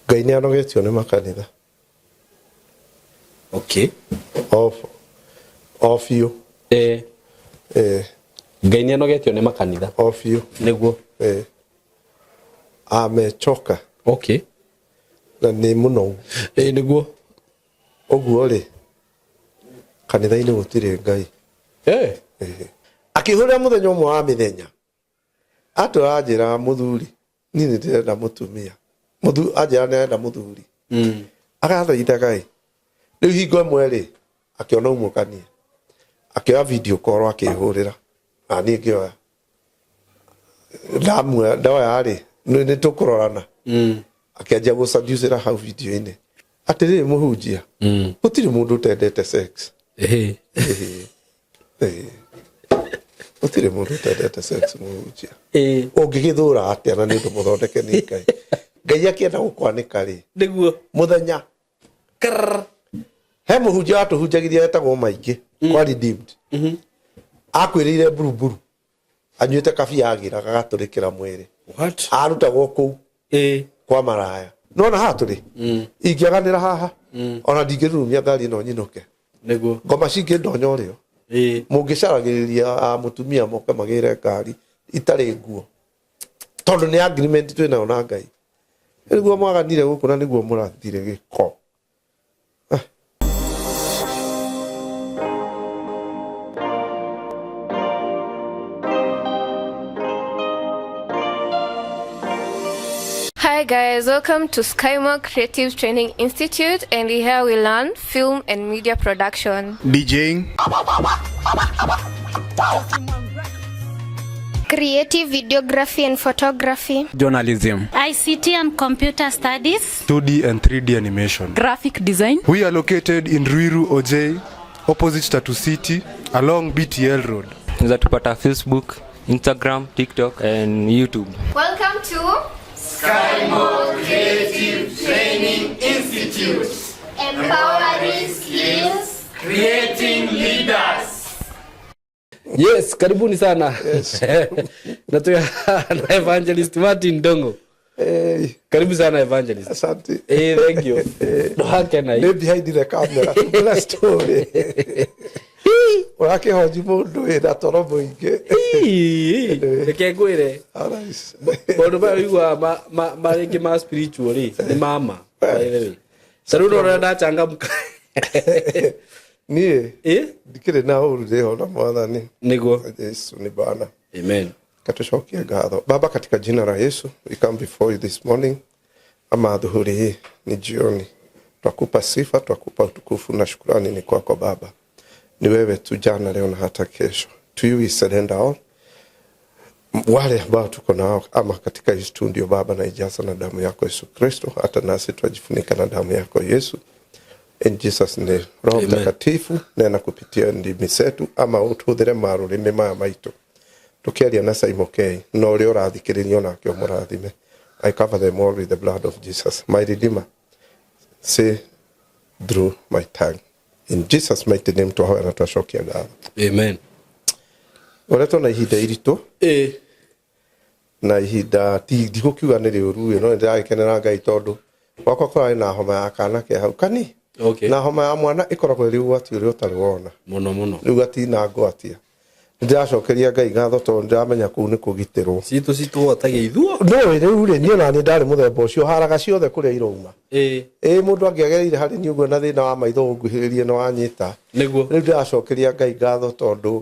Ngai nĩ anogetio nĩ makanitha. Okay. O biũ. Eh. Eh. Ngai nĩ anogetio nĩ makanitha. O biũ. Nĩguo. Eh. Amechoka. Okay. Na nĩ mũnogu. Ĩĩ nĩguo. Ũguo rĩ, kanitha-inĩ gũtirĩ Ngai. Eh. Eh. Akĩhũrĩra mũthenya ũmwe wa mĩthenya. Atũra anjĩraga mũthuri, niĩ nĩ ndĩrenda mũtumia. Anjĩra nĩ arenda mũthuri. Agathaithaga ĩ. Rĩu hingo ĩmwe rĩ, akĩona umũkanie. Akĩoya video call akĩhũrĩra. Na niĩ ngĩoya. Ndamuoya ndoya rĩ, nĩ tũkũrorana. Akĩanjia gũcaducĩra hau video-inĩ. Atĩrĩrĩ mũhunjia, gũtirĩ mũndũ ũtendete sex. Ĩhĩ. Ĩhĩ. Gũtirĩ mũndũ ũtendete sex mũhunjia. Ĩĩ. Ũngĩgĩthũra atĩa na nĩ ũndũ mũthondeke nĩ Ngai. Ngai akĩenda gũkwanĩka rĩ. Nĩguo. Mũthenya. Krrr. He mũhunjia watũhunjagĩria wetagwo Maingĩ kwa Redeemed. Akwĩrĩire mburumburu. Anyuĩte kabia agĩra gagatũrĩkĩra mwĩrĩ. What? Arutagwo kũu. Ĩĩ. Kwa maraya. Nona haha tũrĩ. Ingĩaganĩra haha. Ona ndingĩrurumia ngari ĩno nyinũke. Nĩguo. Ngoma cingĩndonya ũrĩo. Ĩĩ. Mũngĩcaragĩrĩria a mũtumia moke magĩre ngari itarĩ nguo. Tondũ nĩ agreement twĩ nayo na Ngai. Nĩguo mwaganire gũkũ na nĩguo mũrathire gĩko. Hi guys, welcome to Skymo Creative Training Institute, and here we learn film and media production, DJing, creative videography and photography, journalism, ICT and computer studies, 2D and 3D animation, graphic design. We are located in Ruiru OJ, opposite Tatu City, along BTL Road. Unaweza tupata Facebook, Instagram, TikTok and YouTube. Welcome to Skymo Creative Training Institute. Empowering skills, creating leaders. Yes, karibuni sana. Yes. Na tu na Evangelist Martin Ndongo. Hey. Karibu sana Evangelist. Asante. Eh, thank you. Ndũhakena. Nĩ behind the camera. Tũngĩra story. Ũrakĩhonji mũndũ wĩna toro mũingĩ. Reke ngwĩre. Alright. Maũndũ maya ũiguaga ma rĩngĩ ma spiritual rĩ, nĩ mama. By the way. Ta rĩu ũrona ndachangamka. Niĩ Eh? ndikĩrĩ na ũru ndĩho na Mwathani. Nĩguo. Yesu ni Bwana. Amen. Katucokie ngatho. Baba, katika jina la Yesu, we come before you this morning. Ama adhuhuri hii ni jioni. Twakupa sifa, twakupa utukufu na shukrani ni kwako Baba. Ni wewe tu jana, leo na hata kesho. To you we surrender all. Wale ambao tuko nao ama katika hii studio Baba, na ijaza na damu yako Yesu Kristo, hata nasi twajifunika na damu yako Yesu. In Jesus name. Roho Amen. Mtakatifu nena kupitia ndimi zetu ama utuhũthĩre marũrĩmĩ maya maitũ tũkĩaria na Simon K na ũrĩa ũrathikĩrĩria onake ũmũrathime. I cover them all with the blood of Jesus. My Redeemer, say through my tongue. In Jesus mighty name twahoya na twacokia ngatho. Amen. Ũretwo na ihinda iritũ. Eh. Na ihinda ti ndigũkiuga nĩ rĩũru ĩ, no nĩndĩragĩkenera Ngai tondũ gwakwa kũrarĩ na homa ya kana ke hau kani. Okay. Na homa ya mwana ĩkoragwo ĩrĩ ũgwati ũrĩa ũtarĩ wona. Mũno mũno. Rĩu gatina ngwatia. Nĩndĩracokeria Ngai ngatho tondũ nĩndĩramenya kũu nĩ kũgitĩrwo. Citũ citũhotagia ithuo. No rĩu rĩ, niĩ ona nĩ ndarĩ mũthemba ũcio, haraga ciothe kũrĩa irauma. Ĩĩ. Ĩĩ, mũndũ angĩagereire harĩ niĩ ũguo na thĩna wa maitho ũnguhĩrĩrie na wanyita. Nĩguo. Rĩu ndĩracokeria Ngai ngatho tondũ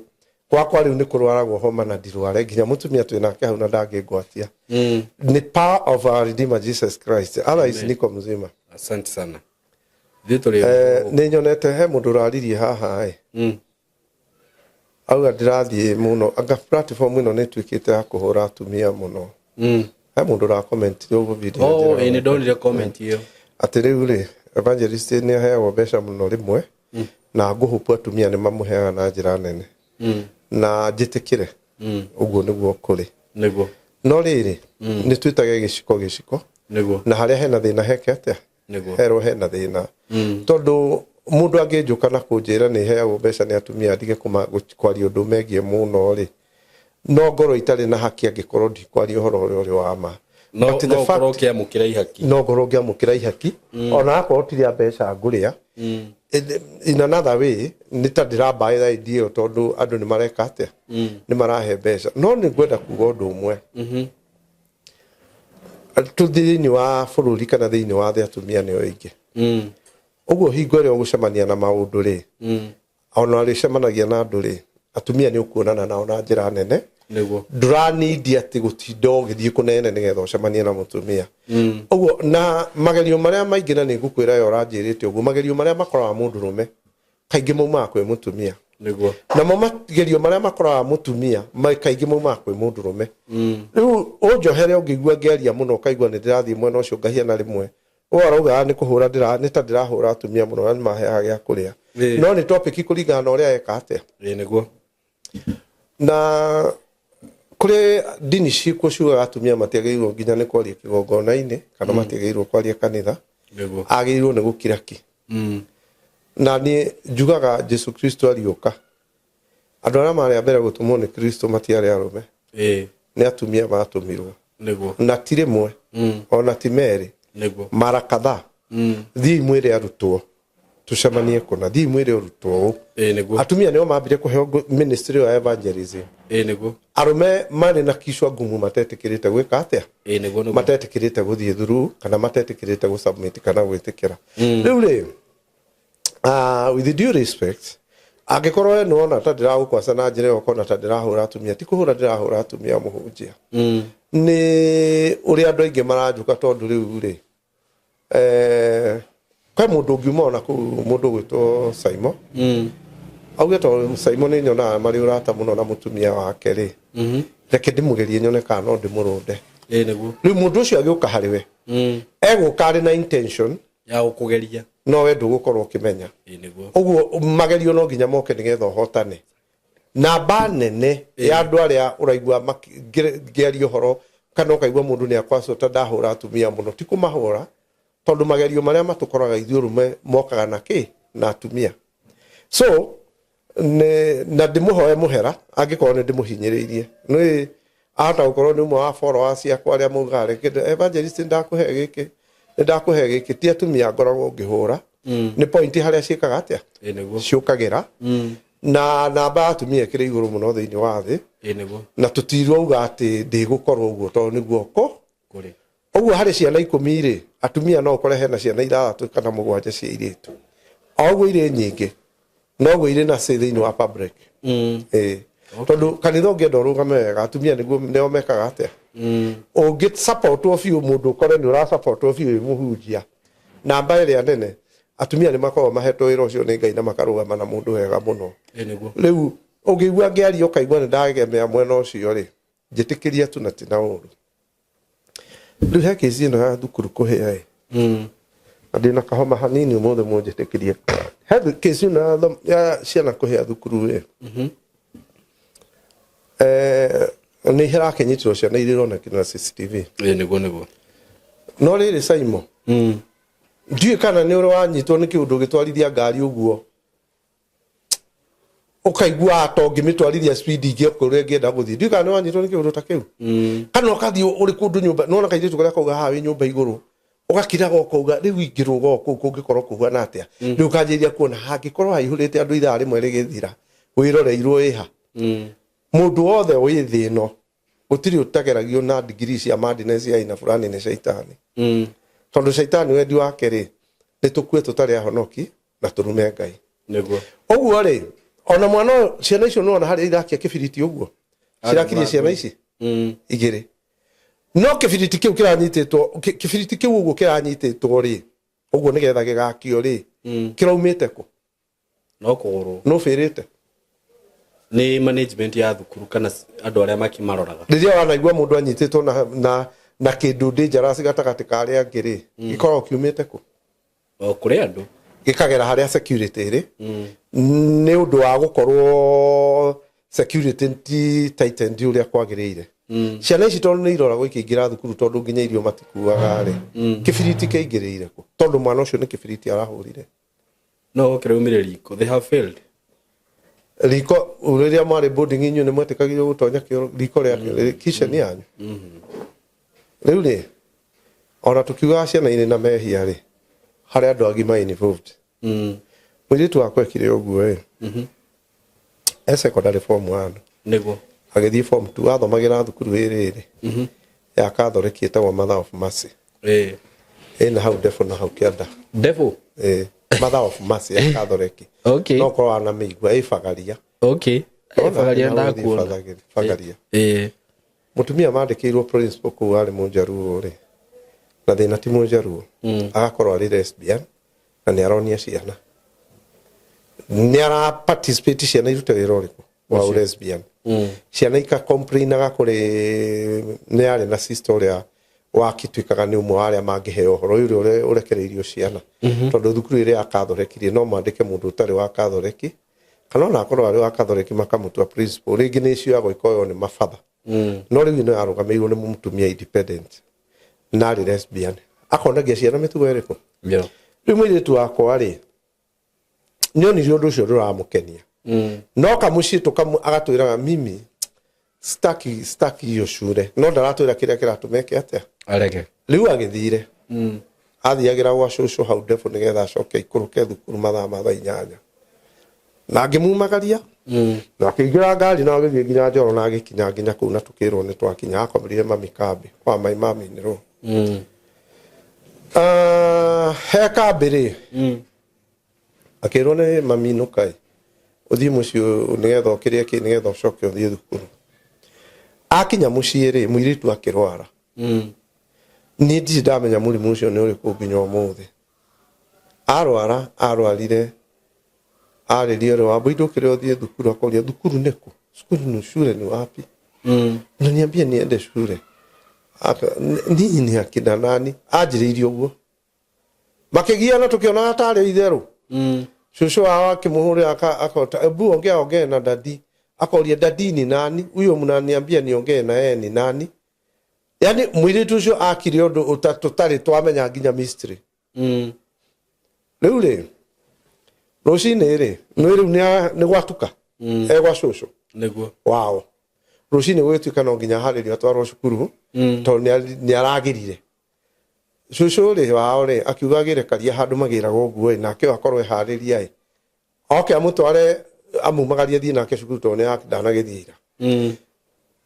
gwakwa rĩu nĩ kũrwaragwo homa na ndirware nginya mũtumia twĩ nake hau na ndangĩngwatia. Nĩ power of our Redeemer Jesus Christ. Otherwise Amen. niko mzima. Asante sana. Ithuĩ tũrĩ Nĩ nyonete he mũndũ ũraririe haha ĩ. Auga ndĩrathiĩ mũno anga platform ĩno nĩ ĩtuĩkĩte ya kũhũra atumia mũno. He mũndũ ũrakomentire ũguo video Oh, njĩra ĩĩ, nĩ ndonire comment ĩyo. Atĩ rĩu rĩ, evangelist nĩ aheagwo mbeca mũno rĩmwe na ngũhũpu atumia nĩ mamũheaga na njĩra nene. Na njĩtĩkĩre ũguo nĩguo kũrĩ. Nĩguo. No rĩrĩ, nĩ twĩtage gĩciko gĩciko. Nĩguo. Na harĩa hena thĩna heke atĩa? Nĩguo. Herwo hena thĩna. Tondũ mũndũ angĩnjũka na kũnjĩra nĩ heagwo mbeca nĩ atumia ndige kwaria ũndũ megiĩ mũno rĩ, no ngorwo itarĩ na haki angĩkorwo ndikwaria ũhoro ũrĩa ũrĩ wa ma. No But the no fact- ũkorwo ũkĩamũkĩra ihaki. No ngorwo ngĩamũkĩra ihaki ona akorwo ti rĩa mbeca ngũrĩa. In another way nĩ ta ndĩrambaĩra idea ĩyo tondũ andũ nĩ mareka atĩa, nĩ marahe mbeca. No nĩ ngwenda kuga ũndũ ũmwe, tũ thĩinĩ wa bũrũri kana thĩinĩ wa thĩ atumia nĩo aingĩ. Ũguo hingo ĩrĩa ũgũcemania na maũndũ rĩ, ona ũrĩcemanagia na andũ rĩ, atumia nĩ ũkuonana nao na njĩra nene. Nĩguo. Ndũranindi atĩ gũtinda ũgĩthiĩ kũnene nĩgetha ũcemanie na mũtumia. Ũguo na magerio marĩa maingĩ, na nĩ ngũkwĩra yo ũranjĩrĩte ũguo, magerio marĩa makoraga mũndũrũme kaingĩ maumaga kwĩ mũtumia. Nĩguo. Namo magerio marĩa makoraga mũtumia kaingĩ maumaga kwĩ mũndũrũme. Rĩu ũnjohere ũngĩigua ngĩaria mũno ũkaigua nĩ ndĩrathiĩ mwena ũcio ngahiana rĩmwe ũũ araugaga nĩ kũhũra nĩ ta ndĩrahũra atumia mũno na nĩ maheaga gĩa kũrĩa. No nĩ topic kũringana na ũrĩa eka atĩa. Ĩĩ nĩguo. Na kũrĩ ndini ciĩkuo ciugaga atumia matiagĩrĩirwo nginya nĩ kwaria kĩgongona-inĩ kana matiagĩrĩirwo kwaria kanitha. Nĩguo. Agĩrĩirwo nĩ gũkira ki. Na niĩ njugaga Jesu Kristo ariũka, andũ arĩa marĩ a mbere gũtũmwo nĩ Kristo matiarĩ arũme. Ĩĩ. Nĩ atumia matũmirwo. Nĩguo. Na ti rĩmwe, ona ti merĩ, Nĩguo. mara kadhaa. Thiĩi mwĩre arutwo tũcemanie kũna, thiĩi mwĩre ũrutwo ũũ. Ĩĩ nĩguo. Atumia nĩo mambire kũheo ministry ya evangelism. Ĩĩ nĩguo. Arũme marĩ na kicwa ngumu matetĩkĩrĩte gwĩka atĩa? Ĩĩ nĩguo nĩguo. Matetĩkĩrĩte gũthiĩ through kana matetĩkĩrĩte gũsubmit kana gwĩtĩkĩra. Rĩu rĩ, with due respect, angĩkorwo we nĩwona ta ndĩragũkwaca na njĩra ĩyo ũkona ta ndĩrahũra atumia, ti kũhũra ndĩrahũra atumia mũhunjia. Nĩ ũrĩa andũ aingĩ maranjũka tondũ rĩu rĩ, kwĩ mũndũ ũngiuma ona kũu, mũndũ ũgwĩtwo Simon, auge tondũ Simon nĩ nyonaga marĩ ũrata mũno na mũtumia wake rĩ, reke ndĩmũgerie nyone kana no ndĩmũrũnde. Ĩĩ nĩguo. Rĩu mũndũ ũcio agĩũka harĩ we, egũka arĩ na intention ya gũkũgeria, no we ndũgũkorwo ũkĩmenya. Ĩĩ nĩguo. Ũguo magerio no nginya moke nĩgetha ũhotane. Namba nene ya andũ arĩa ũraigua ngĩaria ũhoro kana ũkaigua mũndũ nĩ akwacwo ta ndahũra atumia mũno, ti kũmahũra, tondũ magerio marĩa matũkoraga ithuĩ ũrũme mokaga na kĩ na atumia. So nĩ na ndĩmũhoe mũhera angĩkorwo nĩ ndĩmũhinyĩrĩirie. Nĩ ahota gũkorwo nĩ ũmwe wa followers ciakwa arĩa maugaga reke evangelist ndakũhe gĩkĩ, nĩ ndakũhe gĩkĩ. Ti atumia ngoragwo ngĩhũra, nĩ point harĩa ciĩkaga atĩa? Ĩĩ nĩguo. Ciũkagĩra. Na namba ya atumia ĩkĩrĩ igũrũ mũno thĩinĩ wa thĩ. Ĩĩ nĩguo. Na tũtirauga atĩ ndĩgũkorwo ũguo tondũ nĩguo kũ kũrĩ. Ũguo harĩ ciana 10 rĩ, atumia no ũkore hena ciana 6 kana 7 cia airĩtu. O ũguo irĩ nyingĩ, noguo irĩ na say thĩinĩ wa public. Ĩĩ. Tondũ kanitha ũngĩenda ũrũgame wega, atumia nĩguo nĩo mekaga atĩa? Ũngĩ supportwo biũ, mũndũ ũkore nĩ ũrasupportwo biũ wĩ mũhunjia, namba ĩrĩa nene atumia nĩ makoragwo mahetwo wĩra ũcio nĩ Ngai na makarũgama na mũndũ wega mũno. Ĩĩ nĩguo. Rĩu ũngĩigua ngĩaria ũkaigua nĩ ndagemea mwena ũcio rĩ, njĩtĩkĩria tu na ti na ũru. Rĩu he kĩci ĩno ya thukuru kũhĩa ĩ, na ndĩna kahoma hanini ũmũthĩ mũnjĩtĩkĩrie. He kĩci ĩno ya ciana kũhĩa thukuru ĩ, nĩ harakĩnyitirwo ciana iria ironekire na CCTV. Ĩĩ nĩguo nĩguo. No rĩrĩ Simon, ndiũĩ kana nĩ ũrĩ wanyitwo nĩ kĩũndũ ũgĩtwarithia ngari ũguo ũkaigua ta ũngĩmĩtwarithia speed ingĩ kũrĩa ũngĩenda gũthiĩ. Ndiũĩ kana nĩ wanyitwo nĩ kĩũndũ ta kĩu, kana ũkathiĩ ũrĩ kũndũ nyũmba, nĩwona kairĩtu karĩa kauga haha wĩ nyũmba igũrũ, ũgakiraga ũkauga rĩu ingĩrũga o kũu kũngĩkorwo kũhuana atĩa. Rĩu ũkanjĩrĩria kuona hangĩkorwo haihũrĩte andũ ithaa rĩmwe rĩgĩthira, wĩroreirwo ĩha. Mũndũ wothe wĩ thĩ ĩno gũtirĩ ũtageragio na degree cia madness ya aina fulani nĩ caitani. Tondũ caitani wendi wake rĩ, nĩ tũkue tũtarĩ ahonoki na tũrume Ngai. Nĩguo. Ũguo rĩ, ona mwana ũyũ, ciana icio nĩwona harĩa irakia kĩbiriti ũguo, cirakirie ciana ici igĩrĩ. No kĩbiriti kĩu kĩranyitĩtwo, kĩbiriti kĩu ũguo kĩranyitĩtwo rĩ, ũguo nĩgetha gĩgakio rĩ, kĩraumĩte kũ? No kũgũrwo. Nũ bĩrĩte? Nĩ management ya thukuru kana andũ arĩa makimaroraga. Rĩrĩa wanaigua mũndũ anyitĩtwo na kĩndũ dangerous gatagatĩ ka arĩa angĩ rĩ, gĩkoragwo kiumĩte kũ? O kũrĩ andũ. Gĩkagera harĩa security ĩrĩ. Nĩ ũndũ wa gũkorwo security ti tightened ũrĩa kwagĩrĩire. Ciana ici tondũ nĩ iroragwo ikĩingĩra thukuru tondũ nginya irio matikuaga rĩ, kĩbiriti kĩaingĩrĩire kũ? Tondũ mwana ũcio nĩ kĩbiriti arahũrire. No kĩraumire riko. They have failed. Riko rĩrĩa mwarĩ boarding inyuĩ nĩ mwetĩkagĩrio gũtonya kĩoro riko rĩa kitchen yanyu. Rĩu rĩ, ona tũkiugaga ciana irĩ na mehia rĩ, harĩ andũ agima involved. Mũirĩtu wakwa ekire ũguo ĩ, e secondary form 1. Nĩguo. Agĩthiĩ form 2, athomagĩra thukuru ĩrĩ rĩ ya Catholic ĩtagwo Mother of Mercy. Ĩna hau Devil na hau kĩanda. Devil? Ĩ, Mother of Mercy ya Catholic. Okay. No korwo wanamĩigua ĩ Bagaria. Okay. Ona Bagaria ĩna gũthiĩ ndakuona. Bagaria. Ĩ. Mũtumia mandĩkĩirwo principal kũu arĩ mũnjaruo rĩ, na thĩna ti mũnjaruo, agakorwo arĩ lesbian na nĩ aronia ciana, nĩ ara participate ciana irute wĩra ũrĩkũ wa Ũcio. lesbian. Ciana ika complainaga kũrĩ nĩ arĩ na sister ũrĩa wakĩtuĩkaga nĩ ũmwe wa arĩa mangĩheo ũhoro ũyũ ũrĩa ũrekereirio ciana, tondũ thukuru ĩrĩa ya Catholic rĩ, no mandĩke mũndũ ũtarĩ wa Catholic kana ona akorwo arĩ wa Catholic makamũtua principal, rĩngĩ nĩ cioyagwo ikoywo nĩ mabatha. No rĩu ĩno yarũgamĩrĩirwo nĩ mũtumia independent na arĩ lesbian, akonagia ciana mĩtugo ĩrĩkũ. Rĩu mũirĩtu wakwa rĩ, nĩonire ũndũ ũcio ndũramũkenia, no kamũciĩ tũkamũ agatwĩraga mimi staki staki hiyo shule, no ndaratwĩra kĩrĩa kĩratũma eke atĩa. Arege. Rĩu agĩthire, athiagĩra gwa cũcũ hau Ndebu nĩgetha acoke ikũrũke thukuru mathaa ma thaa 8, na ngĩmumagaria na akĩingĩra ngari na agĩthiĩ nginya Njoro na agĩkinya nginya kũu, na tũkĩrwo nĩ twakinya. Akomerire mami kambĩ kwa mai mami nĩrwo. Ah, he kambĩ rĩ, akĩrwo nĩ mami nũkai ũthiĩ mũciĩ nĩgetha ũkĩrĩe kĩ nĩgetha ũcoke ũthiĩ thukuru. Akinya mũciĩ rĩ, mũirĩtu akĩrwara. Niĩ ndirĩ ndamenya mũrimũ ũcio nĩ ũrĩkũ nginya ũmũthĩ. Arwara, arwarire arĩria ũrĩa wa mbũi ndũkĩre ũthiĩ thukuru, akoria thukuru nĩkũ, cukuru ni shule ni wapi, na niambie niende shule. Ninyi ni akina nani? Anjĩrĩirie ũguo makĩgiana tũkĩonaga tarĩ itherũ. Cũcũ wao akĩmũhũrĩra akota, ebu ongea ongee na dadi, akoria dadi ni nani huyo mnaniambia niongee na yeye ni nani? Yani mũirĩtu ũcio akire ũndũ tũtarĩ twamenya nginya mystery. Rĩu rĩ, rũcinĩ rĩ, nĩ rĩu nĩ gwatuka e gwa cũcũ Nĩguo. wao, rũcinĩ gũgĩtuĩka no nginya harĩrio atwarwo cukuru, tondũ nĩ aragĩrire. Cũcũ rĩ wao rĩ, akiuga agĩre karia handũ magĩragwo ũguo ĩ, nake ũyũ akorwo eharĩria ĩ, oke amũtware amumagarie thiĩ nake cukuru tondũ nĩ ndanagĩthiĩ ira.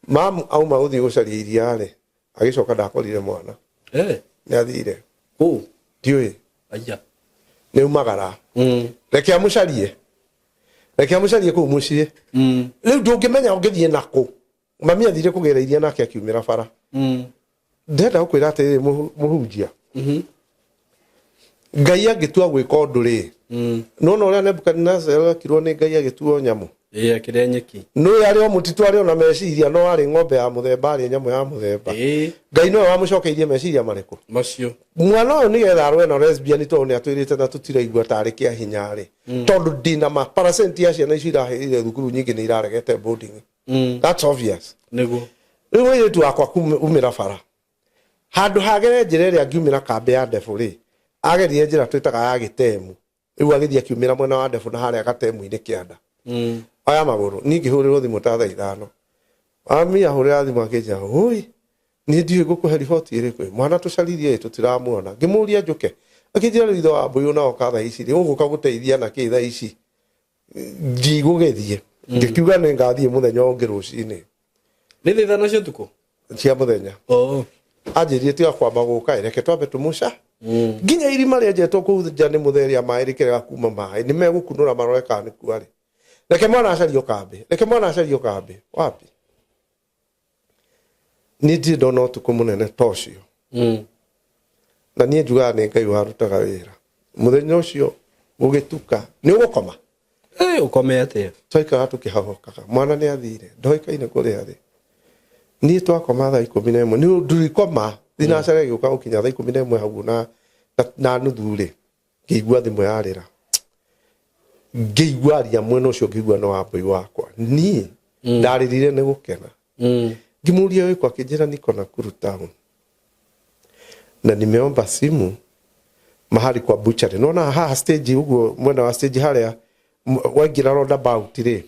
Mamu auma gũthiĩ gũcaria iria rĩ, agĩcoka ndakorire mwana. Nĩ athire. Kũ? Ndiũĩ. Aya. Nĩ umagara. Reke amũcarie, reke amũcarie kũu mũciĩ. Rĩu ndũngĩmenya ũngĩthiĩ nakũ. Mami athire kũgĩra iria nake akiumĩra bara. Ndĩrenda gũkwĩra atĩrĩrĩ, mũhunjia, Ngai angĩtua gwĩka ũndũ rĩ, nĩwona ũrĩa Nebukadnezar ekirwo nĩ Ngai agĩtuo nyamũ? Ĩ, akĩrĩa nyeki. Nĩ arĩ o mũtitũ, arĩ ona meciria, no arĩ ng'ombe ya mũthemba, arĩ nyamũ ya mũthemba. Ngai nowe wamũcokeirie meciria marĩkũ? Macio. Mwana ũyũ nĩgetha arũe na lesbian, tondũ nĩ atwĩrĩte na tũtiraigua tarĩ kĩa hinya rĩ, tondũ ndĩna ma percent ya ciana icio irahĩrĩire thukuru nyingĩ nĩ iraregete boarding. That's obvious. Nĩguo. Rĩu mũirĩtu wakwa kumĩra bara, handũ hagere njĩra ĩrĩa angiumĩra kambĩ ya Ndebu rĩ, agerire njĩra twĩtaga ya gĩtemu. Rĩu agĩthiĩ akiumĩra mwena wa Ndebu na harĩa gatemu-inĩ kĩanda. Oya magũrũ, niĩ ngĩhũrĩrwo thimũ ta thaa 5. Mami ahũrĩra thimũ akĩnjĩra, "Oi, niĩ ndiũĩ ngũkũhe riboti ĩrĩkũ, mwana tũcaririe ĩ tũtiramuona." Ngĩmũria njũke, akĩnjĩra rĩu ithe wa mbũyũ na oka thaa ici rĩ, ũgũka gũteithia na kĩ thaa ici? Ndigũgĩthiĩ. Ngĩkiuga nĩ ngathiĩ mũthenya ũngĩ rũcinĩ. Nĩ thaa 5 cia ũtukũ? Cia mũthenya. Anjĩrire tiga kwamba gũka ĩ, reke twambe tũmũca. Nginya irima rĩenjetwo kũu nja nĩ mũtheria maĩ rĩkĩrega kuma maĩ, nĩ megũkunũra marore kana nĩ kuarĩ. Reke mwana acario kambĩ, reke mwana acario kambĩ. Wapi? Niĩ ndirĩ ndona ũtukũ mũnene ta ũcio. Na niĩ njugaga nĩ Ngai warutaga wĩra. Mũthenya ũcio gũgĩtuka, nĩ ũgũkoma? Ũkome atĩa? Twaikaraga tũkĩhahokaga. Mwana nĩ athire, ndoĩkaine kũrĩa arĩ. Niĩ twakoma thaa 11, nĩ ndurikoma, thinacara ĩgĩũka gũkinya thaa 11 hau na nuthu rĩ, ngĩigua thimũ yarĩra. Ngĩigua aria mwena ũcio, ngĩigua nĩ wa mbũi wakwa. Niĩ ndarĩrire nĩ gũkena. Ngĩmũria wĩkũ, akĩnjĩra niko Nakuru town. Na nimeomba simu mahali kwa butchery. Nona haha stage ũguo, mwena wa stage harĩa waingĩra roundabout rĩ,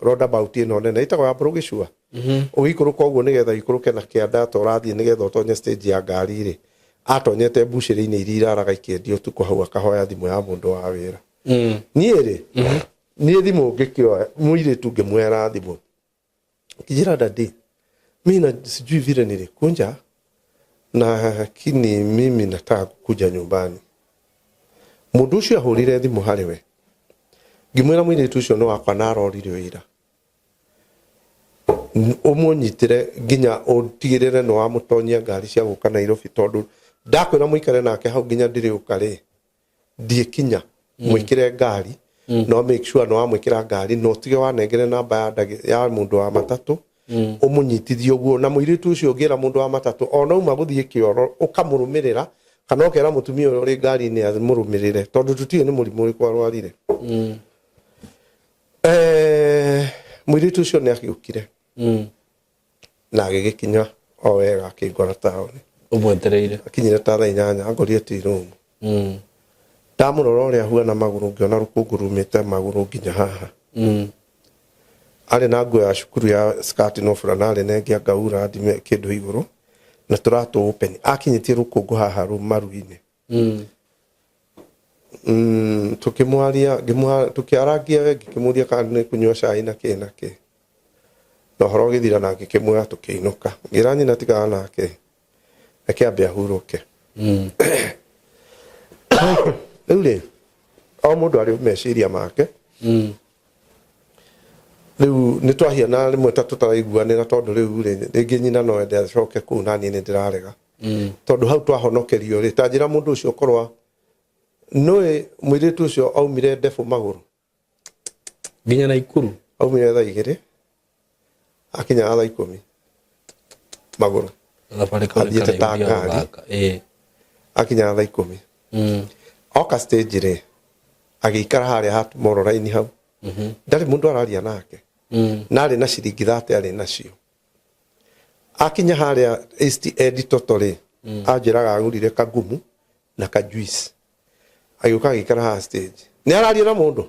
roundabout ĩno nene ĩtagwo ya Mbũrũ Gĩcua. Ũgĩikũrũka ũguo nĩgetha ũikũrũke na kĩanda ta ũrathiĩ nĩgetha ũtonye stage ya ngari rĩ, atonyete mbucĩrĩ-inĩ iria iraraga ikĩendio ũtukũ hau, akahoya thimũ ya mũndũ wa wĩra. Niĩ rĩ, niĩ thimũ ngĩkĩoya, mũirĩtu ngĩmuoera thimũ, kijira, "Daddy, mi na sijui vile nilikunja, lakini mimi nataka kukuja nyumbani." Mũndũ ũcio ahũrire thimũ harĩ we, ngĩmwĩra mũirĩtu ũcio nĩ wakwa na arorire wĩra, ũmũnyitĩre nginya ũtigĩrĩre nĩ wamũtonyia ngari cia gũka Nairobi, tondũ ndakwĩra mũikare nake hau nginya ndĩrĩũka rĩ, ndiĩkinya. Mwĩkĩre ngari, no make sure nĩ wamwĩkĩra ngari, na ũtige wanengere namba ya ya mũndũ wa matatũ, ũmũnyitithie ũguo. Na mũirĩtu ũcio ũngĩra mũndũ wa matatũ ona uma gũthiĩ kĩoro, ũkamũrũmĩrĩra, kana ũkera mũtumia ũrĩa ũrĩ ngari-inĩ amũrũmĩrĩre, tondũ tũtiũĩ nĩ mũrimũ ũrĩkũ arwarire. Mũirĩtu ũcio nĩ agĩũkire na agĩgĩkinya o wega, akĩngora taũni. Ũmwetereire. Akinyire ta thaa 8, angorire tea room. Ndamũrora ũrĩa ahuana magũrũ, ngĩona rũkũngũ rumĩte magũrũ nginya haha. Arĩ na nguo ya cukuru ya skirt no burana, arĩ na ĩngĩ angaura ndime kĩndũ igũrũ na tũratũ open, akinyĩtie rũkũngũ haha maru-inĩ. Tukĩmwaria, tũkĩarangia we, ngĩkĩmũria kana nĩ kũnyua cai na kĩ na kĩ, na ũhoro ũgĩthira, na ngĩkĩmuoya tũkĩinũka. Ngĩra nyina tigana nake, reke ambe ahurũke. Rĩu rĩ, o mũndũ arĩ meciria make. Rĩu nĩ twahiana rĩmwe ta tũtaraiguanĩra, tondũ rĩu rĩ, rĩngĩ nyina no ende acoke kũu, na niĩ nĩ ndĩrarega, tondũ hau twahonokerio rĩ, ta njĩra mũndũ ũcio korwa nũĩ mũirĩtu ũcio aumire ndebũ magũrũ. Nginya Naikuru. Aumire thaa 2, akinyaga thaa 10 magũrũ. Thabarĩ kau nĩ Athiĩte ta karaihu nginya ngari. gũthaka. Akinyaga thaa 10. Oka stage rĩ, agĩikara harĩa ha Tomorrow hau, ndarĩ mũndũ araria nake. Na arĩ na ciringi 30 arĩ nacio. Akinya harĩa East End Toto rĩ, anjĩraga agũrire kagumu na ka juice, agĩũka agĩikara haha stage, nĩ araria na mũndũ,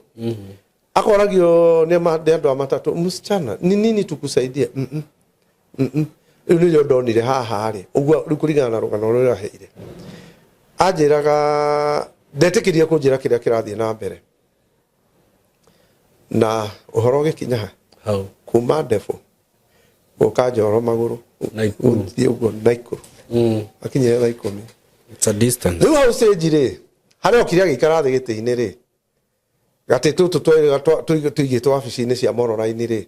akoragio nĩ nĩ andũ a matatũ, "Msichana, ni nini tukusaidie?" Rĩu nĩrĩo ndonire haha rĩ ũguo. Rĩu kũringana na rũgano rũrĩa aheire, anjĩraga ndetĩkĩrie kũnjĩra kĩrĩa kĩrathiĩ na mbere, na ũhoro ũgĩkinya ha? Hau. Kuma ndebũ gũka Njoro magũrũ. Naikuru. Gũthiĩ ũguo Naikuru. Akinyire thaa 10. It's a distance. Rĩu hau stage rĩ, harĩa okire agĩikara thĩ gĩtĩ-inĩ rĩ, gatĩ tũtũ tũigĩtwo wabici-inĩ cia Mororaini rĩ,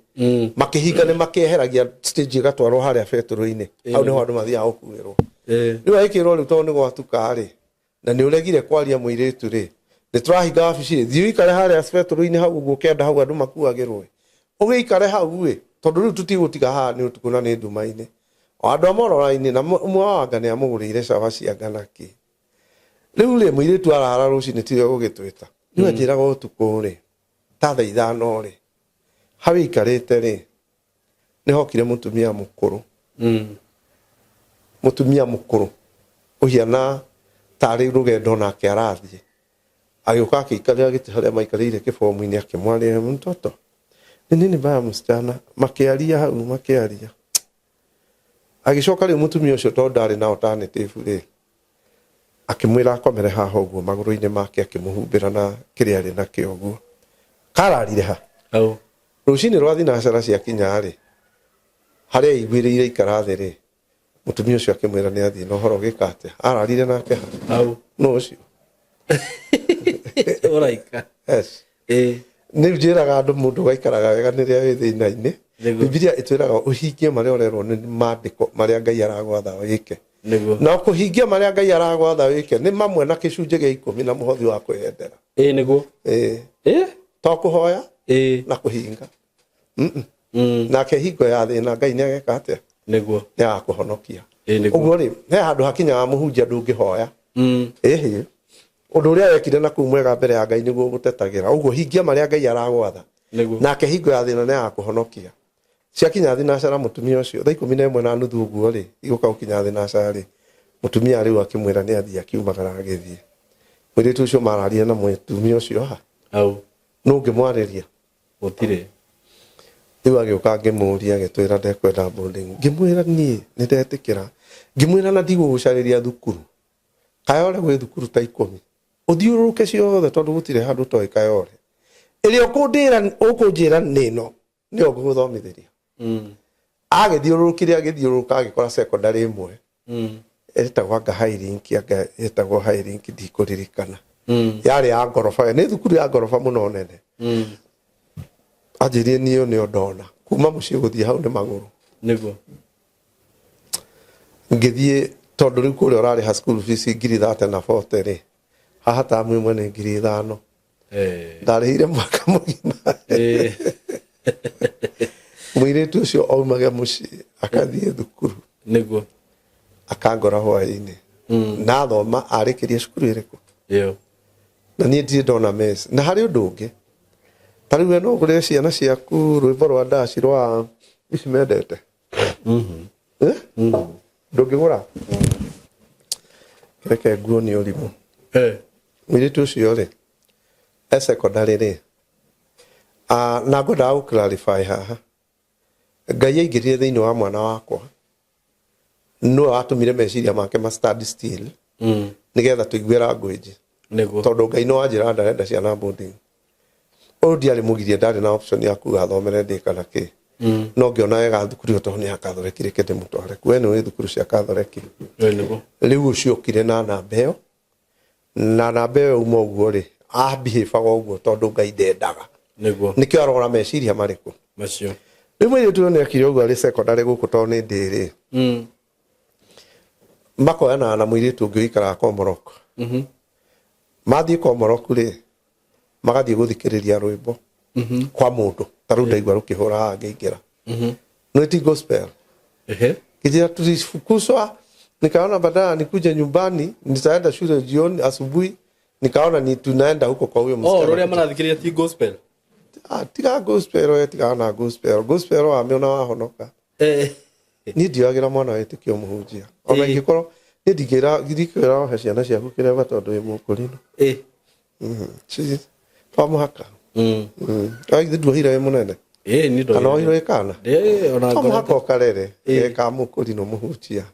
makĩhinga, nĩ makĩeheragia stage ĩgatwarwo harĩa betũrũ-inĩ. Hau nĩho andũ mathiaga gũkuĩrwo. Rĩu agĩkĩrwo rĩu tondũ nĩ gwatuka rĩ, na nĩ ũregire kwaria mũirĩtu rĩ, nĩ tũrahinga wabici rĩ, thiĩ ũikare harĩa betũrũ-inĩ hau ũguo kĩanda hau andũ makuagĩrwo ĩ, ũgĩikare hau ĩ, tondũ rĩu tũtigũtiga haha nĩ ũtukũ na nĩ nduma-inĩ. O andũ a Mororaini na ũmwe wa anga nĩ amũgũrĩire cabaci anga na kĩ. Rĩu rĩ, mũirĩtu arara rũcinĩ tiwe gũgĩtwĩta. Rĩu anjĩraga ũtukũ rĩ, ta thaa 5 rĩ, hau ĩikarĩte rĩ, nĩ hokire mũtumia mũkũrũ. Mũtumia mũkũrũ ũhiana tarĩ rũgendo nake arathiĩ, agĩũka akĩikarĩra gĩtĩ harĩa maikarĩire kĩbomu-inĩ, akĩmwarĩra, "Mtoto, ni nini baya msichana?" Makĩaria hau, makĩaria, agĩcoka rĩu mũtumia ũcio, tondũ ndarĩ na alternative rĩ, akĩmwĩra akomere haha ũguo magũrũ-inĩ make, akĩmũhumbĩra na kĩrĩa arĩ nakĩo ũguo. Kararire ha? Hau. Rũcinĩ rwa thinacara ciakinya rĩ, harĩa aiguĩrĩire ikara thĩ rĩ, mũtumia ũcio akĩmwĩra nĩ athiĩ, na ũhoro ũgĩka atĩa? Ararire nake ha? Hau. Nũ ũcio? Ũraika. Yes. Nĩ njĩraga andũ, mũndũ gaikaraga wega nĩ rĩrĩa wĩ thĩna-inĩ. Bibilia ĩtwĩraga ũhingie marĩa ũrerwo nĩ maandĩko marĩa Ngai aragwatha wĩke. Na kũhingia marĩa Ngai aragwatha wĩke nĩ mamwe na gĩcunjĩ gĩa 10 na mũhothi wa kwĩyendera. Ĩĩ nĩguo. Ĩĩ. To kũhoya na kũhinga. Nake hingo ya thĩna Ngai nĩ ageka atĩa? Nĩ agakũhonokia. Ũguo rĩ, he handũ hakinyaga mũhunjia ndũngĩhoya. Ĩhĩ, ũndũ ũrĩa wekire na kũu mwega mbere ya Ngai nĩguo gũtetagĩra. Ũguo hingia marĩa Ngai aragwatha. Nake hingo ya thĩna nĩ agakũhonokia. Ciakinya thinacara, mũtumia ũcio thaa 11:30 ũguo rĩ, igũka gũkinya thinacara rĩ, mũtumia rĩu akĩmwĩra nĩ athiĩ, akiumagara agĩthiĩ. Mũirĩtu ũcio mararire na mũtumia ũcio ha? Hau. Nũ ũngĩmwarĩria? Gũtirĩ. Rĩu agĩũka ngĩmũria, agĩtwĩra ndekwenda boarding. Ngĩmwĩra niĩ nĩ ndetĩkĩra, ngĩmwĩra na ndigũgũcarĩria thukuru Kayole, gwĩ thukuru ta 10, ũthiũrũrũke ciothe tondũ gũtirĩ handũ toĩ Kayole. Ĩrĩa ũkũndĩra ũkũnjĩra nĩ ĩno nĩyo ngũgũthomithĩria. Agĩthiũrũrũkire, agĩthiũrũrũka, agĩkora secondary ĩmwe ĩtagwo anga High Link, anga ĩtagwo High Link, ndikũririkana. Yarĩ ya ngoroba, nĩ thukuru ya ngoroba mũno nene. Anjĩrire niĩ ĩyo nĩyo ndona kuma mũciĩ gũthiĩ hau nĩ magũrũ. Ngĩthiĩ, tondũ rĩu kũrĩa ũrarĩha school fees 30,000 na 40 rĩ, haha tamu ĩmwe nĩ 5,000. Ndarĩhire mwaka mũgima. Mũirĩtu ũcio aumage mũciĩ akathiĩ thukuru akangora hwaĩ-inĩ na thoma arĩkĩria cukuru ĩrĩkũ. Na niĩ ndirĩ ndona mess. Na harĩ ũndũ ũngĩ, ta rĩu we no ũgũrĩre ciana ciaku rwĩmbo rwa ndaci rwa ici mendete? Eh? Ndũngĩgũra. Reke nguonie ũrimũ. Mũirĩtu ũcio rĩ, e secondary rĩ, ah, na ngwendaga gũ clarify haha, Ngai aingĩrire thĩinĩ wa mwana wakwa, nĩwe watũmire meciria make ma stand still nĩgetha tũigue language, tondũ Ngai no wanjĩra ndarenda ciana boarding. Ũyũ ndiarĩ mũgirie, ndarĩ na option ya kuga athomere ndĩ kana kĩ. No ngĩona wega thukuru ĩyo tondũ nĩ ya Catholic, reke ndĩmũtware kuo. We nĩ ũĩ thukuru cia Catholic. Rĩu ũcio okire na namba ĩyo, na namba ĩyo uma ũguo rĩ, abihabaga ũguo tondũ Ngai ndendaga. Nĩkĩo arora meciria marĩkũ macio. Rĩu mũirĩtu ũyũ nĩekire ũguo arĩ secondary gũkũ, tondũ nĩ ndĩrĩ makoyanaga na mũirĩtu ũngĩ ũikaraga Komorok. Mathiĩ Komorok rĩ, magathiĩ gũthikĩrĩria rwĩmbo kwa mũndũ ta rĩu ndaigua rũkĩhũra haha ngĩingĩra, no ti gospel. Kijira tulifukuzwa, nikaona badala nikuje nyumbani nitaenda shule jioni, asubuhi, nikaona ni tunaenda huko kwa huyo Oh, msichana. rũrĩa marathikĩrĩria ti gospel? Ah, tiga gospel we, tiga na gospel. Gospel wamĩona wahonoka. Niĩ ndioyagĩra mwana wĩtĩkio mũhunjia ona ingĩkorwo niĩ ndingĩra ndikĩra ohe ciana ciaku kĩreba tondũ wĩ mũkũrinũ. To mũhaka. Ithe nduohire wĩ mũnene kana ohirwo ĩ kana? Ona To mũhaka ũkarere ka mũkũrinũ mũhunjia.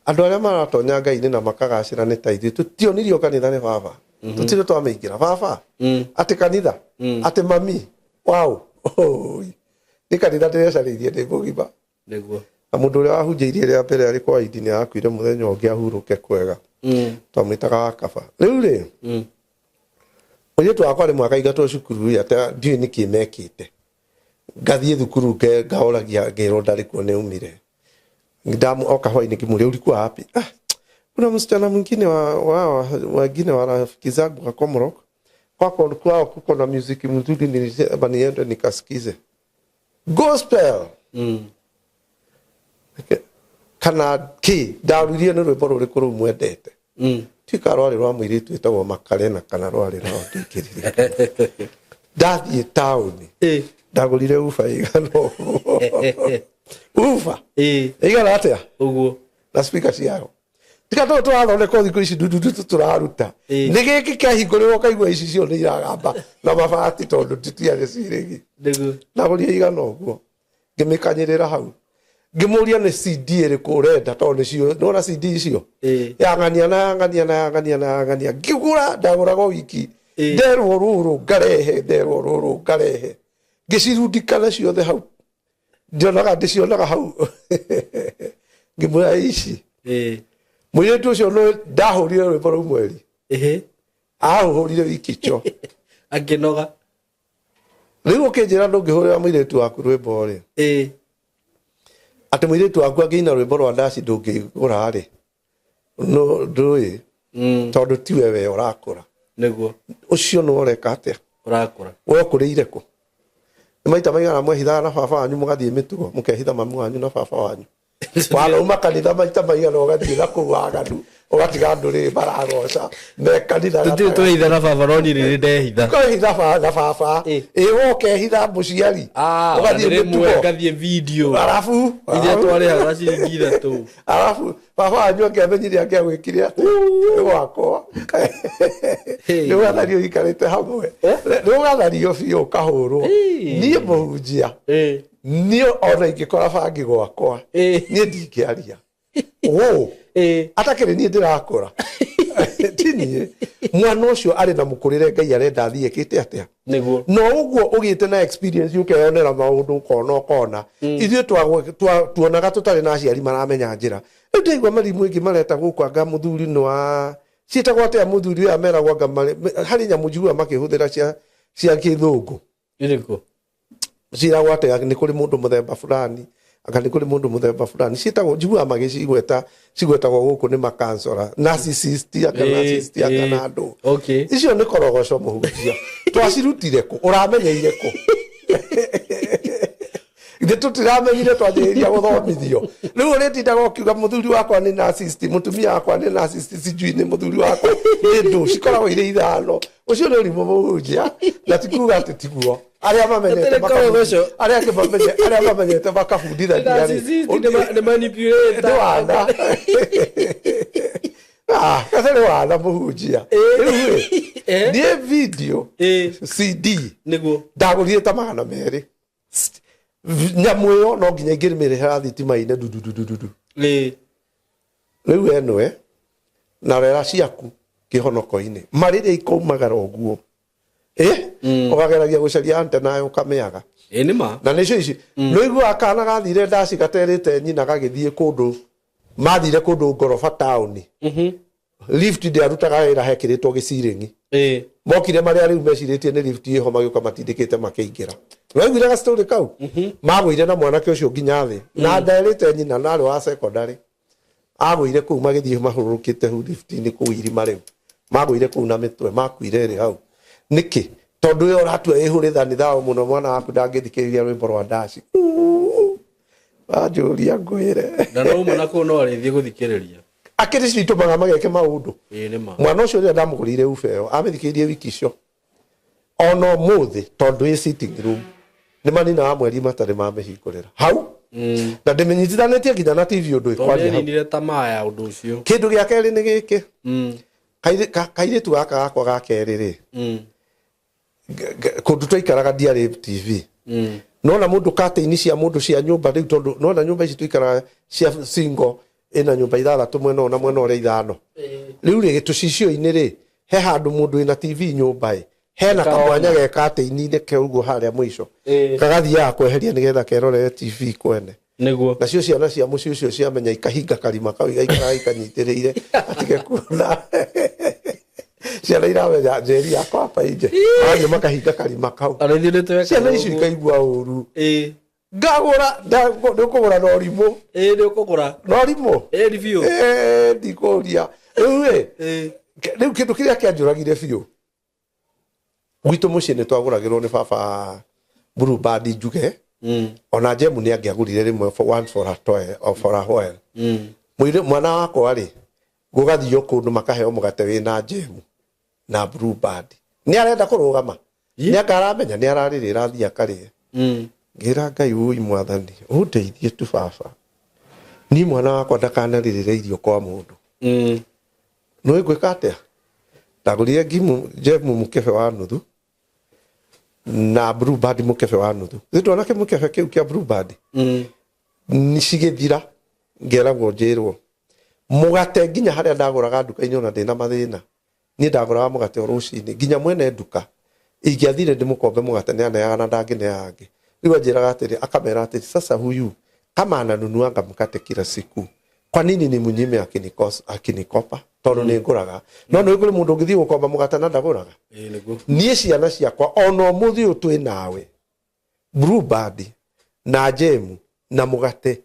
Andũ arĩa maratonya Ngai-inĩ na makagacĩra nĩ ta ithuĩ tũtionirio kanitha nĩ baba, tũtirĩ twamĩingĩra baba atĩ kanitha atĩ mami wow. Oi. Nĩ kanitha ndĩrecarĩirie ndĩ mũgima. Na mũndũ ũrĩa wahunjĩirie rĩa mbere arĩ kwa indi nĩ arakuire, mũthenya ũngĩ ahurũke kwega. Twamwĩtaga wa kaba. Rĩu rĩ, mũirĩtu wakwa rĩmwe akaingatwo cukuru rĩ, atĩ ndiũĩ nĩkĩ mekĩte. Ngathiĩ thukuru ngaũragia, ngĩrwo ndarĩ kuo, nĩ aumire. Ndamu oka hwainĩ ngĩmũria, ulikuwa wapi? Ah, kuna msichana mwingine wa wengine wa rafiki zangu wa Komorok, kwako kwao kuko na muziki mzuri, nilisema niende nikasikize gospel. Kana ki ndaruririe nĩ rwĩmbo rũrĩkũ rũu mwendete. Tuĩka rwarĩ rwa mũirĩtu wĩtagwo Makarena kana rwarĩ rwa ndingĩririkana. Ndathiĩ taũni, ndagũrire uba ĩigana ũguo, uba ĩigana atĩa na speaker ciayo. Tiga tũũ tũrathondekwo thikũ ici ndundu tũraruta, nĩ gĩkĩ kĩahingũrĩrwo ũkaigua ici cio nĩ iragamba na mabati tondũ titiarĩ cirĩgi. Ndagũrire igana ũguo, ngĩmĩkanyĩrĩra hau, ngĩmũria nĩ CD ĩrĩkũ ũrenda, tondũ nĩcio nĩwona CD icio yang'ania na yang'ania na yang'ania na yang'ania. Ngĩgũra, ndagũraga o wiki, nderwo rũrũ ngarehe, nderwo rũrũ ngarehe, ngĩcirundikana ciothe hau, ndionaga ndĩcionaga hau. Ngĩmwĩra ici. Mũirĩtu ũcio no ndahũrire rwĩmbo rũu mweri, ahũhũrire wiki cho. Akĩnoga. Rĩu ũkĩnjĩra ndũngĩhũrĩra mũirĩtu waku rwĩmbo rĩ, atĩ mũirĩtu waku angĩina rwĩmbo rwa ndaci ndũngĩgũra rĩ, no ndũĩ tondũ tiwe we ũrakũra. Ũcio nĩ ũreka atĩa? Ũrakũra. We ũkũrĩire kũ? Nĩ maita maigana mwehithaga na baba wanyu mũgathiĩ mĩtugo, mũkehitha mamu wanyu na baba wanyu? Wanauma kanitha maita maigana ũgathiĩ na kũu waganu, ũgatiga andũ rĩ maragoca me kanitha? Tũtirĩ twehitha na baba, no niĩ nĩ ndehitha. Ũkehitha na baba, ĩ we ũkehitha mũciari ũgathiĩ rĩmwe mĩtugo. Ngathiĩ video arabu iria twarĩhaga ciringi 3. Arabu baba wanyu angĩamenyire angĩagwĩkire atĩ nĩ gwakwa nĩ ũgathario ikarĩte hamwe, nĩ ũgathario biũ ũkahũrwo. Niĩ mũhunjia. Niĩ ona ingĩkora bangi gwakwa, niĩ ndingĩaria wũ atakĩrĩ niĩ ndĩrakũra, ti niĩ. Mwana ũcio arĩ na mũkũrĩre Ngai arenda athiĩ ĩkĩte atĩa. Nĩguo. No ũguo ũgĩte na experience, ũkeyonera maũndũ, ũkona ũkona. Ithuĩ tuonaga tũtarĩ na aciari maramenya njĩra. Rĩu ndaigua mĩrimũ ĩngĩ mareta gũkũ, anga mũthuri nĩ wa ciĩtagwo atĩa, mũthuri ũyũ ameragwo anga harĩ nyamũ njiguaga makĩhũthĩra cia kĩthũngũ. Irĩkũ? Ciragwo atĩa? Nĩ kũrĩ mũndũ mũthemba fulani, anga nĩ kũrĩ mũndũ mũthemba fulani, ciĩtagwo, njiguaga magĩcigweta, cigwetagwo gũkũ nĩ makansora, narcissist, anga narcissist, anga na andũ. Icio nĩ korogoco, mũhunjia. Twacirutire kũ? Ũramenyeire kũ? Ithe tũtiramenyire, twanjĩrĩria gũthomithio. Rĩu ũrĩtindaga ũkiuga mũthuri wakwa nĩ narcissist, mũtumia wakwa nĩ narcissist, sijui nĩ mũthuri wakwa nĩ ndũ, cikoragwo irĩ ithano. Ũcio nĩ ũrimũ, mũhunjia, na ti kuga atĩ tiguo arĩa mamenyete. Hatirĩ korogoco. Arĩa angĩ mamenye, arĩa mamenyete makabundithania rĩ. Narcissist nĩ manipulator. Nĩ wana. Ah, gatarĩ wana, mũhunjia. Rĩu rĩ, niĩ video CD Nĩguo. Ndagũrire ta 200. Nyamũ ĩyo no nginya ingĩmĩrĩhĩra thitima-inĩ dududududu. Rĩu enwe na rera ciaku kĩhonoko-inĩ marĩrĩa ikaumagara ũguo, ũkageragia gũcaria antena ũkamĩaga. Ĩ, nĩ ma. Na nĩcio ici nĩ iguaga kana gathire ndaci gaterĩte nyina, gagĩthiĩ kũndũ, mathire kũndũ ngoroba taũni, lift ndĩarutaga wĩra, hekĩrĩtwo gĩciringi. Mokire marĩa rĩu mecirĩtie nĩ lift ĩho, magĩũka matindĩkĩte makĩingĩra. Waiguire gastory kau? Magũire na mwanake ũcio nginya thĩ, na nderĩte nyina, na arĩ wa secondary. Agũire kũu magĩthiĩ mahũrũrũkĩte hau lift-inĩ kũu irima rĩu, magũire kũu na mĩtwe, makuire ĩrĩ hau. Nĩkĩ? Tondũ ĩyo ũratua ĩhũrĩthani thao mũno, mwana waku ndangĩthikĩrĩria rwĩmbo rwa ndaci. Wanjũria ngwĩre. Na no uma na kũu no arĩthiĩ gũthikĩrĩria. Akĩrĩ cio itũmaga mageke maũndũ. Ĩ, nĩ ma. Mwana ũcio rĩrĩa ndamũgũrĩire ubeo, amĩthikĩrĩirie wiki icio ona ũmũthĩ, tondũ ĩ sitting room, nĩ maninaga mweri matarĩ mamĩhingũrĩra hau, na ndĩmĩnyitithanĩtie nginya na TV ũndũ Tondũ ĩkwaria hau. nĩaninire tamaa ya ũndũ ũcio. Kĩndũ gĩa kerĩ nĩ gĩkĩ. Kairĩtu gaka gakwa ga kerĩ rĩ, kũndũ twaikaraga ndiarĩ TV. Nona mũndũ katĩini cia mũndũ cia nyũmba rĩu, tondũ nona nyũmba ici tũikaraga cia single, ĩna nyũmba ithathatũ mwena ũyũ na mwena ũrĩa ithano. Rĩu rĩ, tũcicio-inĩ rĩ, he handũ mũndũ wĩna TV nyũmba ĩ hena kamwanya ge katĩini-inĩ ke ũguo harĩa mũico, kagathiaga kweheria nĩgetha kerorere TV kwene. Nĩguo. Nacio ciana cia mũciĩ ũcio ciamenya, ikahinga karima kau, igaikara ikanyitĩrĩire atige kuona. Ciana iramenya njeri yakwa hapa inje, magathiĩ makahinga karima kau. Ona ithuĩ nĩtwekaga Ciana icio ũguo. ikaigua ũru. Ngagũra, nĩ ũkũgũra na ũrimũ. Ĩ, nĩ ũkũgũra. Na ũrimũ. Ĩ, nĩ biũ. Ĩ, ndikũria rĩu ĩ. Rĩu kĩndũ kĩrĩa kĩanjũragire biũ, gwitũ mũciĩ nĩ twagũragĩrwo nĩ baba Blue Band njuge, ona njemu nĩ angĩagũrire rĩmwe for once for a toy, or for a while. Mũirĩ mwana wakwa rĩ, gũgathio kũndũ makaheo mũgate wĩna njemu na Blue Band, nĩ arenda kũrũgama, nĩ anga aramenya nĩ ararĩrĩra, athiĩ akarĩe. Ngĩra Ngai, "Ũi Mwathani, ũndeithie tu baba, niĩ mwana wakwa ndakanarĩrĩre irio kwa mũndũ." Nĩ ngwĩka atĩa? Ndagũrire ngimu njemu mũkebe wa nuthu na Blue Band mũkebe wa nuthu. Thĩ ndona kĩmũkebe kĩu kĩa Blue Band nĩ cigĩthira, ngeragwo njĩrwo mũgate nginya harĩa ndagũraga nduka-inĩ, ona ndĩna mathĩna, niĩ ndagũraga mũgate o rũcinĩ nginya mwene nduka ingĩathire ndĩmũkombe mũgate, nĩ aneaga na ndangĩneaga angĩ. Rĩu anjĩraga atĩrĩ, akamera atĩrĩ, "Sasa huyu kama ananunuanga mkate kila siku, kwa nini ni mnyime akinikopa?" Tondũ nĩ ngũraga, no nĩ kũrĩ mũndũ ũngĩthiĩ gũkomba mũgate na ndagũraga. Ĩ, nĩguo. Niĩ ciana ciakwa ona ũmũthĩ ũyũ twĩ nawe, Blue Band na njemu na mũgate,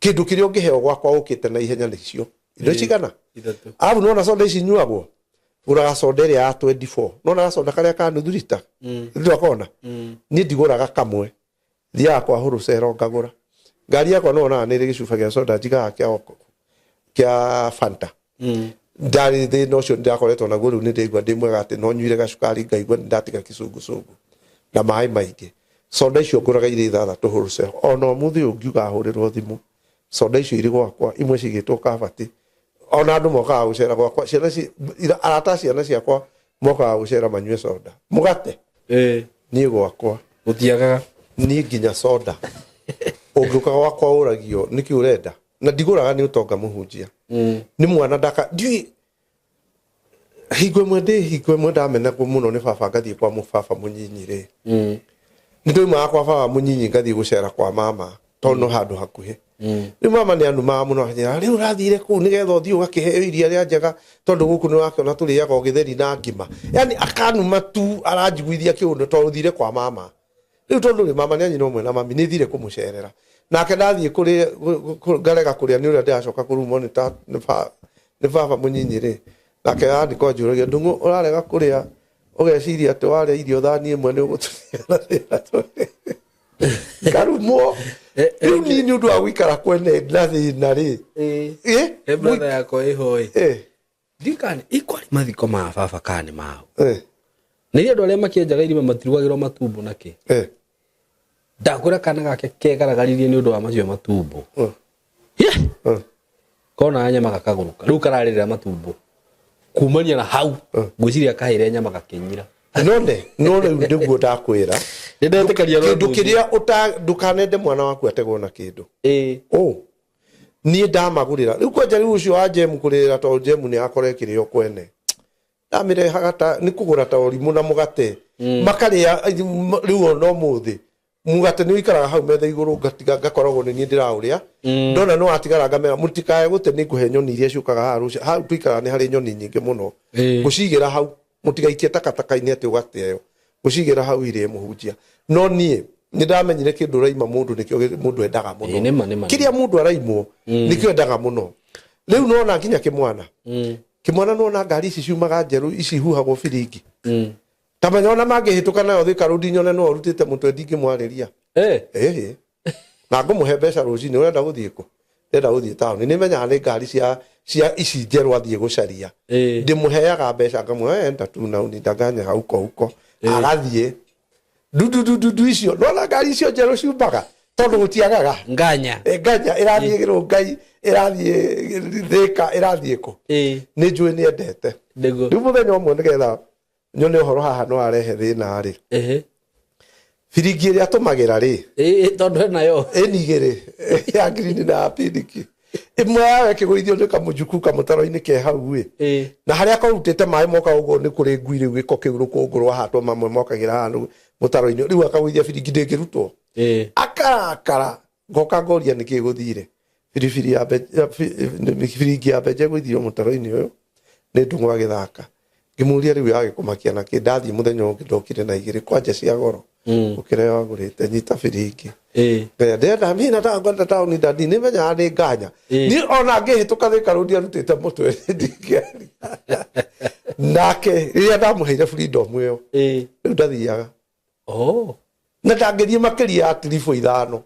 kĩndũ kĩrĩa ũngĩheo gwakwa ũkĩte na ihenya nĩcio indo cigana. Ithatũ. Arabu nona soda ici nyuagwo, ngũraga soda ĩrĩa ya 24, nona gacoda karĩa ka nuthu rita ndwakona. Niĩ ndigũraga kamwe, thiaga kwa hũrũcero ngagũra. Ngari yakwa nĩwonaga nĩ ĩrĩ gĩcuba gĩa soda njigaga kĩa Fanta. Ndarĩ thĩna ũcio ndĩrakoretwo naguo, rĩu nĩ ndĩraigua ndĩ mwega atĩ no nyuire gacukari ngaigua nĩ ndatiga kĩcungucungu na maĩ maingĩ. Soda icio ngũraga irĩ ithathatũ hũrũcero. Ona ũmũthĩ ũyũ ngiuga hũrĩrwo thimũ, soda icio irĩ gwakwa, imwe cigĩtwo kabati. Ona andũ mokaga gũcera gwakwa, ciana arata a ciana ciakwa mokaga gũcera manyue soda. Mũgate niĩ gwakwa gũtiagaga. Niĩ nginya soda ũngĩũka gwakwa ũragio nĩkĩ ũrenda, na ndigũraga nĩ ũtonga mũhunjia. Nĩ mwana ndaka ndiũĩ hingo ĩmwe ndĩ hingo ĩmwe ndamenagwo mũno nĩ baba, ngathiĩ kwa mũbaba mũnyinyi rĩ, nĩ ndoimaga kwa baba mũnyinyi ngathiĩ gũcera kwa mama tondũ no handũ hakuhĩ. Rĩu mama nĩ anumaga mũno, anjĩra rĩu ũrathire kũu nĩgetha ũthiĩ ũgakĩheo iria rĩa njega, tondũ gũkũ nĩ wakĩona tũrĩaga o gĩtheri na ngima. Yani akanuma tu, aranjiguithia kĩũndũ tondũ thire kwa mama. Rĩu tondũ rĩ mama nĩ anyina ũmwe na mami, nĩ thire kũmũcerera nake, ndathiĩ kũrĩ ngarega kũrĩa nĩ ũrĩa ndĩracoka kũrumwo nĩ ta nĩ baba mũnyinyi rĩ. Nake andĩko anjũragia, "Ndung'u, ũrarega kũrĩa ũgeciria atĩ warĩa irio thani ĩmwe nĩ ũgũtũria na thĩna?" Ngarumwo. Rĩu niĩ nĩ ũndũ wa gũikara kwene na thĩna rĩ. Ĩ brother yakwa ĩho ĩ. Ndikani ikwari mathiko ma baba kana nĩ mao. Nĩ andũ arĩa makĩenjaga irima matirugagĩrwo matumbo na kĩ. Ndakwĩra kana gake kegaragaririe nĩ ũndũ wa macio matumbo. Kona nyama gakagũrũka, rĩu kararĩrĩra matumbo kumania na hau. Ngwĩciria kaheire nyama gakĩnyira. None no rĩu nĩguo ndakwĩra. Nĩndetĩkaria. Kĩndũ kĩrĩa ndũkanende mwana waku ategwo na kĩndũ. Ũ niĩ ndamagũrĩra rĩu kwanja rĩu ũcio wa jemu kũrĩrĩra, tondũ jemu nĩ akora ĩkĩrĩo kwene, ndamĩrehaga ta nĩ kũgũra ta ũrimũ na mũgate makarĩa. Rĩu ona ũmũthĩ mũgate nĩ ũikaraga hau metha igũrũ, ngatiga ngakoragwo nĩ niĩ ndĩraũrĩa. Ndona nĩ watigara ngamera mũtikae gũte, nĩ ngũhe nyoni iria ciũkaga haha rũciũ. Hau tũikaraga nĩ harĩ nyoni nyingĩ mũno. Ngũcigĩra hau, mũtigaikie takataka-inĩ atĩ ũgateo, ngũcigĩra hau irĩe, mũhunjia. No niĩ nĩ ndamenyire kĩndũ ũraima mũndũ nĩkĩo mũndũ endaga mũno. Ĩ, nĩma, nĩma. Kĩrĩa mũndũ araimwo nĩkĩo endaga mũno. Rĩu nona nginya kĩmwana, kĩmwana nona ngari ici ciumaga njerũ ici huhagwo biringi, tamenya ona mangĩhĩtũka nayo Thika Road, nyone no ũrutĩte mũtwe, ndingĩmwarĩria. Ĩhĩ, na ngũmũhe mbeca rũcinĩ, "Ũrenda gũthiĩ kũ?" "Ndĩrenda gũthiĩ taũni." Nĩ menyaga nĩ ngari cia ici njerũ athiĩ gũcaria. Ndĩmũheaga mbeca, ngamũhe, "Enda tu na unidanganye hauko huko." Agathiĩ ndundu icio, nona ngari icio njerũ ciumbaga tondũ gũtiagaga. Nganya. Nganya ĩrathiĩ Gĩrũngai, ĩrathiĩ Thĩka, ĩrathiĩ kũ, nĩ njũĩ nĩ endete. Rĩu mũthenya ũmwe, nĩgetha nyone ũhoro haha no arehe thĩna rĩ, biringi ĩrĩa atũmagĩra rĩ, Tondũ henayo. Ĩni igĩrĩ, ya green na ya pink. Ĩmwe yayo ĩkĩgũithio nĩ kamũjuku kamũtaro-inĩ ke hau ĩ, na harĩa karutĩte maĩ moka ũguo nĩ kũrĩ ngui. Rĩu gĩko kĩu, rũkũngũ rwahatwo, mamwe mokagĩra haha rĩu mũtaro-inĩ. Rĩu akagũithia biringi, ndĩngĩrutwo. Akarakara. Ngoka ngoria nĩkĩ gũthire biribiri ya biringi ya mbenje ĩgũithirio mũtaro-inĩ ũyũ nĩ Ndung'u agĩthaka. Ngĩmũria rĩu yagĩkũmakia nakĩ. Ndathiĩ mũthenya ũngĩ ndokire na igĩrĩ kwanja cia goro gũkĩra ĩyo agũrĩte. "Nyita biringi." Ngaya, "Ndĩrenda, niĩ nataka kwenda taũni, dadi." Nĩ menyaga nĩ nganya. Niĩ ona ngĩhĩtũka Thika Road arutĩte mũtwe, ndingĩaria nake. Rĩrĩa ndamũheire freedom ĩyo, rĩu ndathiaga na ndangĩthiĩ makĩria ya tiribũ 5.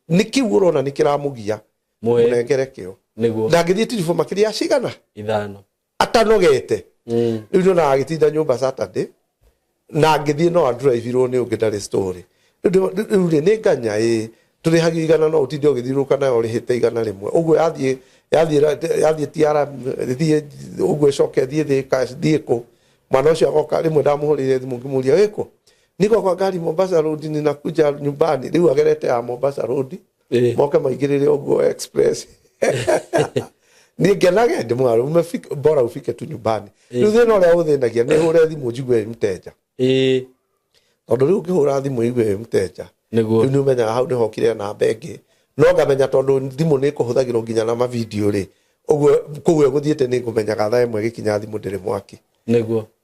Nĩ kĩu ũrona nĩ kĩramũgia. Mũhe. Mũnengere kĩo. Ndangĩthiĩ tiribũ makĩria ya cigana? 5. Atanogete. Rĩu nyonaga agĩtinda nyũmba Saturday, na angĩthiĩ no andrive-irwo nĩ ũngĩ, ndarĩ story. Rĩu rĩ nĩ nganya ĩ tũrĩhagio 100, no ũtinde ũgĩthiũrũrũka nayo ũrĩhĩte 100. Ũguo yathiĩ tiara ĩthiĩ ũguo, ĩcoke ĩthiĩ Thĩka, ĩthiĩ kũ. Mwana ũcio agoka rĩmwe, ndamũhũrĩire thimũ ngĩmũria, "Wĩkũ?" "Niko kwa gari Mombasa Road, ninakuja nyumbani." Rĩu agerete ya Mombasa Road moke maingĩrĩre ũguo express. Niĩ ngenage ndĩmwara, "Umefika, bora ufike tu nyumbani." Rĩu thĩna ũrĩa ũthĩnagia nĩ hũre thimũ njigue ĩ mteja, tondũ rĩu ũngĩhũra thimũ igue ĩ mteja, rĩu nĩ ũmenyaga hau nĩhokire namba ĩngĩ. No ngamenya tondũ thimũ nĩ ĩkũhũthagĩrwo nginya na mavideo rĩ, ũguo kũu ĩgũthiĩte nĩ ngũmenyaga thaa 1 ĩgĩkinya thimũ ndĩrĩ mwaki.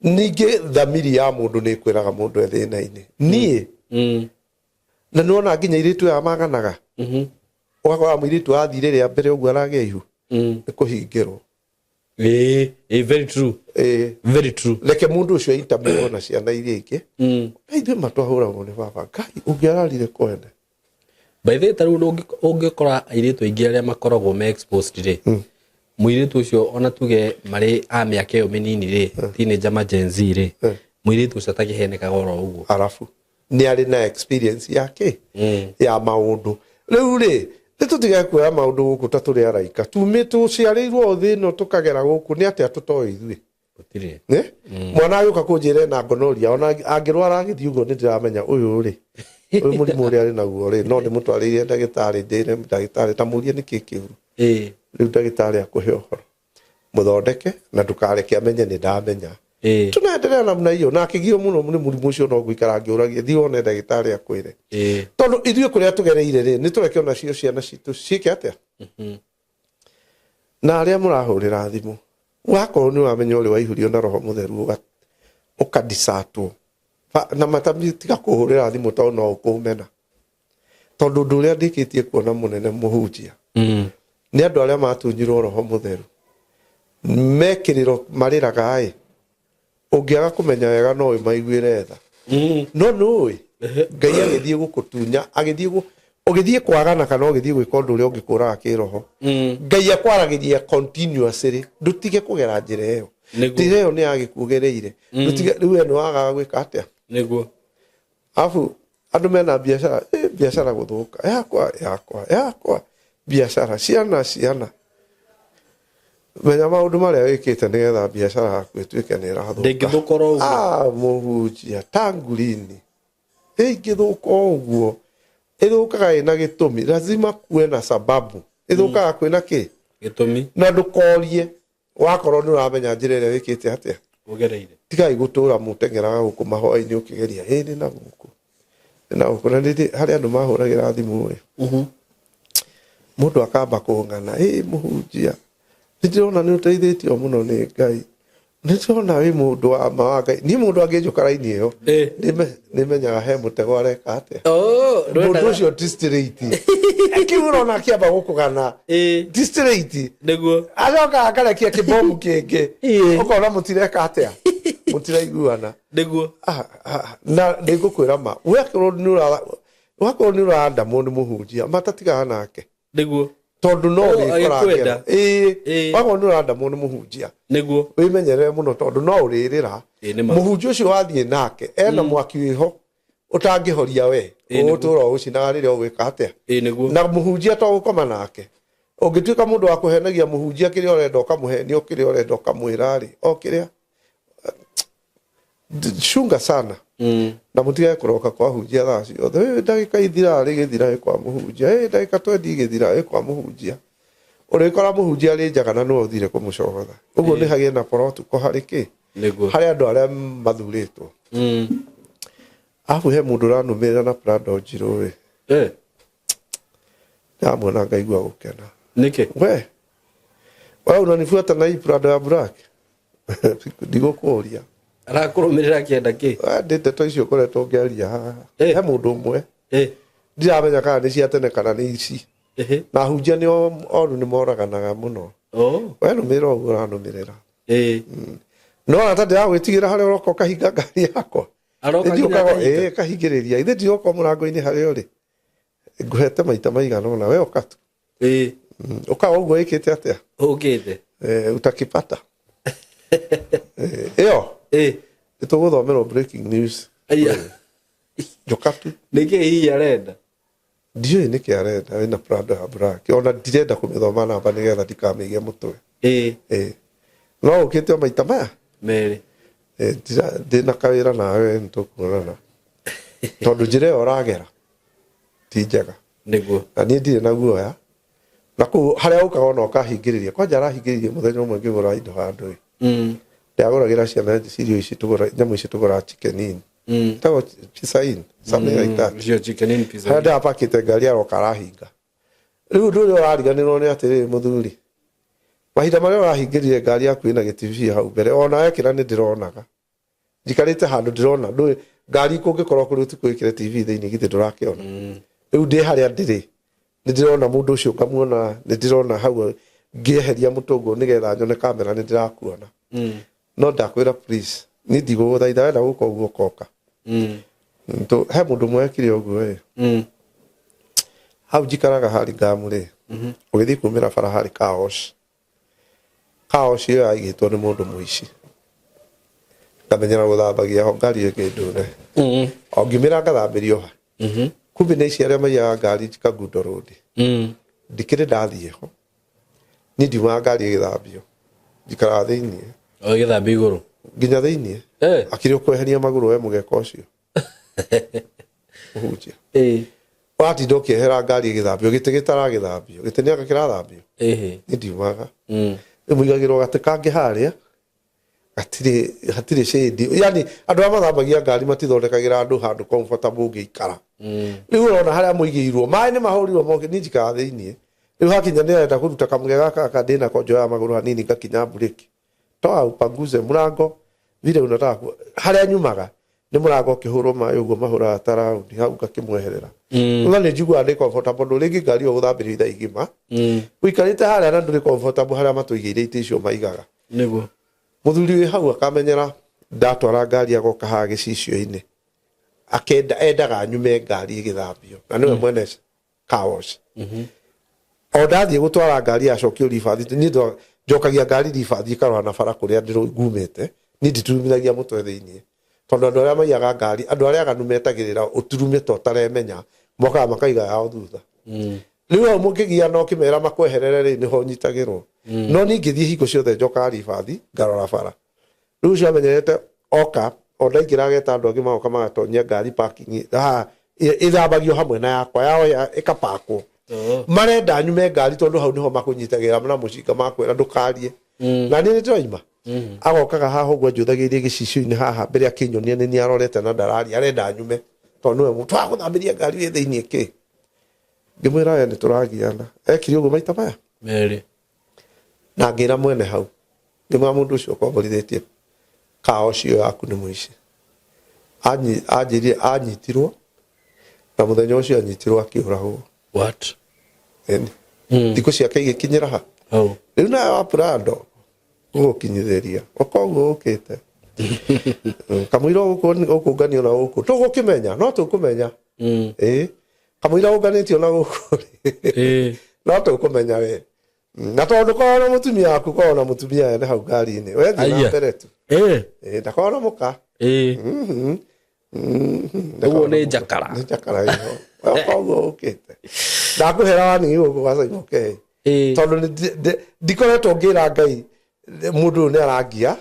Ningĩ thamiri ya mũndũ nĩ ĩkwĩraga mũndũ e thĩna-inĩ. Niĩ na nĩwona nginya airĩtu aya maganaga, ũgakora mũirĩtu athire rĩa mbere ũguo aragĩa ihu, nĩ kũhingĩrwo. Ĩ, very true. Very true. Reke mũndũ ũcio intermingle na ciana iria ingĩ. Na ithuĩ matwahũragwo nĩ baba, Ngai ũngĩararire kwene. By the way, ta rĩu ũngĩkora airĩtu aingĩ arĩa makoragwo me exposed rĩ, mũirĩtu ũcio ona tuge marĩ a mĩaka ĩyo mĩnini rĩ, teenager ma Gen Z rĩ, mũirĩtu ũcio atakĩhenekaga oro ũguo. Arabu nĩ arĩ na experience yake ya maũndũ. Rĩu rĩ, nĩ tũtige kuoya maũndũ gũkũ ta tũrĩ araika tumĩ tũciarĩirwo thĩ ĩno, tũkagera gũkũ nĩ atĩa tũtoĩ ithuĩ. Gũtirĩ. Nĩ mwana agĩũka kũnjĩra ena ngonoria, ona angĩrwara agĩthiĩ ũguo nĩ ndĩramenya ũyũ rĩ, ũyũ mũrimũ ũrĩa arĩ naguo rĩ, no ndĩmũtwarĩire ndagĩtarĩ, ndĩre ndagĩtarĩ ta mũrie nĩkĩ kĩũru. Rĩu ndagĩtarĩ akũhe ũhoro, mũthondeke na ndũkareke amenye nĩ ndamenya. Tunaendelea namna hiyo, na akĩgio mũno nĩ mũrimũ ũcio, no ngũikara ngĩũragia, thiĩ wone ndagĩtarĩ akwĩre. Tondũ ithuĩ kũrĩa tũgereire rĩ, nĩ tũreke onacio ciana citũ ciĩke atĩa. Na arĩa mũrahũrĩra thimũ, wakorwo nĩ ũramenya ũrĩ waihũrio na Roho Mũtheru, ũkadicatwo na matami, tiga kũhũrĩra thimũ tondũ no ũkũmena. Tondũ ũndũ ũrĩa ndĩkĩtie kuona mũnene, mũhunjia, nĩ andũ arĩa matunyirwo Roho Mũtheru mekĩrĩro marĩraga ĩ, ũngĩaga kũmenya wega no ũmaiguĩre tha. No nũĩ Ngai agĩthiĩ gũkũtunya, agĩthiĩ ũgĩthiĩ kwagana kana ũgĩthiĩ gwĩka ũndũ ũrĩa ũngĩkũraga kĩroho, Ngai akwaragĩria continuously, ndũtige kũgera njĩra ĩyo. Njĩra ĩyo nĩ yagĩkugereire, ndũtige rĩu we nĩ wagaga gwĩka atĩa. Nĩguo. Arabu andũ mena biacara, biacara gũthũka, yakwa yakwa yakwa biacara, ciana ciana, menya maũndũ marĩa wĩkĩte nĩgetha biacara yaku ĩtuĩke nĩ ĩrathũka. Ndĩngĩthũka oro ũguo. Ah, mũhunjia, tangurini ĩngĩthũka o ũguo, ĩthũkaga ĩna gĩtũmi, lazima kuwe na sababu. Ĩthũkaga kwĩna kĩ? Gĩtũmi. Na ndũkorie, wakorwo nĩ ũramenya njĩra ĩrĩa wĩkĩte atĩa. Ũgereire. Tigai gũtũra mũteng'eraga gũkũ mahoya-inĩ ũkĩgeria ĩ nĩ na gũkũ, nĩ na gũkũ, na nĩ harĩ andũ mahũragĩra thimũ ĩ, mũndũ akamba kũng'ana, ĩ mũhunjia, nĩ ndĩrona nĩ ũteithĩtio mũno nĩ Ngai, nĩ ndĩrona wĩ mũndũ wa ma wa Ngai. Niĩ mũndũ angĩnjũka raini ĩyo, nĩ menyaga he mũtego areka atĩa. Mũndũ ũcio ti straight. Kĩu ũrona akĩamba gũkũgana ti straight. Nĩguo. Acoka akarekia kĩbomu kĩngĩ, ũkona mũtireka atĩa, mũtiraiguana. Nĩguo. Na nĩ ngũkwĩra ma, wakorwo nĩ ũrandamwo nĩ mũhunjia, matatigana nake. Nĩguo. Tondũ no Oh, ũrĩkora agĩkwenda. ngero. Ĩĩ, wakorwo nĩ ũrandamwo nĩ mũhunjia, Nĩguo. wĩmenyerere mũno, tondũ no ũrĩrĩra. Ĩĩ, nĩ ma. Mũhunjia ũcio wathiĩ nake ena mwaki wĩho ũtangĩhoria we. Ĩĩ, nĩguo. Ũgũtũra ũgũcinaga rĩrĩa ũgwĩka atĩa. Ĩĩ, nĩguo. Na mũhunjia to gũkoma nake, ũngĩtuĩka mũndũ wa kũhenagia mũhunjia kĩrĩa ũrenda, ũkamũhenia o kĩrĩa ũrenda, ũkamwĩra rĩ o kĩrĩa, chunga sana. Na mũtigage kũroka kwa hunjia thaa ciothe. "Ĩ, ndagĩka ithira rĩgĩthira ĩ kwa mũhunjia, ĩ ndagĩka 20 igĩthira ĩ kwa mũhunjia." Ũrĩkora mũhunjia arĩ njaga na nĩwe ũthire kũmũcogotha ũguo. Nĩ hagĩe na protocol harĩ kĩ, harĩ andũ arĩa mathurĩtwo. Arabu he mũndũ ũranũmĩrĩra na Prado njirũ ĩ, ndamuona ngaigua gũkena. Nĩkĩ? We unanifuata na hii Prado ya black, ndigũkũria. Arakũrũmĩrĩra akĩenda kĩ? Ndĩ ndeto icio ngoretwo ngĩaria haha, he mũndũ ũmwe ndiramenya kana nĩ cia tene kana nĩ ici, na hunjia nĩ oru, nĩ moraganaga mũno. We nũmĩrĩra ũguo ũranũmĩrĩra, no ona ta ndĩragwĩtigĩra harĩa ũroka ũkahinga ngari yakwa. Aroka Nĩ nginya ndiũkaga- akahinga? Ĩĩ, kahingĩrĩria ithe ndioka mũrango-inĩ harĩa ũrĩ, ngũhete maita maigana ũna, we ũka tu. Ũka ũguo ĩkĩte atĩa. Ũkĩte. Utakipata. Ĩyo nĩ tũgũthomerwo breaking news. Aya. Njoka tu. Nĩkĩ hihi arenda? Ndiũĩ nĩkĩ arenda wĩna Prado ya black, ona ndirenda kũmĩthoma namba nĩgetha ndikamĩige mũtwe. Ĩĩ, no ũkĩte o maita maya merĩ. Ndĩna kawĩra nawe, nĩ tũkuonana, tondũ njĩra ĩyo ũragera ti njega. Nĩguo. Na niĩ ndirĩ na guoya na kũu harĩa ũkaga ona ũkahingĩrĩria kwanja, arahingĩrĩria mũthenya ũmwe ngĩgũra indo handũ ĩ. Ndagũragĩra ciana irio ici tũgũra, nyamũ ici tũgũraga, Chicken Inn. Ĩtagwo Pizza Inn, something like that. Icio Chicken Inn, Pizza Harĩa Inn. ndĩrapakĩte ngari, aroka arahinga. Rĩu ũndũ ũrĩa ũrariganĩrwo nĩ atĩrĩrĩ, mũthuri, mahinda marĩa ũrahingĩrire ngari yaku ĩna gĩtibi hau mbere, ona wekĩra nĩ ndĩronaga njikarĩte handũ ndĩrona ndũĩ ngari kũngĩkorwo kũrĩ ũtukũ ĩkĩre TV thĩinĩ, githĩ ndũrakĩona? Rĩu ndĩ harĩa ndĩrĩ nĩ ndĩrona mũndũ ũcio, ngamuona, nĩ ndĩrona hau ngĩeheria mũtũngũ nĩgetha nyone kamera, nĩ ndĩrakuona. No ndakwĩra, please, niĩ ndigũgũthaitha, wenda gũka ũguo ũkoka. He mũndũ ũmwe wekire ũguo ĩ hau njikaraga harĩ ngamu rĩ, ũgĩthiĩ kumĩra bara harĩ car wash. Car wash ĩyo yaigĩtwo nĩ mũndũ mũici, ngamenyera gũthambagia ho ngari ĩngĩ ndune, o ngiumĩra ngathambĩrio ha. Kumbe nĩ ici arĩa maiyaga ngari Kangundo Road. Ndikĩrĩ ndathiĩ ho, niĩ ndiumaga ngari ĩgĩthambio, njikaraga thĩiniĩ. Ũgĩthambia igũrũ. Nginya thĩiniĩ. Akĩrĩ ũkweheria magũrũ we mũgeka ũcio. Mũhunjia. Watinda ũkĩehera ngari ĩgĩthambio, gĩtĩ gĩtaragĩthambio, gĩtĩ nĩ anga kĩrathambio. Niĩ ndiumaga. Rĩu mũigagĩrwo gatĩ kangĩ harĩa hatirĩ hatirĩ shade, yani andũ arĩa mathambagia ngari matithondekagĩra andũ handũ comfortable ũngĩikara. Rĩu ũrona harĩa mũigĩirwo maĩ nĩ mahũrirwo moke, niĩ njikaraga thĩiniĩ. Rĩu hakinya nĩarenda kũruta kamũgeka gaka gaka ndĩnako, njoyaga magũrũ hanini ngakinya mburĩki, toa upanguze mlango vile unataka harĩa nyumaga nĩ mũrango ũkĩhũrwo maĩ ũguo mahũraga ta raundi hau ngakĩmweherera. Na nĩ njiguaga ndĩ comfortable ndũ rĩngĩ ngari ĩyo gũthambĩrio ithaa igima ũikarĩte harĩa na ndũrĩ comfortable harĩa matũigĩire itĩ icio maigaga. Nĩguo. Mũthuri wĩ hau akamenyera ndatwara ngari agoka haha gĩcicio-inĩ, akenda endaga nyume ngari ĩgĩthambio na nĩwe mwene car wash. O ndathiĩ gũtwara ngari yacokio ribathi, niĩ njokagia ngari ribathi ĩkarora na bara kũrĩa ngumĩte. Niĩ nditurumithagia mũtwe thĩiniĩ tondũ andũ arĩa maiyaga ngari, andũ arĩa aganu metagĩrĩra ũturume ta ũtaremenya, mokaga makaiga yao thutha. Rĩu hau mũngĩgia na ũkĩmera makweherere rĩ, nĩho nyitagĩrwo. No niĩ ngĩthiĩ hingo ciothe njokaga ribathi ngarora bara. Rĩu ũcio amenyerete oka o ndaingĩra ageta andũ angĩ magoka magatonyia ngari parking haha ĩthambagio hamwe na yakwa yao ĩkapakwo. Marenda nyume ngari tondũ hau nĩho makũnyitagĩra na mũcinga makwĩra ndũkarie. Na niĩ nĩndĩroima. Agokaga haha ũguo anjũthagĩrĩria gĩcicio-inĩ haha mbere akĩnyonia nĩ niĩ arorete na ndararia, arenda nyume tondũ nĩwe mũndũ wa gũthambĩria ngari wĩ thĩiniĩ kĩ. Ngĩmwĩra we nĩ tũragiana. Ekire ũguo maita maya merĩ. Na ngĩra mwene hau, ngĩmwĩra mũndũ ũcio ũkomborithĩtie kaa ũcio yaku nĩ mũici. Anjĩrire anyitirwo na mũthenya ũcio anyitirwo akĩũragwo. What? Ĩni. Thikũ ciake igĩkinyĩra ha. Rĩu nawe wa Prado gũgũkinyithĩria ũkoguo ũkĩte kamũira ũkũnganio na gũkũ tũgũkĩmenya, no tũkũmenya. Ĩĩ, kamũira ũnganĩtio na gũkũ no tũkũmenya we. Na tondũ ndũkoragwo na mũtumia waku, korwo na mũtumia ene hau ngari-inĩ, we thiĩ na mbere tu. Ĩĩ, ndakorwo na mũka. Ũguo nĩ njakara. Nĩ njakara ĩho. We koguo ũkĩte ndakũhera wani gũkũ gwa Simon K, tondũ ndikoretwo ngĩra Ngai mũndũ ũyũ nĩ arangia,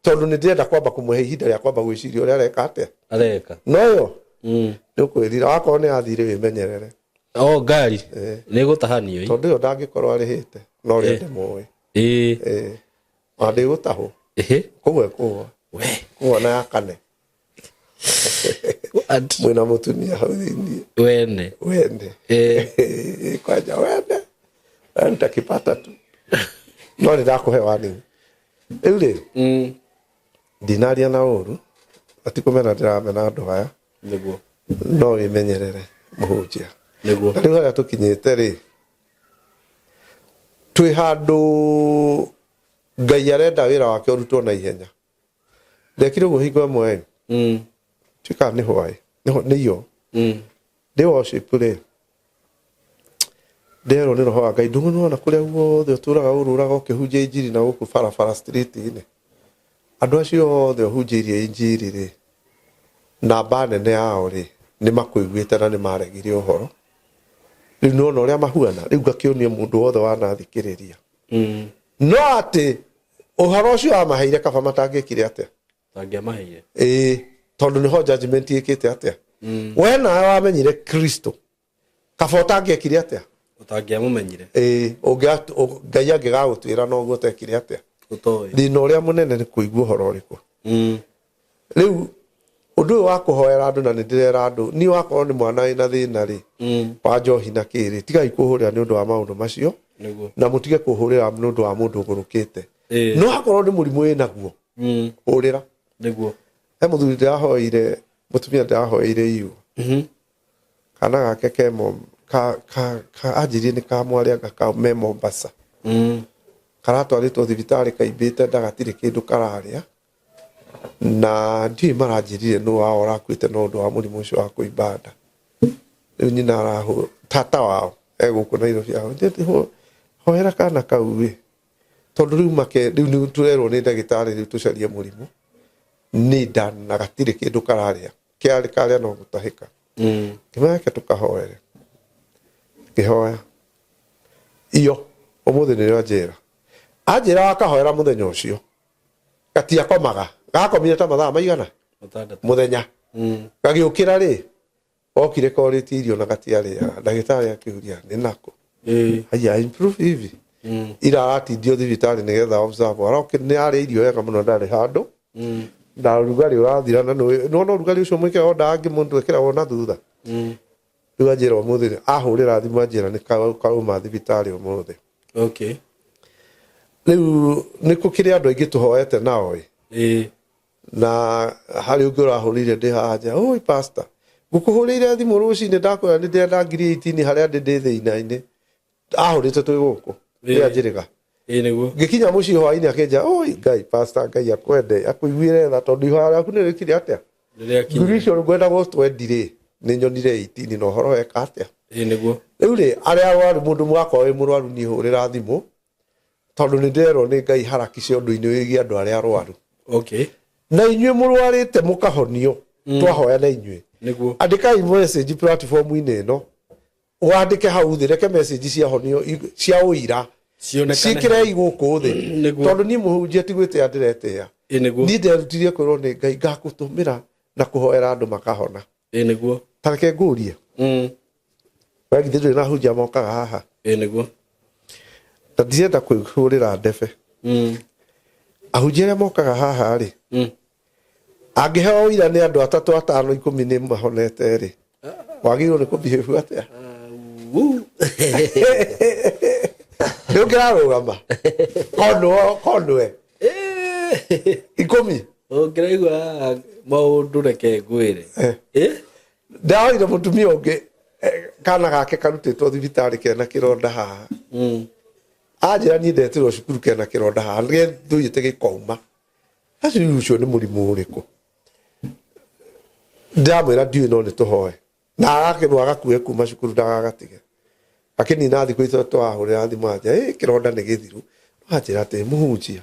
tondũ nĩ ndĩrenda kwamba kũmũhe ihinda rĩa kwamba gwĩciria ũrĩa areka atĩa. Areka. No yo nĩ ũkwĩrira wakorwo nĩ athire wĩmenyerere. O ngari nĩ gũtahanio. Tondũ ĩyo ndangĩkorwo arĩhĩte no ũrĩa ndĩmũĩ. Ona ndĩgũtahwo kũgwa ĩkũgwa kũgwa na yakane mwĩna mũtumia hau thĩiniĩ. Wene. Wene. Kwanja wene we nitakipata tu, no nĩ ndakũhe warning rĩu rĩ. Ndinaria na ũru na ti kũmena ndĩramena andũ aya. Nĩguo. No wĩmenyerere mũhunjia. Nĩguo. Na rĩu harĩa tũkinyĩte rĩ, twĩ handũ Ngai arenda wĩra wake ũrutwo na ihenya. Ndekire ũguo hingo ĩmwe ĩ, tuĩkaga nĩ hwaĩ nĩ iyo ndĩ worship rĩ, nderwo nĩ roho wa Ngai, ndũng'ũ nĩwona kũrĩa guothe ũtũraga ũrũraga ũkĩhunjia injiri na gũkũ barabara street-inĩ, andũ acio othe ũhunjĩirie injiri rĩ, namba nene yao rĩ nĩ makũiguĩte na nĩ maregire ũhoro. Rĩu nĩwona ũrĩa mahuana. Rĩu ngakĩonia mũndũ wothe wanathikĩrĩria no atĩ ũhoro ũcio wamaheire kaba matangĩkire atĩa. Tangĩamaheire. Ĩĩ, tondũ nĩho judgment ĩkĩte atĩa. We nawe wamenyire Kristo kaba ũtangĩekire atĩa. Ũtangĩamũmenyire. Ĩĩ, Ngai angĩgagũtuĩra noguo ũtekire atĩa. Ũtoĩ. Thĩna ũrĩa mũnene nĩ kũigua ũhoro ũrĩkũ. Rĩu ũndũ ũyũ wa kũhoera andũ, na nĩ ndĩrera andũ niĩ wakorwo nĩ mwana wĩna thĩna rĩ wa njohi na kĩrĩ, tigai kũhũrĩra nĩ ũndũ wa maũndũ macio. Nĩguo. Na mũtige kũhũrĩra nĩ ũndũ wa mũndũ ũgũrũkĩte. No akorwo nĩ mũrimũ wĩ naguo, hũrĩra. Nĩguo. He mũthuri ndĩrahoeire, mũtumia ndĩrahoeire iu kana gake ke ka anjĩrie nĩ ka mwarĩ anga ka me Mombasa. Karatwarĩtwo thibitarĩ kaimbĩte nda, gatirĩ kĩndũ kararĩa, na ndiũĩ maranjĩrire nũ wao ũrakuĩte no ũndũ wa mũrimũ ũcio wa kũimba nda. Rĩu nyina arahũ tata wao e gũkũ Nairobi ahũ hoera kana kau ĩ, tondũ rĩu make rĩu nĩ tũrerwo nĩ ndagĩtarĩ rĩu tũcarie mũrimũ nĩ nda na gatirĩ kĩndũ kararĩa, kĩarĩ karĩa no gũtahĩka. Ngĩmera tũkahoere, ngĩhoya iyo ũmũthĩ nĩrĩo anjĩra, anjĩra wakahoera mũthenya ũcio. Gatiakomaga, gakomire ta mathaa maigana? Matandatũ. Muthenya. Gagĩũkĩra rĩ, okire korĩtie irio na gatiarĩaga. Ndagĩtarĩ akĩũria nĩ nako. Haya, improve hivi. Ira aratindio thibitarĩ nĩgetha observe. Aroke nĩ arĩa irio wega mũno, ndarĩ handũ. Na ũrugarĩ ũrathira, na nĩwona ũrugarĩ ũcio mwĩkĩra onda angĩ mũndũ ekĩragwo na thutha. Rĩu anjĩra ũmũthĩ, ahũrĩra thimũ anjĩra nĩ kauma thibitarĩ ũmũthĩ. Okay. Rĩu nĩ kũkĩrĩ andũ aingĩ tũhoete nao ĩ. Na harĩ ũngĩ ũrahũrĩire ndĩ haha nja, oi pastor, ngũkũhũrĩire thimũ rũcinĩ ndakwĩra nĩ ndĩrenda ngiri 18 harĩa ndĩ ndĩ thĩina-inĩ. Ahũrĩte twĩ gũkũ. Nĩ anjĩrĩga. Ĩĩ nĩguo. Ngĩkinya mũciĩ hwainĩ akĩnja, oi Ngai, pastor, Ngai akwende, akũiguĩre tha tondũ ihoya rĩaku nĩ rĩkire atĩa? Rĩrĩa Ngiri icio ngwenda gũtwendi rĩ, nĩ nyonire 18 na ũhoro weka atĩa? Ĩĩ nĩguo. Rĩu rĩ, arĩa arwaru, mũndũ mũgakorwo wĩ mũrwaru, niĩ hũrĩra thimũ tondũ nĩ ndĩrerwo nĩ Ngai harakice ũndũ-inĩ wĩgiĩ andũ arĩa arwaru. Okay. Na inyuĩ mũrwarĩte mũkahonio, twahoya na inyuĩ. Nĩguo. Andĩkai message platform-inĩ ĩno, wandĩke hau thĩ, reke message cia honio cia ũira Cionekane. ciĩkĩrei gũkũ thĩ. Nĩguo. Tondũ niĩ mũhunjia ti gwĩtĩa ndĩretĩa. Ĩĩ nĩguo. Niĩ nderutire kwĩrwo nĩ Ngai ngakũtũmĩra na kũhoera andũ makahona. Ĩĩ nĩguo. Ta reke ngũrie. We githĩ ndũrĩ na ahunjia mokaga haha? Ĩĩ nĩguo. Na ndirenda kwĩhũrĩra ndebe. Ahunjia arĩa mokaga haha rĩ, angĩheo ũira nĩ andũ atatũ, atano, 10 nĩ mahonete rĩ, wagĩrĩirwo nĩ kũbehave atĩa? Nĩ ũngĩrarũgama konwe 10. Ũngĩraigua maũndũ reke ngwĩre. Ndahoire mũtumia ũngĩ, kana gake karutĩtwo thibitarĩ kena kĩronda haha. Anjĩra niĩ ndetĩrwo cukuru kena kĩronda haha, gĩthũĩte gĩkauma. Acio rĩu ũcio nĩ mũrimũ ũrĩkũ? Ndamwĩra ndiũĩ no nĩ tũhoe. Na arakĩrwo agakue kuma cukuru ndagagatige. Akĩnina thikũ ithatũ ahũrĩra thimũ anja, ĩ kĩronda nĩ gĩthiru. No anjĩra atĩ mũhunjia,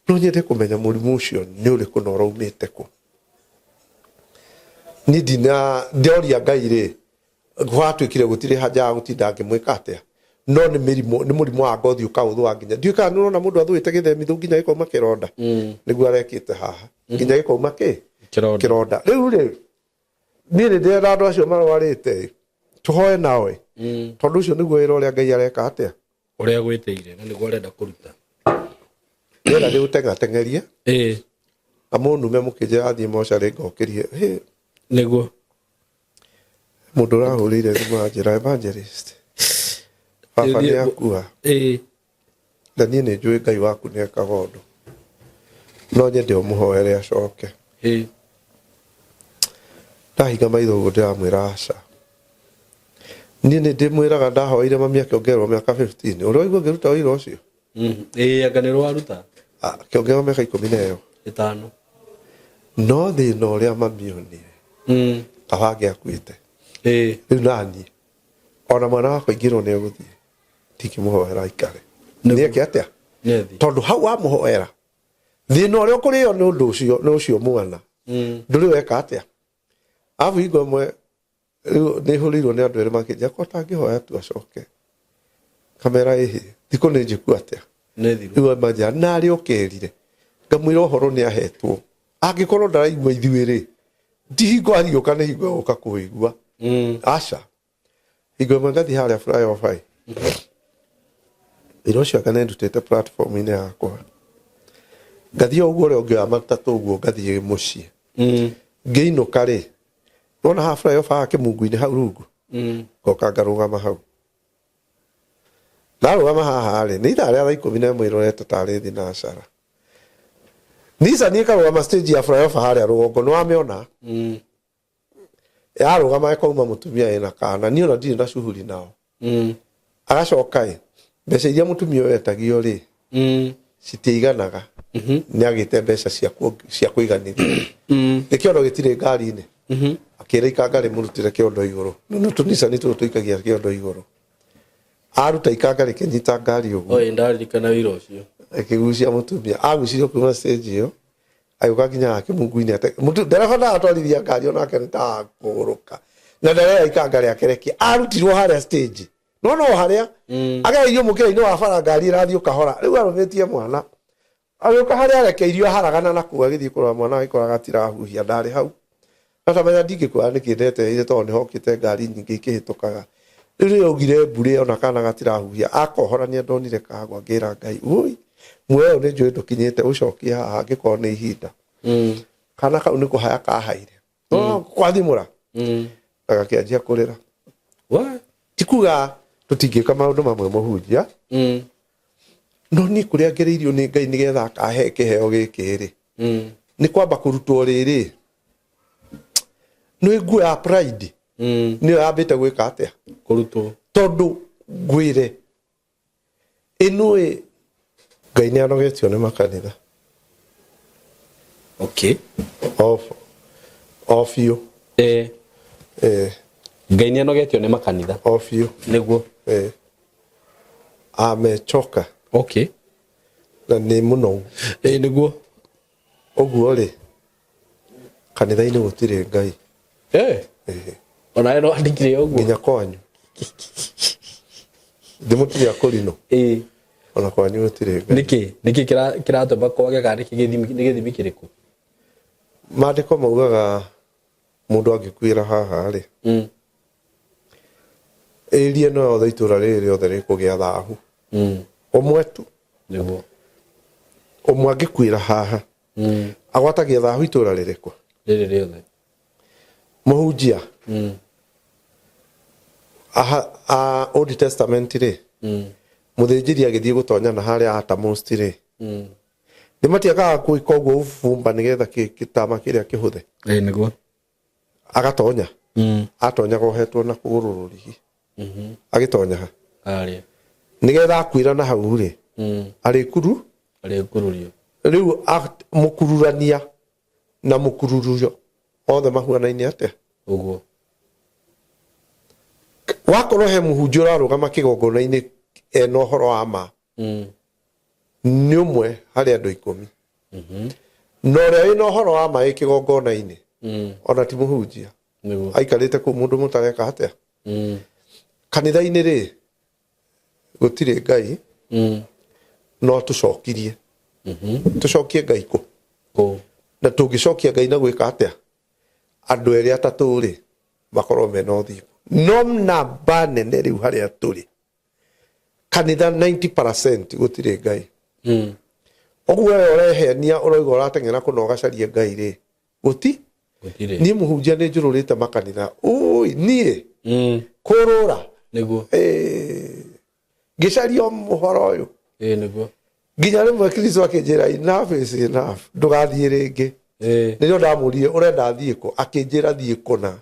no nyende kũmenya mũrimũ ũcio nĩ ũrĩkũ na ũraumĩte kũ. Niĩ ndina ndoria Ngai rĩ, gwatuĩkire gũtirĩ haja ya gũtinda ngĩmwĩka atĩa. No nĩ mĩrimũ, nĩ mũrimũ wa ngothi ũkaũthũa nginya. Ndiũĩ kana nĩ ũrona mũndũ athũĩte gĩthemithũ nginya gĩkauma kĩronda. Nĩguo arekĩte haha. Nginya gĩkauma kĩ? Kĩronda. Kĩronda. Rĩu rĩ, niĩ nĩ ndĩrenda andũ acio marwarĩte tũhoe nao ĩ. Tondũ ũcio nĩguo wĩra ũrĩa Ngai areka atĩa? Ũrĩa gwĩtĩire na nĩguo arenda kũruta. Ndĩrenda ndĩũteng'ateng'erie. Ĩĩ. Na mũnume mũkĩnjĩra athiĩ mocarĩ ngokĩrie. Hĩ. Nĩguo. Mũndũ ũrahũrĩire thimũ anjĩra evangelist. Baba nĩ akua. Ĩĩ. Na niĩ nĩ njũĩ Ngai waku nĩ ekaga ũndũ. No nyende ũmũhoere acoke. Ĩĩ. Ndahinga maitho ũguo ndĩramwĩra aca. Niĩ nĩ ndĩmwĩraga ndahoire mami akĩongererwo mĩaka 15. Ũrĩa waigua ngĩruta ũira ũcio? Ĩĩ, anga nĩ rwaruta. Akĩongererwo mĩaka ikũmi na ĩyo. Ĩtano. No thĩna ũrĩa mami onire. Kaba angĩakuĩte. Ĩĩ. Rĩu naniĩ ona mwana wakwa ingĩrwo nĩ egũthiĩ, ndingĩmũhoera aikare. Nĩ eke atĩa? Tondũ hau wamũhoera thĩna ũrĩa ũkũrĩo nĩ ũndũ ũcio, nĩ ũcio mwana. Ndũrĩ weka atĩa? Arabu hingo ĩmwe rĩu nĩ hũrĩirwo nĩ andũ erĩ makĩnjĩra ko tangĩhoya tu acoke. Kamera ĩhĩ, thikũ nĩ njĩku atĩa? Nĩ thiru. Rĩu manjĩra narĩ ũkerire. Ngamwĩra ũhoro nĩ ahetwo. Angĩkorwo ndaraigua ithuĩ rĩ, ti hingo ariũka nĩ hingo egũka kũigua. Aca. Hingo ĩmwe ngathiĩ harĩa flyover ĩ. Wĩra ũcio anga nĩndutĩte platform-inĩ yakwa. Ngathiĩ o ũguo ũrĩa ũngĩ wa matatũ ũguo ngathiĩ mũciĩ. Ngĩinũka rĩ, nĩwona haha flyover haha kĩmungu-inĩ hau rungu? Ngoka ngarũgama hau. Ndarũgama haha rĩ, nĩ ithaa rĩa thaa 11 ĩrorete tarĩ thinacara. Nissan ĩkarũgama stage ya flyover harĩa rũgongo, nĩwamĩona? Yarũgama ĩkauma mũtumia ĩna kana, niĩ ona ndirĩ na shughuli nao. Agacoka ĩ, mbeca iria mũtumia ũyũ etagio rĩ, citiiganaga. Nĩ agĩte mbeca cia kũiganĩria. Nĩ kĩondo gĩtirĩ ngari-inĩ. Akĩra ikanga rĩmũrutĩre kĩondo igũrũ. No tũnica nĩ tũtũ tũikagia kĩondo igũrũ. Aruta ikanga rĩkĩnyita ngari ũguo. Oi, ndaririkana wĩra ũcio. Ĩkĩgucia mũtumia. Agucirio kuma stage ĩyo. Agĩũka nginya haha kĩmungu-inĩ ate-, mũtu-, ndereba ndaratwarithia ngari onake nĩ ta kũgũrũka. Na ndereba ikanga rĩake rĩkia. Arutirwo harĩa stage. No no harĩa. Agereirio mũkĩra-inĩ wa bara ngari ĩrathiĩ kahora. Rĩu arũmĩtie mwana. Agĩũka harĩa arekeirio aharagana na kũu agĩthiĩ kũrora mwana agĩkora gatirahuhia ndarĩ hau. Na tamenya ndingĩkuoya nĩkĩ ndetereire tondũ nĩhokĩte ngari nyingĩ ikĩhĩtũkaga. Rĩu rĩrĩa augire mbure ona kana gatirahuhia akohorania ndonire kagwa ngĩra Ngai ũi muoyo ũyũ nĩ njũĩ ndũkinyĩte ũcokie haha angĩkorwo nĩ ihinda. Kana kau nĩ kũhaya kahaire. Kwathimũra. Na gakĩanjia kũrĩra. Ti kuga tũtingĩka maũndũ mamwe mũhunjia. No niĩ kũrĩa ngereirio nĩ Ngai nĩgetha akahe kĩheo gĩkĩ rĩ. Nĩ kwamba kũrutwo rĩrĩ. Nĩ nguo ya pride. Nĩyo yambĩte gwĩka atĩa? Kũrutwo. Tondũ ngwĩre ĩnũĩ Ngai nĩ anogetio nĩ makanitha. Okay. O biũ. Ngai nĩ anogetio nĩ makanitha. O biũ. Nĩguo. Amechoka. Okay. Na nĩ mũnou. Nĩguo. Ũguo rĩ, kanitha-inĩ gũtirĩ Ngai. Ona no andĩkire ũguo. Nginya kwanyu. Ndĩmũtirĩ akũrinũ. Ona kwanyu gũtirĩ Ngai. Nĩkĩ? Nĩkĩ kĩratũma kwage kana nĩkĩ gĩthimi nĩ gĩthimi kĩrĩkũ? Maandĩko maugaga mũndũ angĩkuĩra haha rĩ. Ĩria ĩno yothe itũra rĩrĩ rĩothe rĩkũgĩa thahu. Ũmwe tu. Nĩguo. Ũmwe angĩkuĩra haha. Agwatagia thahu itũra rĩrĩkũ? Rĩrĩ rĩothe. Mũhunjia. Aha, Old Testament rĩ. Mũthĩnjĩri agĩthiĩ gũtonya na harĩa uttermost rĩ. Nĩ matiakaga gwĩka ũguo ũbumba nĩgetha gĩtama kĩrĩa kĩhũthe. Nĩguo. Agatonya. Atonyaga ohetwo na kũgũrũ rũrigi. Agĩtonya ha. Harĩa. Nĩgetha akuĩra na hau rĩ. Arĩkuru. Arĩkururio. Rĩu mũkururania na mũkururio othe mahuanaine atĩa? Ũguo. Wakorwo he mũhunjia ũrarũgama kĩgongona-inĩ ena ũhoro wa ma. Nĩ ũmwe harĩ andũ 10. Na ũrĩa wĩna ũhoro wa ma wĩ kĩgongona-inĩ ona ti mũhunjia. Aikarĩte kũu mũndũ mũtareka atĩa? Kanitha-inĩ rĩ gũtirĩ Ngai. No tũcokirie. Tũcokie Ngai kũ? Na tũngĩcokia Ngai na gwĩka atĩa? Andũ erĩ atatũ rĩ makorwo mena ũthingu. No namba nene rĩu harĩa tũrĩ kanitha 90% gũtirĩ Ngai. Ũguo we ũrehenia ũroiga ũrateng'era kũna ũgacarie Ngai rĩ gũti? Niĩ mũhunjia nĩ njũrũrĩte makanitha. Ũi niĩ kũrũra. Nĩguo. Ngĩcaria ũhoro ũyũ. Nĩguo. Nginya rĩmwe Kristo akĩnjĩra enough is enough ndũgathiĩ rĩngĩ. Nĩrĩo ndamũririe ũrenda thiĩ kũ? Akĩnjĩra thiĩ kũna.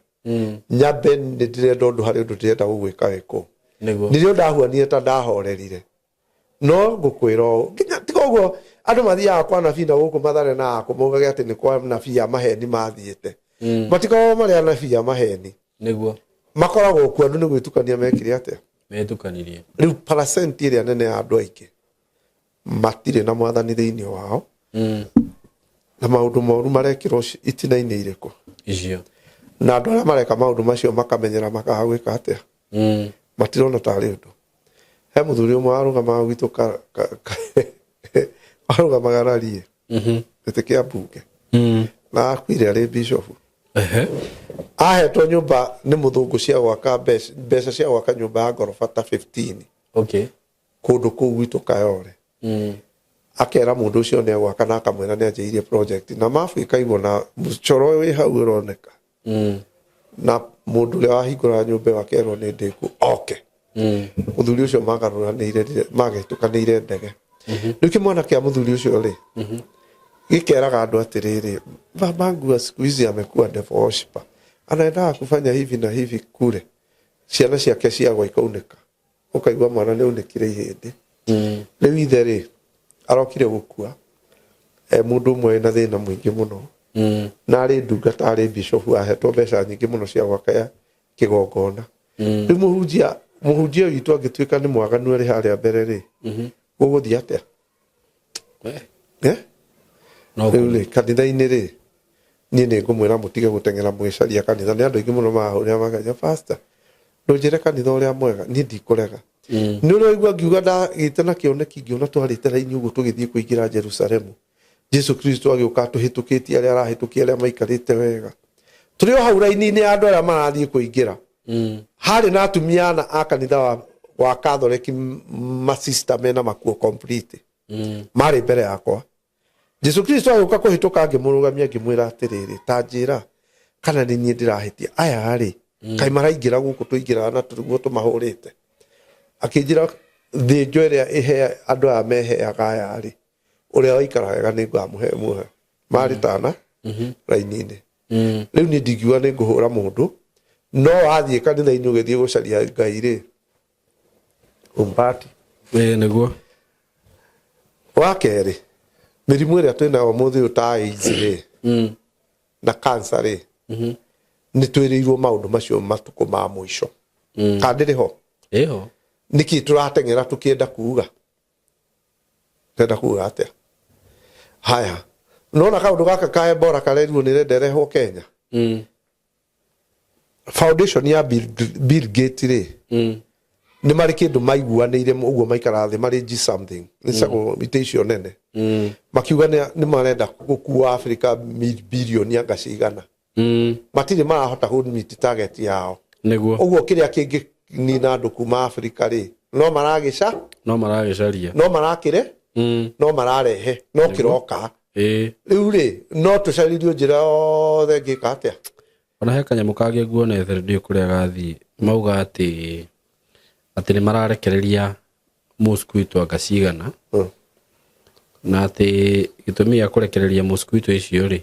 Nyambe nĩ ndĩrenda ũndũ harĩ ũndũ ndĩrenda gũgwĩka wĩkũ. Nĩguo. Nĩrĩo ndahuanire ta ndahorerire. No ngũkwĩra ũũ nginya tiga ũguo andũ mathiaga kwa nabii na gũkũ Mathare na akũ maugage atĩ nĩ kwa nabii a maheni mathiĩte. Matikoragwo marĩ anabii a maheni. Nĩguo. Makoragwo kuo andũ nĩ gwĩtukania mekire atĩa? Metukanirie. Rĩu percent ĩrĩa nene ya andũ aingĩ matirĩ na mwathani thĩinĩ wao. Na maũndũ moru marekĩrwo itina-inĩ irĩkũ? Icio. Na andũ arĩa mareka maũndũ macio makamenyera makaga gwĩka atĩa? Matirona tarĩ ũndũ. He mũthuri ũmwe warũgamaga gwitũ warũgamaga rariĩ. Gĩtĩ kĩa mbunge. Na akuire arĩ bishop. Ahetwo nyũmba nĩ mũthũngũ cia gwaka mbeca cia gwaka nyũmba ya ngoroba ta 15. Okay. Kũndũ kũu gwitũ Kayole. Akera mũndũ ũcio nĩ egwaka na akamwĩra nĩ anjĩrĩirie project na mabu ĩkaigwo na mũcoro wĩ hau ũroneka. Na mũndũ ũrĩa wahingũraga nyũmba ĩyo akerwo nĩ ndĩku oke. Mũthuri ũcio magarũranĩire magĩtũkanĩire ndege. Rĩu kĩmwana kĩa mũthuri ũcio rĩ gĩkeraga andũ atĩrĩrĩ, babangu wa siku hizi amekuwa devil worshiper, anaendaga kufanya hivi na hivi kule. Ciana ciake ciagwa ikaunĩka, ũkaigua mwana nĩ aunĩkire ihĩndĩ. Rĩu ithe rĩ arokire gũkua mũndũ ũmwe wĩna thĩna mũingĩ mũno. Na arĩ ndungata arĩ bishop ahetwo mbeca nyingĩ mũno cia gwaka kĩgongona. Rĩu mũhunjia witũ angĩtuĩka nĩ mwaganu arĩ harĩa mbere rĩ, gũgũthiĩ atĩa? Rĩu rĩ kanitha-inĩ rĩ niĩ nĩ ngũmwĩra mũtige gũteng'era mũgĩcaria kanitha. Nĩ andũ aingĩ mũno marahũrĩra makauga pastor ndũnjĩre kanitha ũrĩa mwega. Niĩ ndikũrega. Nĩ ũraigua ngiuga ndagĩte na kĩoneki ngĩona twarĩte raini ũguo tũgĩthiĩ kũingĩra Jerusalemu. Jesu Kristo agĩũka atũhĩtũkĩtie arĩa arahĩtũkia arĩa maikarĩte wega. Tũrĩ o hau raini-inĩ ya andũ arĩa marathiĩ kũingĩra. Harĩ na atumia ana a kanitha wa Katholeki masista mena makuo complete. Marĩ mbere yakwa. Jesu Kristo agĩũka kũhĩtũka ngĩmũrũgamia ngĩmwĩra atĩrĩrĩ, ta njĩra kana nĩ niĩ ndĩrahĩtia. Aya rĩ, kaĩ maraingĩra gũkũ tũingĩraga na tũguo tũmahũrĩte. Akĩnjĩra thĩnjo ĩrĩa ĩhe andũ aya meheaga aya rĩ, ũrĩa waikara wega nĩ ngamũhe muoyo. Marĩ tana raini-inĩ. Rĩu niĩ ndingiuga nĩ ngũhũra mũndũ, no wathiĩ kanitha-inĩ ũgĩthiĩ gũcaria Ngai rĩ, umbati. Ĩĩ nĩguo. Wa kerĩ, mĩrimũ ĩrĩa twĩnayo ũmũthĩ ũyũ ta AIDS rĩ, na cancer rĩ, nĩ twĩrĩirwo maũndũ macio matukũ ma mũico. Kana ndĩrĩ ho? Ĩho. Nĩkĩ tũrateng'era tũkĩenda kuuga? Tũrenda kuuga atĩa? Haya, nona kaũndũ gaka ka Ebola karerirwo nĩ renda ĩrehwo Kenya. Foundation ya Bill Gates rĩ, nĩ marĩ kĩndũ maiguanĩire ũguo maikara thĩ marĩ G something nĩ cagwo itĩ icio nene, makiuga nĩ marenda gũkua Africa bilioni anga cigana. Matirĩ marahota kũ meet target yao. Nĩguo. Ũguo kĩrĩa kĩngĩnina andũ kuma Africa rĩ, no maragĩca, no maragĩcaria, no marakĩre, no mararehe, no kĩroka. Rĩu rĩ, no tũcaririo njĩra yothe ngĩka atĩa. Ona he kanyamũ kangĩ nguonete ndiũĩ kũrĩa gathiĩ, mauga atĩ nĩ mararekereria mosquito anga cigana, na atĩ gĩtũmi gĩa kũrekereria mosquito icio rĩ,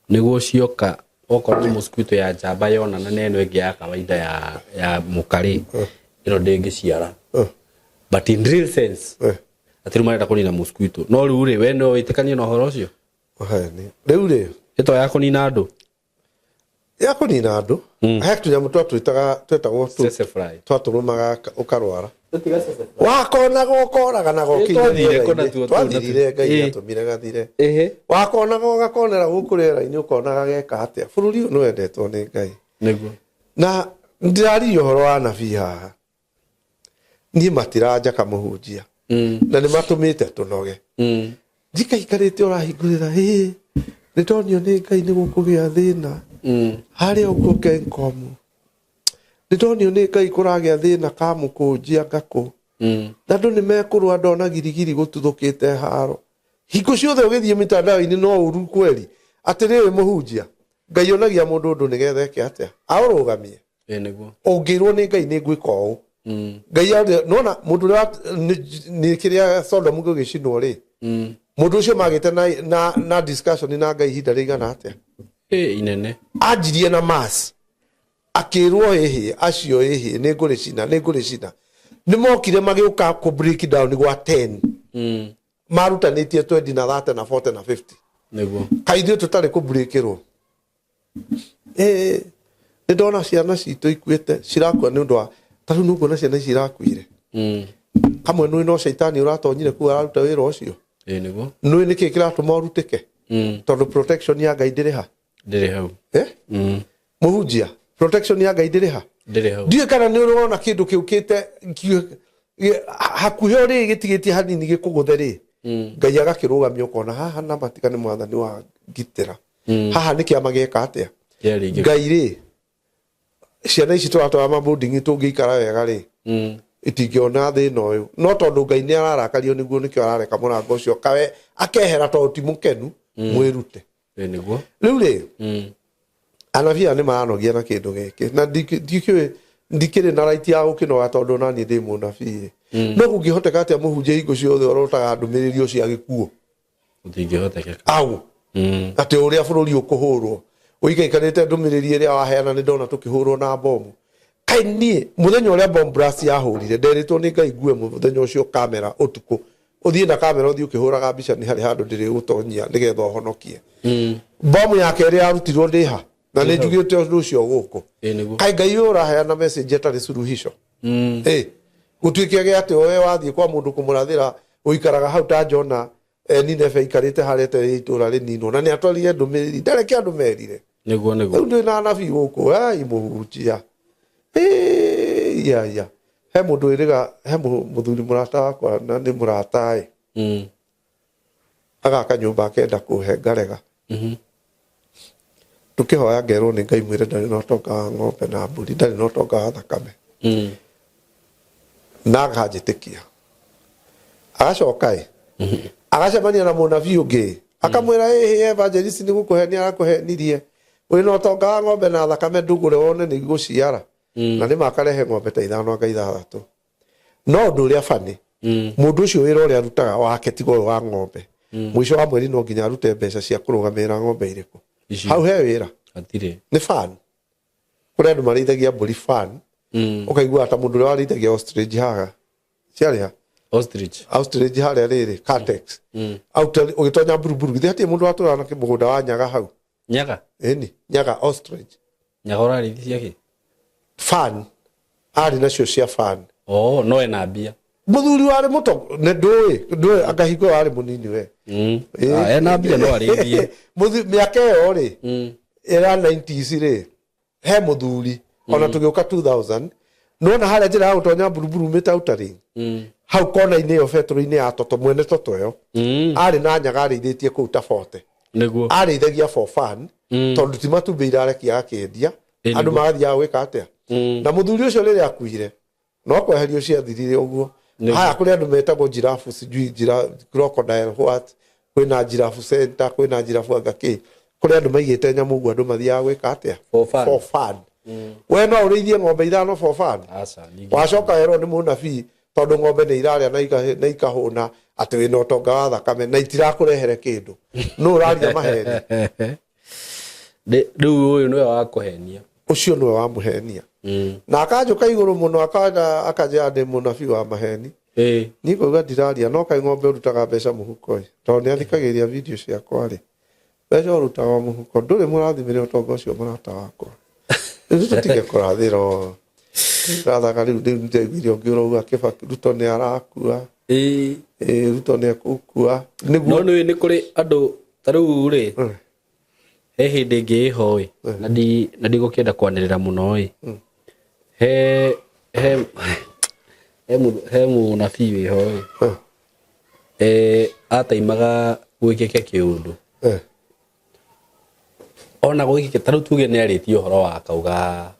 nĩguo cioka okorwo nĩ mosquito ya njamba yonana na ĩno ĩngĩ ya kawaida ya mũka rĩ, ĩno ndĩngĩciara. But in real sense, atĩ rĩu marenda kũnina mosquito. No rĩu rĩ, we no wĩtĩkanie na ũhoro ũcio? Rĩu rĩ, ĩto ya kũnina andũ, ya kũnina andũ, he tũnyamũ twatwĩtaga twetagwo twatũrũmaga ũkarwara, wakonaga ũkoraga twathirire. Ngai atũmire gathire. Wakonaga ũgakonera gũkũ rĩera-inĩ, ũkonaga geka atĩa. Bũrũri ũyũ nĩ wendetwo nĩ Ngai. Nĩguo. Na ndĩraririe ũhoro wa anabii haha, niĩ matiranjaka mũhunjia, na nĩ matũmĩte tũnoge. Ndikaikarĩte ũrahingũrĩra, ĩ nĩ ndonio nĩ Ngai nĩ gũkũgĩa thĩna harĩa ũguo Kencom, nĩ ndonio nĩ Ngai kũragĩa thĩna kamũkũnjia ngakũ, na andũ nĩ mekũrũa, ndona girigiri gũtuthũkĩte haro. Hingo ciothe ũgĩthiĩ mitandao-inĩ no ũru kweri. Atĩrĩrĩ mũhunjia, Ngai onagia mũndũ ũndũ nĩgetha eke atĩa? Aũrũgamie. Ĩĩ nĩguo. Ũngĩrwo nĩ Ngai nĩ ngwĩka ũũ, Ngai nona mũndũ ũrĩa nĩ kĩrĩa Sodomu gũgĩcinwo rĩ, mũndũ ũcio magĩte na discussion na Ngai ihinda rĩigana atĩa? Ĩĩ inene. Anjirie na mass akĩrwo ĩhĩ acio ĩhĩ nĩ ngũrĩcina, nĩ ngũrĩcina. Nĩ mokire magĩũka kũ break down gwa 10, marutanĩtie 20 na 30 na 40 na 50. Nĩguo. Kaĩ ithuĩ tũtarĩ kũ breakĩrwo? Nĩ ndona ciana citũ ikuĩte, cirakua nĩ ũndũ wa ta rĩu nĩũkuona ciana ici irakuire. Kamwe nũĩ no caitani ũratonyire kũu araruta wĩra ũcio. Ĩĩ nĩguo. Nũĩ nĩkĩ kĩratũma ũrutĩke? Tondũ protection ya Ngai ndĩrĩ ha. Ndĩrĩ hau. Mũhunjia, protection ya Ngai ndĩrĩ ha. Ndĩrĩ hau. Ndiũĩ kana nĩ ũrona kĩndũ kĩũkĩte hakuhĩ rĩ, gĩtigĩtie hanini gĩkũgũthe rĩ, Ngai agakĩrũgamia, ũkona haha na matika nĩ mwathani wa ngitĩra. Haha nĩ kĩama gĩeka atĩa? Ngai rĩ, ciana ici tũratwara maboarding tũngĩikara wega rĩ, itingĩona thĩna ũyũ. No tondũ Ngai nĩ ararakario nĩguo, nĩkĩo arareka mũrango ũcio kawe akehera, tondũ ti mũkenu mwĩrute. Ĩĩ nĩguo. Rĩu rĩ, anabii aya nĩ maranogia na kĩndũ gĩkĩ, na ndikĩũĩ ndikĩrĩ na right ya gũkĩnoga, tondũ ona niĩ ndĩ mũnabii. No kũngĩhoteka atĩa mũhunjia hingo ciothe ũrotaga ndũmĩrĩri o cia gĩkuũ? Gũtingĩhotekeka. Au atĩ ũrĩa bũrũri ũkũhũrwo ũikaikarĩte ndũmĩrĩri ĩrĩa waheana, nĩ ndona tũkĩhũrwo na bomu. Kaĩ niĩ mũthenya ũrĩa bomb blast yahũrire, nderĩtwo nĩ Ngai ngue mũthenya ũcio kamera ũtukũ, ũthiĩ na kamera, ũthiĩ ũkĩhũraga mbica, nĩ harĩ handũ ndĩrĩgũtonyia nĩgetha ũhonokie. Bomu ya kerĩ yarutirwo ndĩha na nĩ njugĩte ũndũ ũcio gũkũ. Ĩĩ nĩguo. Kaĩ Ngai ũyũ ũraheana message atarĩ suluhisho? Ĩ gũtuĩke gĩa atĩ we wathiĩ kwa mũndũ kũmũrathĩra, ũikaraga hau ta Jona Nineve, aikarĩte harĩa etereire itũra rĩninwo, na nĩ atwarire ndũmĩrĩri, ndareke andũ merire. Nĩguo nĩguo. Rĩu ndĩ na anabii gũkũ, ai mũhunjia, ia ia. He mũndũ wĩrĩga, he mũthuri mũrata wakwa na nĩ mũrata ĩ, agaka nyũmba akenda kũhe ngarega. Tũkĩhoya ngerwo nĩ Ngai mwĩre ndarĩ na ũtonga wa ng'ombe na mbũri, ndarĩ na ũtonga wa thakame. Na akanjĩtĩkia. Agacoka ĩ, agacemania na mũnabii ũngĩ, akamwĩra ĩhĩ evangelist nĩ gũkũhenia arakũhenirie, wĩna ũtonga wa ng'ombe na thakame ndũgũre wone nĩ igũciara. Na nĩ makarehe ng'ombe ta 5 anga 6. No ũndũ ũrĩa bani, mũndũ ũcio wĩra ũrĩa arutaga wake tiga ũyũ wa ng'ombe. Mũico wa mweri no nginya arute mbeca cia kũrũgamĩrĩra ng'ombe irĩkũ. Hau he wĩra. Hatirĩ. Nĩ fan. Kũrĩ andũ marĩithagia mbũri fan. Ũkaigua ta mũndũ ũrĩa warĩithagia ostrich haha. Ciarĩ ha? Ostrich. Ostrich harĩa rĩrĩ, Caltex. Ũgĩtonya Buruburu, githĩ hatirĩ mũndũ watũraga na mũgũnda wa nyaga hau? Nyaga? Ĩni, nyaga ostrich. Nyaga ũrarĩithia kĩ? Fan. Arĩ nacio cia fan. Oh, no ena mbia. Mũthuri warĩ mũtongo, nĩ ndũĩ, angahingo warĩ mũnini we. Ena mbia no arĩithie. Mĩaka ĩyo rĩ, ĩra 90s rĩ, he mũthuri, ona tũgĩũka 2000, nĩwona harĩa njĩra ya gũtonya Buruburu umĩte Outer Ring? Hau kona-inĩ ĩyo betũrũ-inĩ ya Toto, mwene Toto ĩyo, arĩ na nyaga arĩithĩtie kũu ta 40. Nĩguo. Arĩithagia for fun, tondũ ti matumbĩ irarekia akĩendia, andũ magathiaga gwĩka atĩa? Na mũthuri ũcio rĩrĩa akuire, no kweherio ciathirire ũguo. Haya kũrĩ andũ metagwo giraffe, sijui crocodile what, kwĩna giraffe center, kwĩna giraffe anga kĩ. Kũrĩ andũ maigĩte nyamũ ũguo andũ mathiaga gwĩka atĩa? For fun. For fun. We no ũrĩithie ng'ombe 5 for fun? Aca, ningĩ. Wacoka werwo nĩ mũnabii tondũ ng'ombe nĩ irarĩa na ikahũna atĩ wĩna ũtonga wa thakame na itirakũrehere kĩndũ. Nũ ũraria maheni? Rĩu ũyũ nĩwe wa kũhenia. Ũcio nĩwe wa mũhenia. Na akanjũka igũrũ mũno akanjĩra ndĩ mũnabii wa maheni. Niĩ ngauga ndiraria no kaĩ ng'ombe ũrutaga mbeca mũhuko ĩ, tondũ nĩ athikagĩrĩria video ciakwa rĩ. Mbeca ũrutaga mũhuko, ndũrĩ mũrathimĩre ũtonga ũcio mũrata wakwa. Rĩu tũtige kũrathĩra. Rathaga rĩu rĩu ndĩraiguire ũngĩ ũrauga Kĩbaki Ruto nĩ arakua. Ruto nĩ ekũkua. Nĩguo. No nĩ nĩ kũrĩ andũ ta rĩu rĩ, he hĩndĩ ĩngĩ ĩho ĩ, na ndigũkĩenda kwanĩrĩra mũno ĩ. He mũnabii wĩho ĩ. Ataimaga gwĩkĩke kĩũndũ. Ona gwĩkĩke ta rĩu tuge nĩ arĩtie ũhoro wa akauga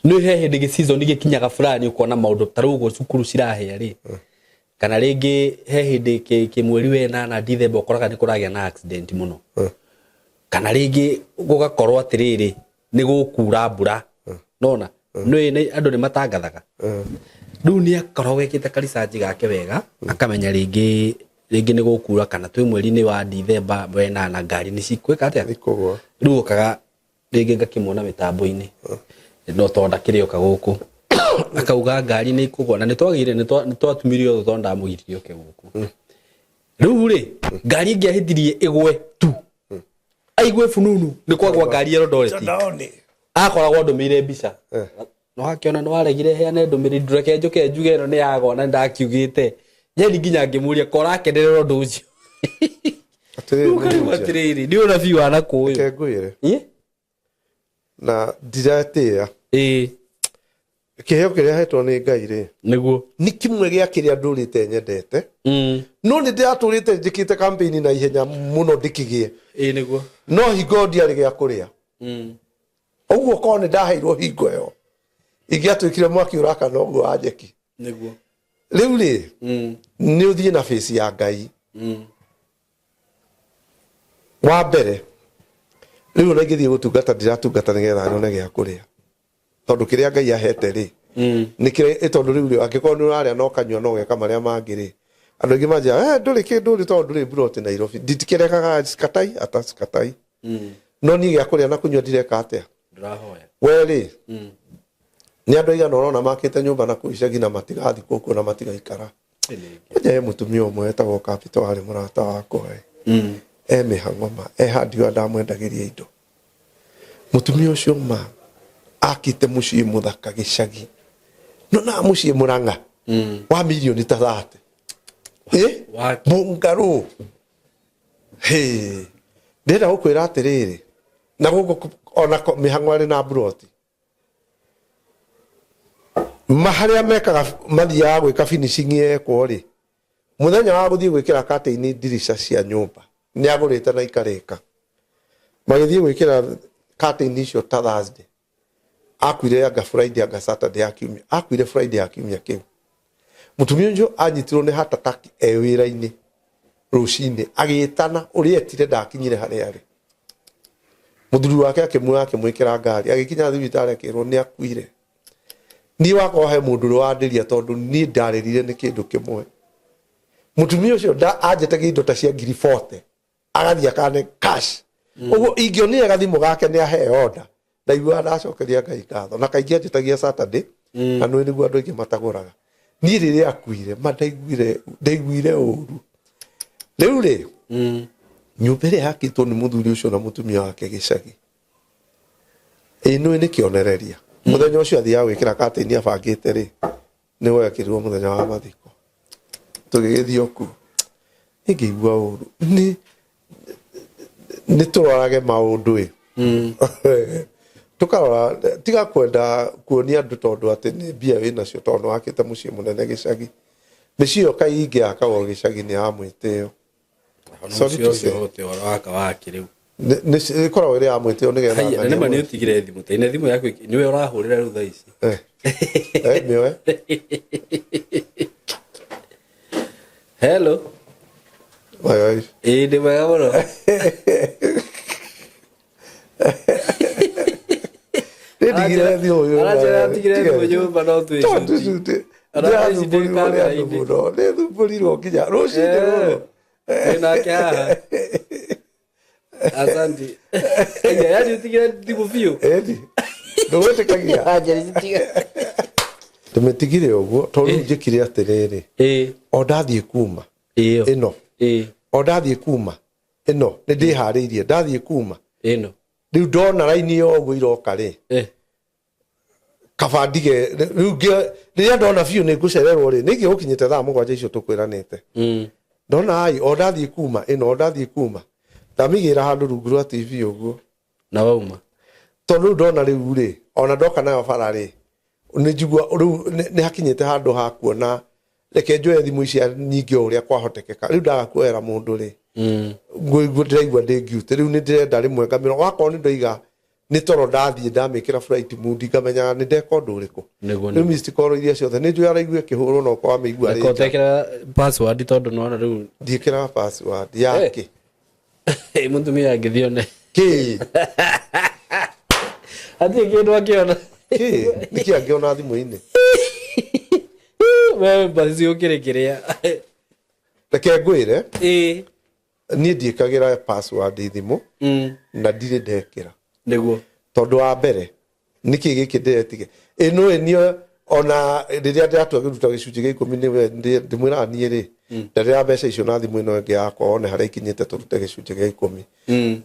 nĩ he hĩndĩ gĩ season gĩkinyaga fulani ũkona maũndũ ta rĩu ũguo cukuru cirahĩa rĩ. Kana rĩngĩ he hĩndĩ kĩmweri wa 8 Dithemba ũkoraga nĩ kũragĩa na accident mũno. Kana rĩngĩ gũgakorwo atĩrĩrĩ nĩ gũkura mbura. Nona? Nĩ andũ nĩ matangathaga. Rĩu nĩ akoragwo ekĩte ka research gake wega, akamenya rĩngĩ nĩ gũkura kana twĩ mweri-inĩ wa Dithemba wa 8 ngari nĩ cikwĩka atĩa? Ikũgwa. Rĩu okaga rĩngĩ ngakĩmuona mĩtambo-inĩ. No tondũ ndakĩrĩ oka gũkũ. Akauga ngari nĩ ikũgwa na nĩ twagĩire, nĩ twatumirie ũthũ tondũ ndamũgiririe oke gũkũ. Rĩu rĩ, ngari ĩngĩahĩtirie ĩgwe tu. Aigue fununu nĩ kwagwa ngari ya Eldoret. Akoragwo andũmĩire mbica. No akĩona nĩ waregire heane ndũmĩrĩri, ndũreke njũke njuge ĩno nĩ yagwa na ndakiugĩte. Njeri nginya ngĩmũria ko ũrakenerera ũndũ ũcio. Atĩrĩrĩ, Rĩu ũkarigwo atĩrĩrĩ, nĩ ũnabii wa nakũ ũyũ? Reke ngwĩre. Na ndiratĩĩa. Kĩheo kĩrĩa hetwo nĩ Ngai rĩ, Nĩguo. Nĩ kĩmwe gĩa kĩrĩa ndũrĩte nyendete. No nĩ ndĩratũrĩte njĩkĩte campaign na ihenya mũno ndĩkĩgĩe. Nĩguo. No hingo ndiarĩ gĩa kũrĩa. Ũguo korwo nĩ ndaheirwo hingo ĩyo, ingĩatuĩkire mwaki ũrakana ũguo wa njeki. Nĩguo. Rĩu rĩ, nĩ ũthiĩ na face ya Ngai. Wa mbere, rĩu ona ingĩthiĩ gũtungata, ndiratungata nĩgetha nyone gĩa kũrĩa. Tondũ kĩrĩa Ngai ahete rĩ, nĩ kĩrĩa, tondũ rĩu rĩ, angĩkorwo nĩ ũrarĩa na ũkanyua na ũgeka marĩa mangĩ rĩ, andũ aingĩ manjĩraga, ndũrĩ kĩndũ rĩ, tondũ ndũrĩ mburoti Nairobi. Nditikĩregaga, sikatai, ata sikatai. No niĩ gĩa kũrĩa na kũnyua ndireka atĩa? Ndũrahoya. We rĩ, nĩ andũ aigana ũrona makĩte nyũmba na kũu icagi na matigathiĩ kũu na matigaikara. Kwanja he mũtumia ũmwe wetagwo Capital warĩ mũrata wakwa ĩ. E mĩhang'o ma, e handiwa ndamwendagĩria indo. Mũtumia ũcio ma akĩte mũciĩ mũthaka gĩcagi. No na mũciĩ Mũrang'a wa mirioni ta 30. Mũngarũ. Hĩ. Ndĩrenda gũkwĩra atĩrĩrĩ, na gũkũ ona mĩhang'o arĩ na mburoti. Maharĩa mekaga mathiaga gwĩka finishing yekwo rĩ, mũthenya wa gũthiĩ gwĩkĩra curtain ndirica cia nyũmba nĩ agũrĩte na ikarĩka. Magĩthiĩ gwĩkĩra curtain icio ta Thursday, akuire anga Friday anga Saturday ya kiumia, akuire Friday ya kiumia kĩu. Mũtumia ũcio anyitirwo nĩ heart attack e wĩra-inĩ rũcinĩ, agĩtana ũrĩa etire ndakinyire harĩa arĩ. Mũthuri wake akĩmuoya akĩmwĩkĩra ngari, agĩkinya thibitarĩ akĩrwo nĩ akuire. Niĩ wakwa he mũndũ ũrĩa wandĩria tondũ niĩ ndarĩrire nĩ kĩndũ kĩmwe. Mũtumia ũcio anjĩtagia indo ta cia ngiri 40 agathiĩ akane cash. Ũguo ingĩonire gathimũ gake nĩ aheo order, ndaiguaga ndacokeria Ngai ngatho. Na kaingĩ anjĩtagia Saturday, na nĩ nĩguo andũ aingĩ matagũraga. Niĩ rĩrĩa akuire ma ndaiguire ũru. Rĩu rĩ, nyũmba ĩrĩa yakĩtwo nĩ mũthuri ũcio na mũtumia wake gĩcagi, ĩ nĩ nĩ kĩonereria. Mũthenya ũcio athiaga gwĩkĩra curtain abangĩte rĩ, nĩ gwekĩrirwo mũthenya wa mathiko. Tũgĩgĩthiĩ o kuo. Niĩ ngĩigua ũru. Nĩ tũrorage maũndũ ĩ. Tũkarora, tiga kwenda kuonia andũ tondũ atĩ nĩ mbia wĩnacio tondũ nĩ wakĩte mũciĩ mũnene gĩcagi. Mĩciĩ ĩyo kaingĩ yakagwo gĩcagi nĩ ya mwĩtĩo. Sorry to say. Ũhoro waka wake rĩu. Ĩkoragwo ĩrĩ ya mwĩtĩo nĩgetha Haiya, na ng'ania nĩma nĩ mũno. ũtigire thimũ ta ine thimũ yaku nĩwe ũrahũrĩra rĩu thaa ici. Mĩoe. Hello. Oi, oi. Ĩĩ nĩ mwega mũno. Nĩ ndigire thimũ nyũmba. Aranjĩra atigire thimũ nyũmba no Tondũ twĩcuti. twĩcuti. Ara ici ndĩ Ndĩrathumbũrirwo nĩ andũ kamera-inĩ. mũno. Nĩ thumbũrirwo nginya rũcinĩ rũrũ. Twĩ nake haha. Asante. Aya, yani ũtigire thimũ biũ. Ĩni. Ndũgwĩtĩkagia. Ndĩmĩtigire ũguo tondũ rĩu njĩkire atĩrĩrĩ. O ndathiĩ kuma. Ĩno. O ndathiĩ kuma. Ĩno nĩ ndĩharĩirie ndathiĩ kuma. Ĩno. Rĩu ndona raini ĩyo ũguo iroka rĩ. Kaba ndige rĩu rĩrĩa ndona biũ nĩ ngũcererwo rĩ, nĩ ingĩgũkinyĩte thaa 7 icio tũkwĩranĩte. Ndona ai o ndathiĩ kuma ĩno o ndathiĩ kuma. Ndamĩigĩra handũ rungu rwa TV ũguo. Na wauma. Tondũ rĩu ndona rĩu rĩ, ona ndoka nayo bara rĩ, nĩ njigua rĩu nĩ hakinyĩte handũ ha kuona reke njoe thimũ ici nyingĩ o ũrĩa kwahotekeka. Rĩu ndaga kuoera mũndũ rĩ, ngũigua ndĩraigua ndĩ guilty. Rĩu nĩ ndĩrenda rĩmwe ngamĩra wakorwo nĩ ndoiga nĩ toro ndathiĩ ndamĩkĩra flight mode ngamenyaga nĩ ndeka ũndũ ũrĩkũ. Nĩguo, Rĩu nĩguo. missed call iria ciothe nĩ njũĩ araigua ĩkĩhũrwo na okorwo amĩigua Reke rĩ nja. ũtekĩra password tondũ nĩwona rĩu. Ndiĩkĩraga password yake. Mũtumia angĩthiĩ one. Kĩ? Hatirĩ kĩndũ angĩona. Kĩ? Nĩkĩ angĩona thimũ-inĩ? Wewe basi ũkĩrĩ kĩrĩa. Reke ngwĩre. Niĩ ndiĩkagĩra password thimũ na ndirĩ ndekĩra. Nĩguo. Tondũ wa mbere nĩkĩ gĩkĩ ndĩretige ĩno ĩ niĩ ona rĩrĩa ndĩratua kũruta gĩcunjĩ gĩa ikũmi nĩwe ndĩmwĩraga niĩ rĩ ndarĩra mbeca icio na thimũ ĩno ĩngĩ yakwa one harĩa ikinyĩte tũrute gĩcunjĩ gĩa ikũmi.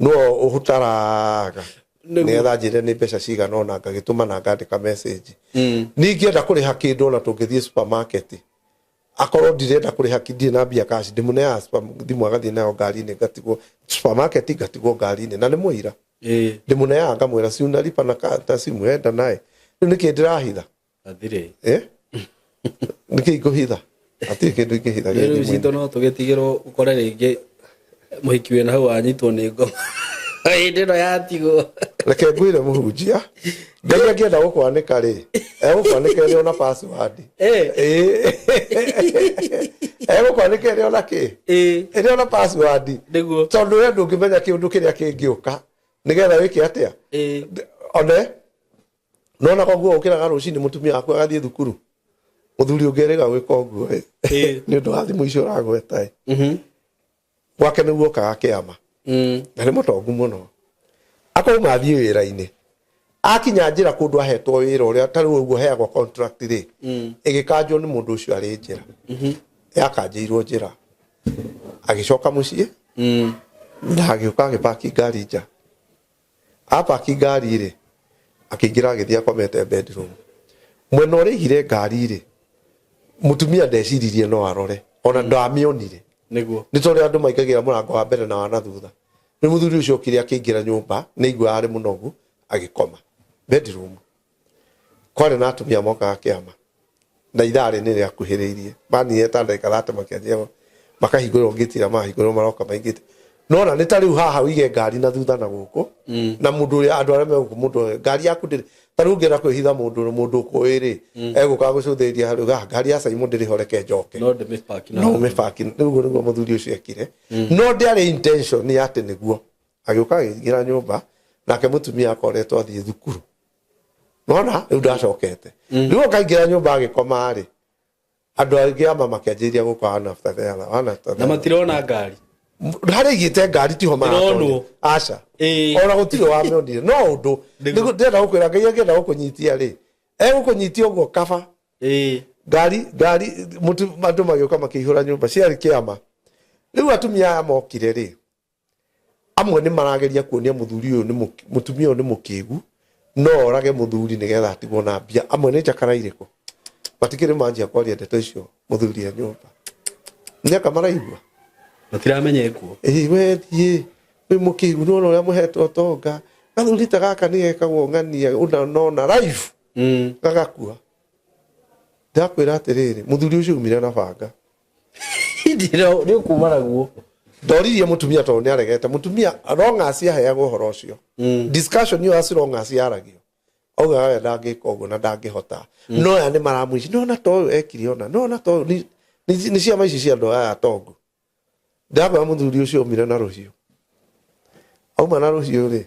No ũhũtaraga nĩgetha njĩre nĩ mbeca cigana ona ngagĩtũma na ngandĩka message. Niĩ ingĩenda kũrĩha kĩndũ ona tũngĩthiĩ supermarket akorwo ndirenda kũrĩha ndirĩ na mbia cash ndĩmũneaga thimũ agathiĩ nayo ngari-inĩ ngatigwo supermarket ngatigwo ngari-inĩ na nĩ mũira. Ndĩmũneaga ngamwĩra si unalipa na ta simu enda naye. Rĩu nĩkĩ ndĩrahitha? Hatirĩ. Nĩkĩ ingũhitha? Hatirĩ kĩndũ ingĩhitha gĩ Rĩu thimũ-inĩ. citũ no tũgĩtigĩrwo ũkore rĩngĩ mũhiki wĩna hau anyitwo nĩ ngoma. Hĩndĩ ĩno yatigwo. Reke ngwĩre mũhunjia, Ngai angĩenda gũkwanĩka rĩ, egũkwanĩka ĩrĩ ona password. Egũkwanĩka ĩrĩ ona kĩ? Ĩrĩ ona password. Nĩguo. Tondũ we ndũngĩmenya kĩũndũ kĩrĩa kĩngĩũka nĩgetha wĩke atĩa? One, nona koguo ũkĩraga rũcinĩ mũtumia waku agathiĩ thukuru. Mũthuri ũngĩ erĩga gwĩka ũguo ĩ. Nĩ ũndũ wa thimũ icio ũragweta ĩ. Gwake nĩguo okaga kĩama. Na nĩ mũtongu mũno. Akauma athiĩ wĩra-inĩ. Akinya njĩra kũndũ ahetwo wĩra ũrĩa ta rĩu ũguo heagwo contract rĩ, ĩgĩkanjwo nĩ mũndũ ũcio arĩ njĩra. Yakanjĩirwo njĩra. Agĩcoka mũciĩ na agĩũka agĩpaki ngari nja. Apaki ngari rĩ, akĩingĩra agĩthiĩ akomete bedroom. Mwena ũrĩa aigire ngari rĩ, mũtumia ndeciririe no arore, ona ndamĩonire. Nĩguo. Nĩ tondũ andũ maingagĩra mũrango wa mbere na wa na thutha. Rĩu mũthuri ũcio okire akĩingĩra nyũmba, nĩ aiguaga arĩ mũnogu, agĩkoma bedroom. Kwarĩ na atumia mokaga kĩama. Na ithaa rĩ nĩ rĩakuhĩrĩirie, manire ta ndagĩka 30 makĩanjia makahingũrĩrwo ngĩti ĩrĩa mahingũrĩrwo maroka maingĩte. Nona nĩ ta rĩu haha wĩige ngari na thutha na gũkũ na mũndũ ũrĩa andũ arĩa megũkũ, mũndũ ũrĩa- ngari yaku ndĩrĩ ta rĩu ũngĩenda kwĩhitha mũndũ ũkũĩ rĩ, egũka gũcũthĩrĩria harĩ "Ah, ngari ya Simon ndĩrĩ ho, reke njoke." No ndĩmĩpaki na No ũmĩbaki nĩguo nĩguo mũthuri ũcio ekire, no ndĩarĩ intention ya atĩ nĩguo agĩũka agĩingĩra nyũmba nake mũtumia akoretwo athiĩ thukuru, nona rĩu ndacokete. Rĩu okaingĩra nyũmba agĩkoma rĩ, andũ angĩ ama makĩanjĩrĩria gũka one after the other, one after the Na other. Matirona ngari. Harĩa igĩte ngari tiho maratonya. Ĩronwo. Aca. Ĩĩ. Ona gũtirĩ wamĩonire, no ũndũ Nĩguo. Ndĩrenda gũkwĩra Ngai angĩenda gũkũnyitia rĩ, egũkũnyitia ũguo kaba. Ngari mũtu andũ magĩũka makĩihũra nyũmba ciarĩ kĩama. Rĩu atumia aya mokire rĩ, amwe nĩ marageria kuonia mũthuri ũyũ nĩ mũtumia ũyũ nĩ mũkĩgu, no orage mũthuri nĩgetha atigwo na mbia. Amwe nĩ njakara irĩkũ matikĩrĩ manjia kwaria ndeto icio mũthuri e nyũmba nĩaka maraigua. Matiramenya ekuo. Ĩĩ, we thiĩ wĩ mũkĩgu, nĩwona ũrĩa mũhetwo tonga, gathuri ta gaka nĩ gekagwo ng'ania ũna nona live gagakua. Ndakwĩra atĩrĩrĩ, mũthuri ũcio umire na banga. Nĩ ũkuma naguo. Ndoririe mũtumia tondũ nĩ aregete. Mũtumia wrong as aheagwo ũhoro ũcio, discussion ĩyo as long as yaragio, augaga we ndangĩka ũguo na ndangĩhota. No aya nĩ maramwĩci nona ta ũyũ ekire ona nona ta ũyũ nĩ ciama ici cia andũ aya atongu. Ndakwĩra mũthuri ũcio aumire na rũhiũ, auma na rũhiũ rĩ,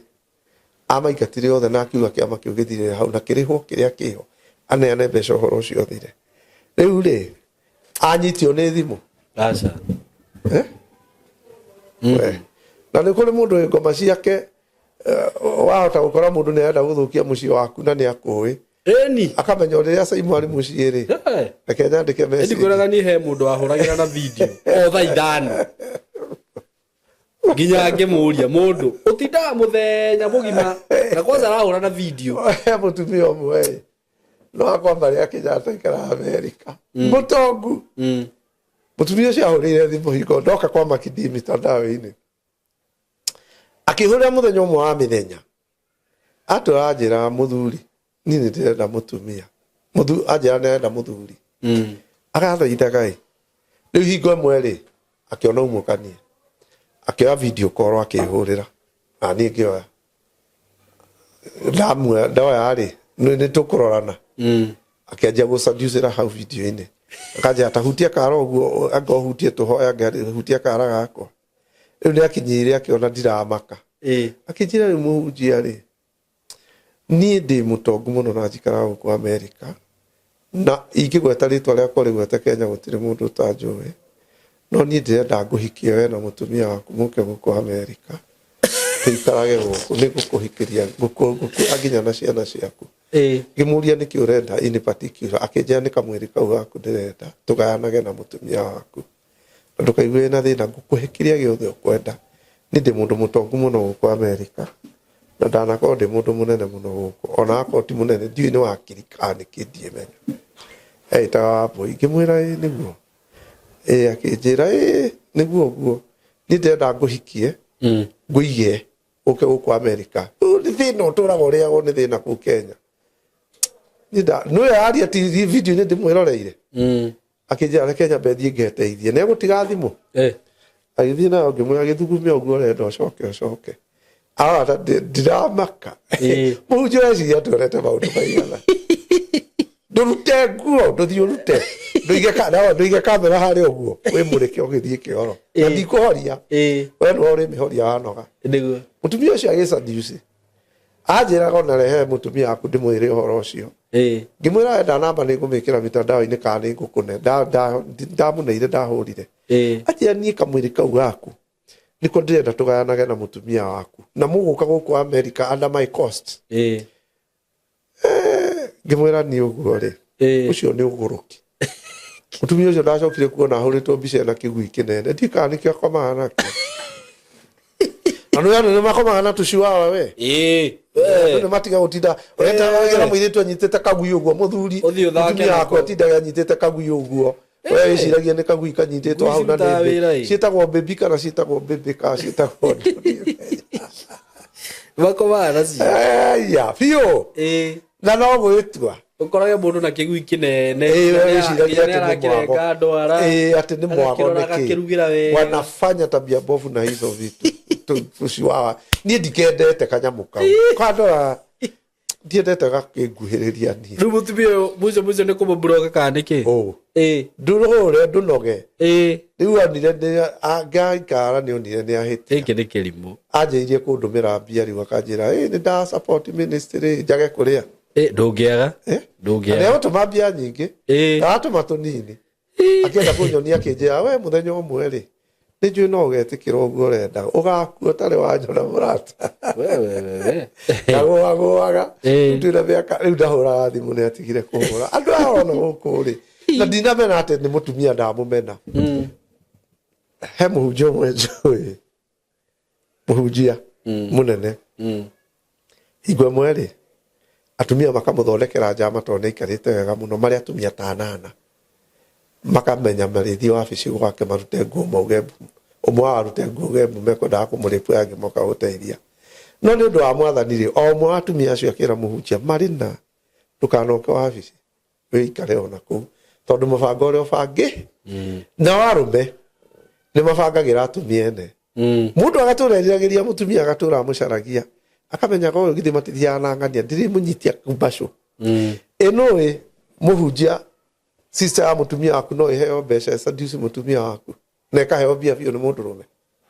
amaingatire othe na akiuga kĩama kĩu gĩthirĩre hau na kĩrĩhwo kĩrĩa kĩho, aneane mbeca ũhoro ũcio ũthire. Rĩu rĩ, anyitio nĩ thimũ. Aca. Eh? We. Na nĩ kũrĩ mũndũ wĩ ngoma ciake, wahota gũkora mũndũ nĩ arenda gũthũkia mũciĩ waku na nĩ akũĩ. Ĩni. Akamenya ũrĩa Saimu arĩ mũciĩ rĩ, reke nyandĩke message. Ndikwĩraga niĩ he mũndũ wahũragĩra na video o thaa 5 nginya ngĩmũria, mũndũ ũtindaga mũthenya mũgima na kwanza arahũra na video? He mũtumia ũmwe ĩ, no akwa marĩa Kenyatta aikaraga Amerika, mũtongu. Mũtumia ũcio ahũrĩire thimũ hingo ndoka kwa makindi mitandao-inĩ, akĩhũrĩra mũthenya ũmwe wa mĩthenya, atũra anjĩra, "Mũthuri, niĩ nĩ ndĩrenda mũtumia." Anjĩra nĩ arenda mũthuri, agathaithaga ĩ. Rĩu hingo ĩmwe rĩ, akĩona umũkanie, akĩoya video call akĩhũrĩra, na niĩ ngĩoya. Ndamuoya, ndoya rĩ, nĩ tũkũrorana, akĩanjia gũcaducĩra hau video-inĩ, akanjĩra, "Ta hutia kara ũguo, anga ũhutie tũhoya, anga hutia kara gakwa." Rĩu nĩ akinyĩire, akĩona ndiramaka, akĩnjĩra, "Rĩu mũhunjia rĩ, niĩ ndĩ mũtongu mũno na njikaraga gũkũ Amerika, na ingĩgweta rĩtwa rĩakwa rĩgwete Kenya gũtirĩ mũndũ ũtanjũĩ, no niĩ ndĩrenda ngũhikie we na mũtumia waku mũke gũkũ Amerika tũikarage gũkũ, nĩ ngũkũhikĩria, ngũkuoya nginya na ciana ciaku." Ngĩmũria, "Nĩkĩ ũrenda in particular?" Akĩnjĩra, "Nĩ kamwĩrĩ kau gaku ndĩrenda tũgayanage na mũtumia waku, na ndũkaigue wĩna thĩna, ngũkũhe kĩrĩa gĩothe ũkwenda. Niĩ ndĩ mũndũ mũtongu mũno gũkũ Amerika na ndanakorwo ndĩ mũndũ mũnene mũno gũkũ, ona akorwo ti mũnene, ndiũĩ nĩ wakiri kana nĩkĩ, ndiĩmenya." Eĩtaga Wambũi. Ngĩmwĩra, "Ĩ nĩguo?" Ĩ akĩnjĩra, "Ĩ nĩguo ũguo, niĩ ndĩrenda ngũhikie, ngũige ũke gũkũ Amerika. Ũyũ nĩ thĩna ũtũraga ũrĩagwo nĩ thĩna kũu Kenya." Nĩwe aria ti video-inĩ ndĩmwĩroreire. Akĩnjĩra, "Reke nyambe thiĩ ngeteithie." Nĩ egũtiga thimũ, agĩthiĩ nayo, ngĩmwĩra, "Gĩthugume ũguo ũrenda, ũcoke ũcoke." Arora ta ndiramaka. Mũhunjia ũreciria atĩ maũndũ maigana, ndũrute nguo, ndũthiĩ ũrute, ndũige kamera harĩa ũguo wĩmũrĩke ũgĩthiĩ kĩoro na ndikũhoria, we nĩwe ũrĩmĩhoria wanoga. Nĩguo. Mũtumia ũcio agĩcaduce, anjĩraga ona rehe mũtumia waku ndĩmwĩre ũhoro ũcio. Ngĩmwĩra enda namba nĩ ngũmĩkĩra mitandao-inĩ kana nĩ ngũkũne. Ndamũneire, ndahũrire. Anjĩra, "Niĩ kamwĩrĩ kau gaku nĩko ndĩrenda tũgayanage na mũtumia waku, na mũgũka gũkũ America under my cost." Ngĩmwĩra, "Niĩ ũguo rĩ, ũcio nĩ ũgũrũki." Mũtumia ũcio ndacokire kuona ahũrĩtwo mbica ĩna kĩgui kĩnene, ndiũĩ kana nĩkĩo akomaga nakĩo. Na nĩ andũ nĩ makomaga na tũciwawa we. Andũ nĩ matiga gũtinda ũreta mũirĩtu anyitĩte kagui ũguo, mũthuri Ũthiĩ ũthake mũtumia nako. wakwa atindaga anyitĩte kagui ũguo, we wĩciragia nĩ kagui kanyitĩtwo Ngui hau na cirutaga nĩ wĩra, ĩ. Ciĩtagwo baby kana ciĩtagwo baby kana ciĩtagwo Makomaga nacio. Aya biũ na no gwĩtua. Ũkorage mũndũ na kĩgui kĩnene. Ĩĩ, we wĩciragia nginya atĩ nĩ mwago. nĩarakĩrenga ndwara. Ĩĩ, atĩ nĩ mwago Agakĩrora nĩkĩ? agakĩrugĩra wega. Wanafanya tabia mbovu na hizo vitu tuciwawa. Niĩ ndikendete kanyamũ kau kandora, ndiendete gakĩnguhĩrĩria niĩ. Rĩu mũtumia ũyũ mũico mũico nĩ kũmũburoka kana nĩkĩ? Ũ. Ĩĩ. Ndũrũre ndũnoge. Ĩĩ. Rĩu onire nĩ ngaikara, nĩ onire nĩ ahĩtia. Gĩkĩ nĩ kĩrimũ. Anjĩirie kũndũmĩra mbia, rĩu akanjĩra, "Ĩ, nĩ nda support ministry, njage kũrĩa." Ĩ, ndũngĩaga. Eh? Ndũngĩaga. Na nĩegũtũma mbia nyingĩ. Ĩĩ. Aratũma tũnini, akĩenda kũnyonia, akĩnjĩra, "We mũthenya ũmwe rĩ, nĩ njũĩ no ũgetĩkĩra ũguo ũrenda, ũgakua ũtarĩ wanyona mũrata." We, we, we, we. Ndagũagũaga. Ĩĩ. Twĩna mĩaka rĩu ndahũraga thimũ, nĩ atigire kũhũra. Andũ aya ona gũkũ rĩ, na ndinamena atĩ nĩ mũtumia ndamũmena. He mũhunjia ũmwe njũĩ, mũhunjia mũnene. Hingo ĩmwe rĩ, atumia makamũthondekera njama, tondũ nĩ aikarĩte wega mũno, marĩ atumia ta anana, makamenya marĩthiĩ wabici gwake marute nguo mauge mbu, ũmwe wao arute nguo auge mbu, mekwendaga kũmũrĩpu, aya angĩ moka gũteithia. No nĩ ũndũ wa Mwathani rĩ, o ũmwe wa atumia acio akĩra mũhunjia, "Marĩ na ndũkanoke wabici, wĩikare ona kũu," tondũ mũbango ũrĩa ũbangĩ nao arũme nĩ mabangagĩra atumia ene. Mũndũ agatũra eriragĩria mũtumia, agatũra amũcaragia, akamenyaga ũyũ githĩ matithiaga na ng'ania, ndĩrĩmũnyitia mbacũ ĩno. Ĩ mũhunjia, sister ya mũtumia waku no ĩheo mbeca ĩseduce mũtumia waku na ĩkaheo mbia biũ nĩ mũndũrũme.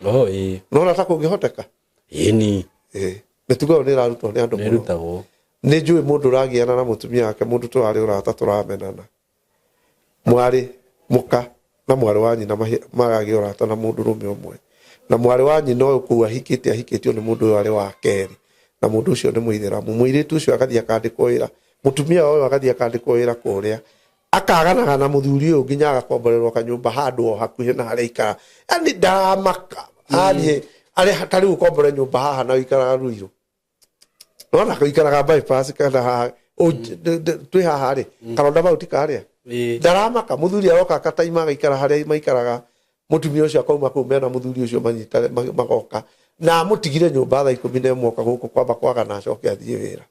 Oh, ĩĩ. Nona ta kũngĩhoteka? Ĩni. Ĩ, mĩtugo ĩyo nĩ ĩrarutwo nĩ andũ Nĩ mũno. ĩrutagwo. Nĩ njũĩ mũndũ ũragiana na mũtumia wake, mũndũ tũrarĩ ũrata, tũramenana, mwarĩ mũka na mwarĩ wa nyina maragĩa ũrata na mũndũrũme ũmwe, na mwarĩ wa nyina ũyũ kũu ahikĩte, ahikĩtio nĩ mũndũ ũyũ arĩ wa kerĩ, na mũndũ ũcio nĩ mũithĩramu. Mũirĩtu ũcio agathiĩ akandĩkwo wĩra, mũtumia ũyũ agathiĩ akandĩkwo wĩra kũrĩa, akaganaga na mũthuri ũyũ nginya agakomborerwo kanyũmba handũ o hakuhĩ na harĩa ikara. Yani ndaramaka athiĩ arĩ ta rĩu ũkombore nyũmba haha na ũikaraga Ruiru, nona ũikaraga Bypass kana haha twĩ haha rĩ, karonda bau ti karĩa. Ĩĩ. Ndaramaka mũthuri aroka akataima, agaikara harĩa maikaraga, mũtumia ũcio akauma kũu mena mũthuri ũcio manyitane, magoka na amũtigire nyũmba thaa 11, oka gũkũ kwamba kwaga na acoke athiĩ wĩra.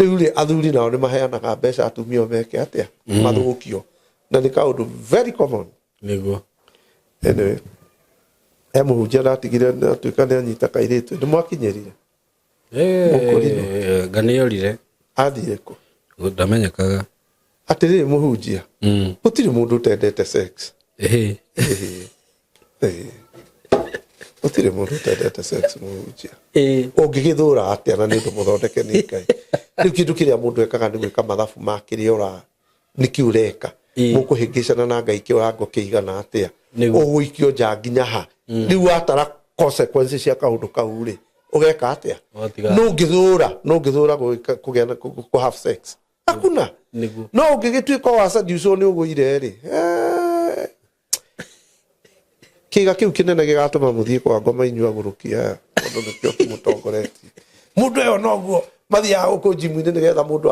Rĩu rĩ, athuri nao nĩ maheanaga mbeca atumia o meke atĩa, mathũkio, na nĩ kaũndũ very common. Nĩguo. Anyway, he mũhunjia ndatigire atuĩka nĩ anyita kairĩtu, nĩ mwakinyĩrire. Mũkũrinũ. Nga nĩorire. Athiĩ kũ? Ndamenyekaga. Atĩrĩrĩ mũhunjia, gũtirĩ mũndũ ũtendete sex. Ĩhĩ. Ĩhĩ. Ĩhĩ. Gũtirĩ mũndũ ũtendete sex, mũhunjia. Ĩĩ. Ũngĩgĩthũra atĩa na nĩ ũndũ mũthondeke nĩ Ngai? Rĩu kĩndũ kĩrĩa mũndũ ekaga nĩ gwĩka mathabu ma kĩrĩa ũra nĩkĩ ũreka. Ĩĩ. Mũkũhĩngĩcana na Ngai kĩwango kĩigana atĩa? Nĩguo. Ũgũikio nja nginya ha? Rĩu watara consequences cia kaũndũ kau rĩ, ũgeka atĩa? Ũgatiga. Nũngĩthũra kũgĩa na kũ have sex, hakuna. Nĩguo. No ũngĩgĩtuĩka wa seduce nĩ ũgũire rĩ, kĩga kĩu kĩnene gĩgatũma mũthiĩ kwa ngoma inyuĩ agũrũki aya, tondũ nĩkĩo kĩmũtongoretie. Mũndũ ĩyo noguo mathiaga gũkũ njimu-inĩ nĩgetha mũndũ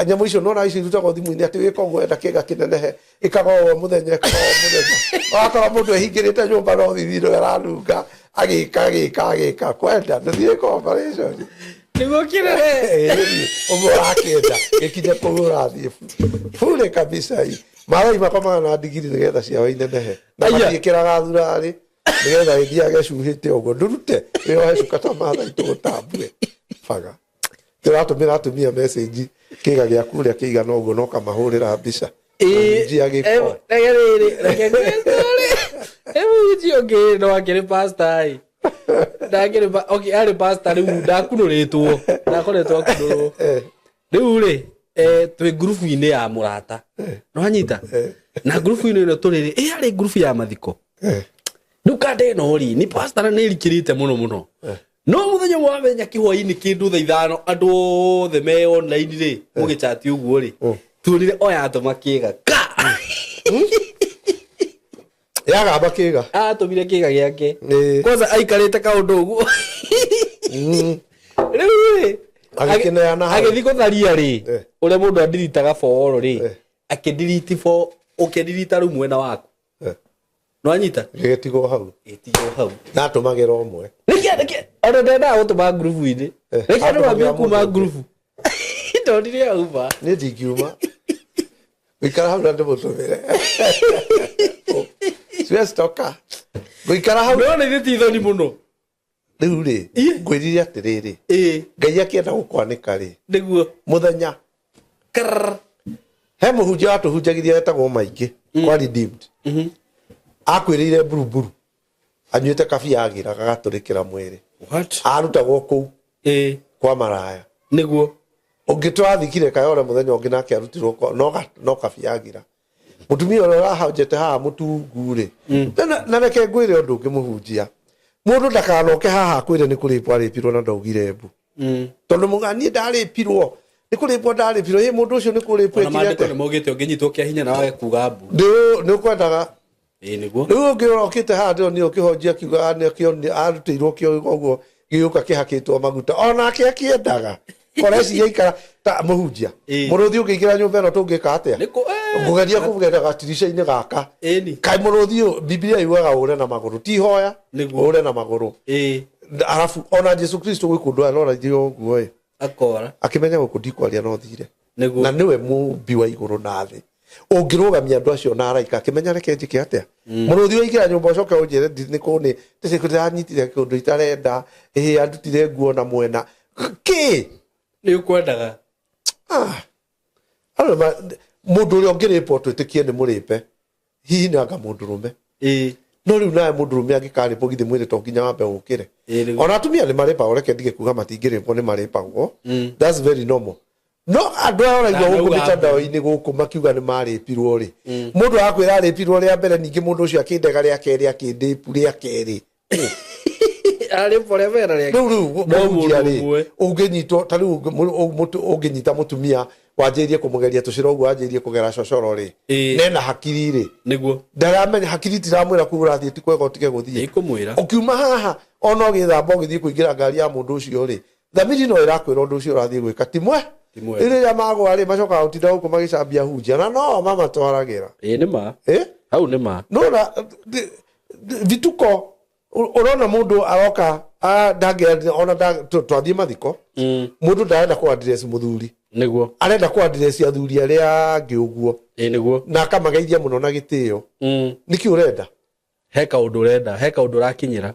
nyamũ icio nona icio irutagwo thimũ-inĩ atĩ wĩka ũguo enda kĩga kĩnenehe, ĩkaga o mũthenya, ĩkaga o mũthenya. Wakora mũndũ ehingĩrĩte nyũmba no thithino aranunga, agĩka agĩka agĩka kwenda ndũthiĩ ĩka operation. Nĩguo kĩnene. Ũguo ũrakĩenda gĩkinye kũu ũrathiĩ bure kabisa. I Maathai makomaga na ndigiri nĩgetha ciao inenehe, na Aya. matiĩkĩraga thurarĩ nĩgetha ĩthiage cuhĩte ũguo. Ndũrute wĩohe cuka ta Maathai tũgũtambue baga. Tũratũmĩra atumia message, kĩga gĩaku ũrĩa kĩigana ũguo, no kamahũrĩra mbica. Mũhunjia gĩko. Reke rĩrĩ, reke ngwĩre. He mũhunjia ũngĩ no akĩrĩ pastor ĩ. Ndakĩrĩ okay, arĩ pastor rĩu ndakunũrĩtwo. Ndakoretwo akunũrwo. Rĩu rĩ, twĩ ngurubu-inĩ ya mũrata. Nĩwanyita? Na ngurubu-inĩ ĩno tũrĩ rĩ, ĩ yarĩ ngurubu ya mathiko. Rĩu kanda ĩno rĩ, nĩ pastor na nĩ ĩrikĩrĩte mũno mũno. No mũthenya ũmwe wamenya kĩhwainĩ kĩndũ thaa 5, andũ othe me online rĩ, mũgĩchati ũguo rĩ, tuonire oya atũma kĩga ka. Yagamba kĩga. Atũmire kĩga gĩake. Ĩĩ. Kwanza aikarĩte kaũndũ ũguo. Rĩu rĩ, Agĩkĩneana hau. Agĩthiĩ gũtharia rĩ, ũrĩa mũndũ andiritaga boro rĩ, akĩndiriti fo, ũkĩndirita rĩu mwena waku. Nĩwanyita? Gĩgĩtigwo hau. Gĩtigwo hau. Natũmagĩra ũmwe. Nĩkĩ ona ndendaga gũtũma ngurubu-inĩ. Reke andũ atũmagĩra mambie kuma mũndũ ũngĩ. ngurubu. Ndonire auma. Niĩ ndingiuma gũikara hau na ndĩmũtũmĩre siwezi toka gũikara hau. No nĩ ithuĩ ti thoni mũno. Rĩu rĩ, ngwĩrire atĩrĩrĩ, Ngai akĩenda gũkwanĩka rĩ, nĩguo mũthenya he mũhunjia watũhunjagĩria wetagwo Maingĩ kwa Redeemed, akwĩrĩire mburumburu anyuĩte kabia agĩra gagatũrĩkĩra mwĩrĩ. What? Arutagwo kũu kwa maraya. Nĩguo. Ũngĩ twathikire Kayore mũthenya ũngĩ nake arutirwo no kabia agĩra. Mũtumia ũrĩa ũrahonjete haha mũtungu rĩ, na reke ngwĩre ũndũ ũngĩ mũhunjia, mũndũ ndakanoke haha akwĩre nĩ kũrĩpwo arĩpirwo na ndaugire mbu, tondũ mũga niĩ ndarĩpirwo nĩ kũrĩpwo ndarĩpirwo, ĩ mũndũ ũcio nĩ kũrĩpwo. Ona ekire maandĩko atĩa? nĩ maugĩte ũngĩnyitwo kĩa hinya na wage kuga mbu. Nĩ ũkwendaga. Ĩĩ nĩguo. Rĩu ũngĩ ũrokĩte haha ndĩronire ũkĩhonjia akiuga arutĩirwo kĩo ũguo gĩgĩũka kĩhakĩtwo maguta, onake akĩendaga koreciria ikara ta mũhunjia. Mũrũthi ũngĩingĩra nyũmba ĩno tũngĩka atĩa? Ngũgeria kũgera gatirica-inĩ gaka. Kaĩ mũrũthi ũyũ, Bibilia yugaga ũre na magũrũ, ti hoya ũre na magũrũ. Arabu ona Jesu Kristo gwĩ kũndũ arorairie ũguo ĩ, akora akĩmenya gũkũ ndikwaria no thire. Nĩguo. Na nĩwe mũmbi wa igũrũ na thĩ, ũngĩrũgamia andũ acio na araika, akĩmenya reke njĩke atĩa. Mũrũthi waingĩra nyũmba ũcoke ũnjĩre nĩ kũ nĩ ndĩranyitire kĩũndũ itarenda, ĩhĩ andutire nguo na mwena kĩ. Nĩ ũkwendaga. Mũndũ ũrĩa ũngĩrĩpwo twĩtĩkie nĩ mũrĩpe, hihi nĩ anga mũndũrũme. No rĩu nawe mũndũrũme angĩkarĩpwo githĩ mwĩrĩ to nginya wambe ũkĩre? Ona atumia nĩ marĩpagwo, reke ndige kuga matingĩrĩpwo, nĩ marĩpagwo. That's very normal. No andũ aya ũraigua gũkũ Ndanauga mĩtandao-inĩ gũkũ makiuga nĩ marĩpirwo rĩ, mũndũ arakwĩra arĩpirwo rĩa mbere, ningĩ mũndũ ũcio akĩndega rĩa kerĩ, akĩndĩpu rĩa kerĩ. Arĩpwo rĩa mbere na rĩa Rĩu No mũhunjia mũndũ rĩ, ũmwe. ũngĩnyitwo ta rĩu ũngĩnyita mũtumia wanjĩrĩrie kũmũgeria tũcĩra ũguo wanjĩrĩrie kũgera cocoro rĩ, nena hakiri rĩ, nĩguo ndaramenya hakiri tiramwĩra kũu ũrathiĩ ti kwega ũtige gũthiĩ. Ĩkũmwĩra. Ũkiuma haha ona ũgĩthamba ũgĩthiĩ kũingĩra ngari ya mũndũ ũcio rĩ, thamiri no ĩrakwĩra ũndũ ũcio ũrathiĩ gwĩka ti mwe. Ti mwega. Rĩrĩa magwa rĩ, macokaga gũtinda gũkũ magĩcambia hunjia na no mamatwaragĩra. Ĩĩ nĩ ma. Hau nĩ ma. Nona vituko ũrona mũndũ aroka ndangĩ ona twathiĩ mathiko, mũndũ ndarenda kũ address mũthuri. Nĩguo. Arenda kũ address athuri arĩa angĩ ũguo. Ĩĩ nĩguo. Na akamageithia mũno na gĩtĩo. Nĩkĩ ũrenda? He kaũndũ ũrenda, he kaũndũ ũrakinyĩra.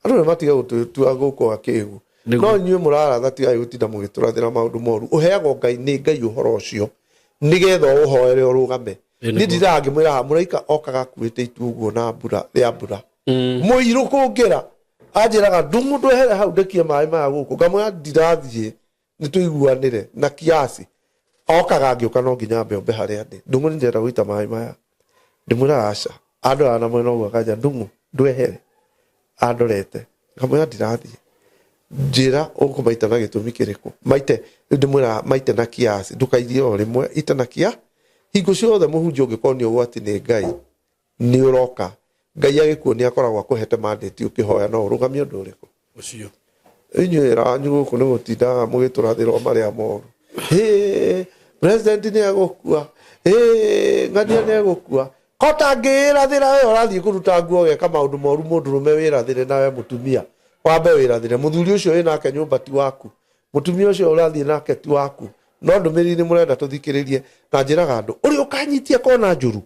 Andũ nĩ matige gũtũtua gũkũ akĩgu. No inyuĩ mũraratha, tigai gũtinda mũgĩtũrathĩra maũndũ moru. Ũheagwo Ngai nĩ Ngai ũhoro ũcio nĩgetha ũhoere ũrũgame. Niĩ ndindaga ngĩmwĩra haha mũraika okaga akuĩte itu ũguo na mbura rĩa mbura mũirũ kũngĩra anjĩraga ndung'u ndwehere hau ndekie maĩ maya gũkũ, ngamwĩra ndirathiĩ nĩ tũiguanĩre na kiasi. Okaga ngĩũka no nginya mbe ombe harĩa ndĩ, ndung'u nĩ ndĩrenda gũita maĩ maya, ndĩmwĩraga aca. Andoraga na mwena ũguo akanja ndung'u ndwehere, andorete, ngamwĩra ndirathiĩ, njĩra ũkũmaita na gĩtũmi kĩrĩkũ maite. Rĩu ndĩmwĩraga maite na kiasi, ndũkairie o rĩmwe, ite na kia hingo ciothe. Mũhunjia ũngĩkorwo nĩ ũgwati nĩ Ngai nĩ ũroka, Ngai agĩkuonia akoragwo akũhete mandate, ũkĩhoya no ũrũgamie ũndũ ũrĩkũ. Ũcio. Inyuĩ wĩra wanyu gũkũ nĩ gũtindaga mũgĩtũrathĩrwo marĩa moru. Hĩ, president nĩ egũkua, hĩ, ng'ania nĩ egũkua. Kota ngĩĩrathĩra we ũrathiĩ kũruta nguo ũgeka maũndũ moru. Mũndũrũme wĩrathĩre, nawe mũtumia wambe wĩrathĩre. Mũthuri ũcio wĩ nake nyũmba ti waku, mũtumia ũcio ũrathiĩ nake ti waku. No ndũmĩrĩri nĩ mũrenda tũthikĩrĩrie, na njĩraga andũ ũrĩa ũkanyitia kona njũru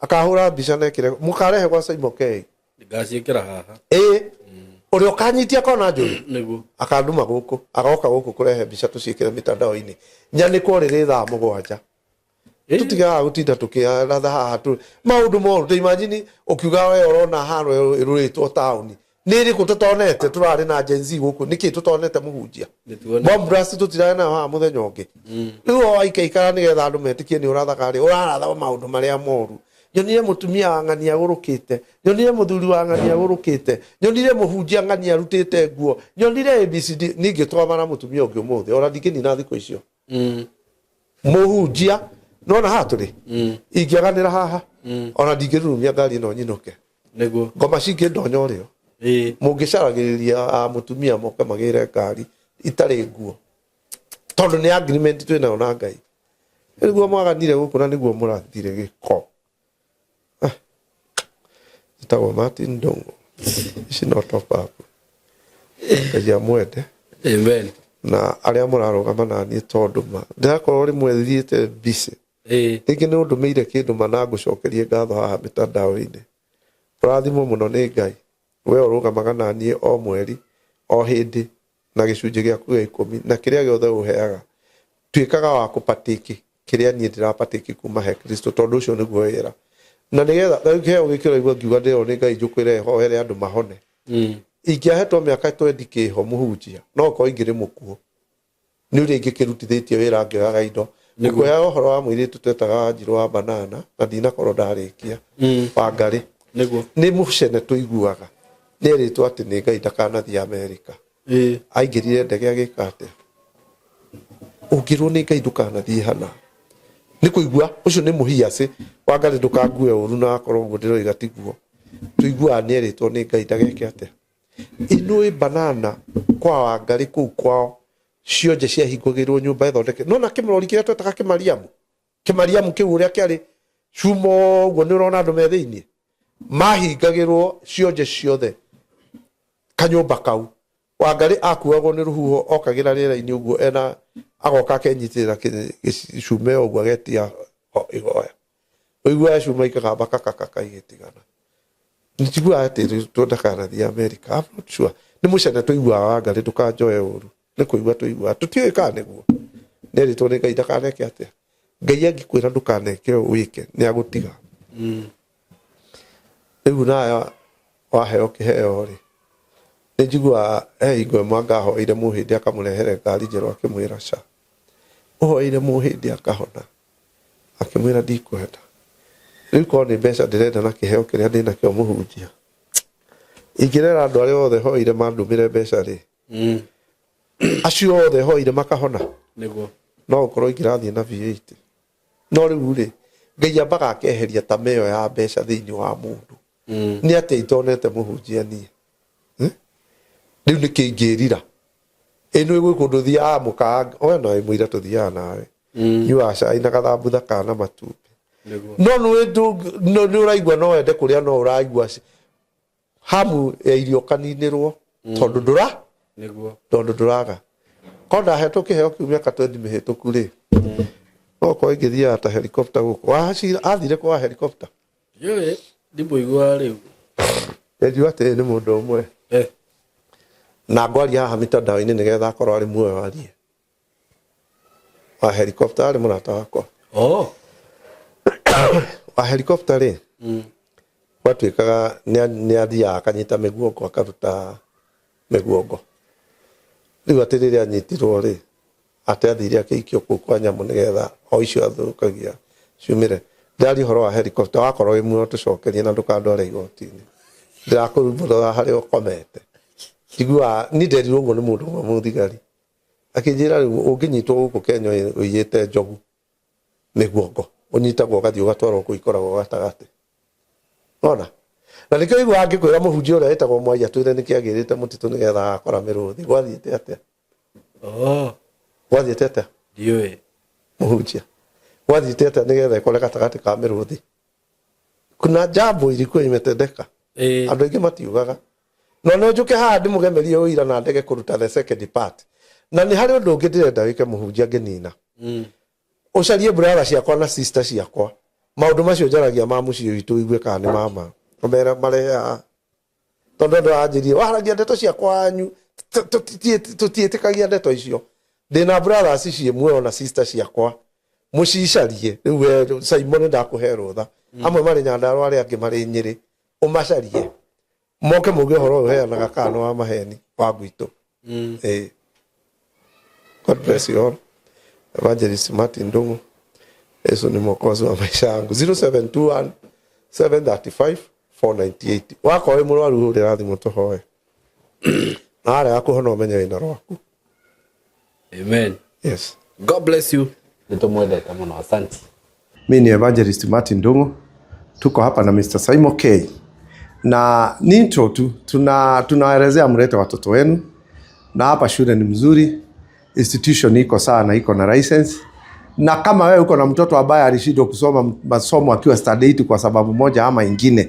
akahũra mbica na ekĩre mũkarehe gwa Simon K. Ngaciĩkĩra haha. Ĩĩ, ũrĩa ũkanyitia kona njũru Nĩguo. akanduma gũkũ, agoka gũkũ kũrehe mbica tũciĩkĩre mitandao-inĩ nyanĩkwo rĩrĩ thaa 7. Tũtigaga gũtinda tũkĩratha haha tu maũndũ moru. Ta imagine ũkiuga we ũrona haro ĩrũrĩtwo taũni nĩ ĩrĩkũ tũtonete? Tũrarĩ na Gen Z gũkũ nĩkĩ tũtonete mũhunjia? Bomb blast tũtirarĩ nayo haha mũthenya ũngĩ. Rĩu o waikaikara nĩgetha andũ metĩkie nĩ ũrathaga rĩ, ũraratha maũndũ marĩa moru. Nyonire mũtumia wa ng'ania agũrũkĩte, nyonire mũthuri wa ng'ania agũrũkĩte, nyonire mũhunjia ng'ania arutĩte nguo, nyonire ABCD. Ningĩ twamara mũtumia ũngĩ ũmũthĩ ona ndingĩnina thikũ icio. Mũhunjia nona haha tũrĩ ingĩaganĩra haha ona ndingĩrurumia ngari ĩno nyinũke. Nĩguo. Ngoma cingĩndonya ũrĩo mũngĩcaragĩrĩria a mũtumia moke magĩre ngari itarĩ nguo, tondũ nĩ agreement twĩ nayo na Ngai. Nĩguo mwaganire gũkũ na nĩguo mũrathire gĩko. Njĩtagwo Martin Ndung'u, ici no top up. Ngai amwende. Amen. Na arĩa mũrarũgama na niĩ tondũ ma ndĩrakorwo rĩmwe thiĩte busy. Rĩngĩ nĩ ũndũmĩire kĩndũ ma na ngũcokerie ngatho haha mĩtandao-inĩ. Ũrathimwo mũno nĩ Ngai. We ũrũgamaga na niĩ o mweri, o hĩndĩ, na gĩcunjĩ gĩaku gĩa 10 na kĩrĩa gĩothe ũheaga. Tuĩkaga wa kũpatĩki kĩrĩa niĩ ndĩrapatĩki kuma he Kristo tondũ ũcio nĩguo wĩra. Na nĩgetha rĩu kĩheo gĩkĩ ũraigua ngiuga ndĩrwo nĩ Ngai njũkwĩre hoere andũ mahone. Ingĩahetwo mĩaka 20 kĩho mũhunjia, no ũkorwo ingĩrĩ mũkuũ. Nĩ ũrĩa ingĩkĩrutithĩtie wĩra ngĩoyaga indo. Ngũkũheaga ũhoro wa mũirĩtu twetaga Wanjirũ wa Banana na ndinakorwo ndarĩkia. Wangarĩ. Nĩ mũcene tũiguaga. Nĩ erĩtwo atĩ nĩ Ngai ndakanathiĩ Amerika. Aingĩrire ndege agĩka atĩa? Ũngĩrwo nĩ Ngai ndũkanathiĩ hana. Nĩ kũigua ũcio nĩ mũhiacĩ. Wangarĩ ndũkangue ũru na akorwo ũguo ndĩroiga tiguo. Tũiguaga nĩ erĩtwo nĩ Ngai ndageke atĩa? Inũĩ banana kwa Wangarĩ kũu kwao cionje ciahingũgĩrwo nyũmba ĩthondeke. Nona kĩmũrori kĩrĩa twetaga kĩmariamu. Kĩmariamu kĩu ũrĩa kĩarĩ cuma ũguo nĩ ũrona andũ me thĩinĩ. Mahingagĩrwo cionje ciothe kanyũmba kau. Wangarĩ akuagwo nĩ rũhuho okagĩra rĩera-inĩ ũguo ena agoka akenyitĩrĩra gĩcume ũguo agetia ihoya. Ũiguaga cuma ikagamba kakakaka igĩtigana. Njiguaga atĩ twendakanathiĩ America. I'm not sure. Nĩ mũcene tũiguaga Wangarĩ ndũkanjoe ũru. Nĩ kũigua tũiguaga. Tũtiũĩ kana nĩguo. Nĩerĩtwo nĩ Ngai ndakaneke atĩa. Ngai angĩkwĩra ndũkaneke ũũ wĩke, nĩ agũtiga. Rĩu nawe waheo kĩheo rĩ, nĩ njiguaga he hingo ĩmwe anga ahoeire mũhĩndĩ akamũrehere ngari njerũ akĩmwĩra ca. Ũhoeire mũhĩndĩ akahona. Akĩmwĩra ndikwenda. Rĩu korwo nĩ mbeca ndĩrenda na kĩheo kĩrĩa ndĩnakĩo mũhunjia. Ingĩrera andũ arĩa othe hoeire mandũmĩre mbeca rĩ, acio othe hoeire makahona. Nĩguo. No ũkorwo ingĩrathiĩ na V8. No rĩu rĩ, Ngai ambaga akeheria tamaa ĩyo ya mbeca thĩinĩ wa mũndũ. Nĩ atĩa itonete mũhunjia niĩ? Rĩu nĩkĩ ingĩrira? Ĩ nĩ gwĩ kũndũ thiaga mũkawa, we no mũira tũthiaga nawe. Nyuaga cai na gathambutha kana matumbĩ. No nĩ ũraigua no wende kũrĩa no ũraigua hamu ya irio kaninĩrwo tondũ ndũra Nĩguo. Tondũ ndũraga. Korwo ndahetwo kĩheo kĩu mĩaka 20 mĩhĩtũku rĩ, no korwo ingĩthiaga ta helicopter gũkũ. Wacira athire kwa helicopter. Ndiũĩ, ndimũiguaga rĩu. Ndenjua atĩrĩ nĩ mũndũ ũmwe. Na ngwaria haha mitandao-inĩ nĩgetha akorwo arĩ muoyo arie. Wa helicopter arĩ mũrata wakwa. Wa helicopter rĩ, gwatuĩkaga nĩ athiaga akanyita mĩguongo akaruta mĩguongo. Rĩu atĩ rĩrĩa anyitirwo rĩ, atĩ athire akĩikio kũu kwa nyamũ nĩgetha o icio athũkagia ciumĩre. Ndĩraria ũhoro wa helicopter, wakorwo wĩ muoyo tũcokerie na ndũkandware igoti-inĩ. Ndĩrakũrumbũra harĩa ũkomete. Njiguaga, niĩ nderirwo ũguo nĩ mũndũ ũmwe mũthigari. Akĩnjĩra rĩu ũngĩnyitwo gũkũ Kenya ũiyĩte njogu mĩguongo, ũnyitagwo ũgathiĩ ũgatwarwo kũu ikoragwo gatagatĩ. Ona? Na nĩkĩo ũiguaga ngĩkwĩra mũhunjia ũrĩa wĩtagwo Mwai atwĩre nĩkĩ agĩrĩte mũtitũ nĩgetha agakora mĩrũthi. Gwathiĩte atĩa? Gwathiĩte atĩa? Ndiũĩ. Mũhunjia. Gwathiĩte atĩa nĩgetha ĩkore gatagatĩ ka mĩrũthi? Kuna jambo ilikuwa imetendeka. Andũ aingĩ matiugaga. No no njũke haha ndĩmũgemerie ũira na ndege kũruta the second part. Na nĩ harĩ ũndũ ũngĩ ndĩrenda wĩke mũhunjia ngĩnina. Ũcarie brother ciakwa na sister ciakwa. Maũndũ macio njaragia ma mũciĩ witũ ũigue kana nĩ mama. Ũmere marehe haha. Tondũ andũ anjĩrie waragia ndeto cia kwanyu tũtiĩtĩkagia ndeto icio. Ndĩna brothers ciĩ muoyo na sister ciakwa. Mũcicarie. Rĩu we Simon ndakũhe rũtha. Amwe marĩ Nyandarua arĩa angĩ marĩ Nyĩrĩ. Ũmacarie. Moke mauge ũhoro ũyũ ũheanaga kana nĩ wa maheni wa gwitũ. God bless you all. Evangelist Martin Ndung'u. Yesu ni mwokozi wa maisha yangu. 0721 735 498. Wakorwo wĩ mũrwaru hũrĩra thimũ tũhoe. Na warega kũhona ũmenye wĩna rwaku. Amen. Yes. God bless you. Nĩtũmwendete mũno. Asante. Mimi ni Evangelist Martin Ndung'u. Tuko hapa na Mr. Simon K. Na ni intro tu, tunaelezea mlete watoto wenu. Na hapa shule ni mzuri, institution iko sawa na iko na license. Na kama wewe uko na mtoto ambaye alishindwa kusoma masomo akiwa standard 8 kwa sababu moja ama ingine,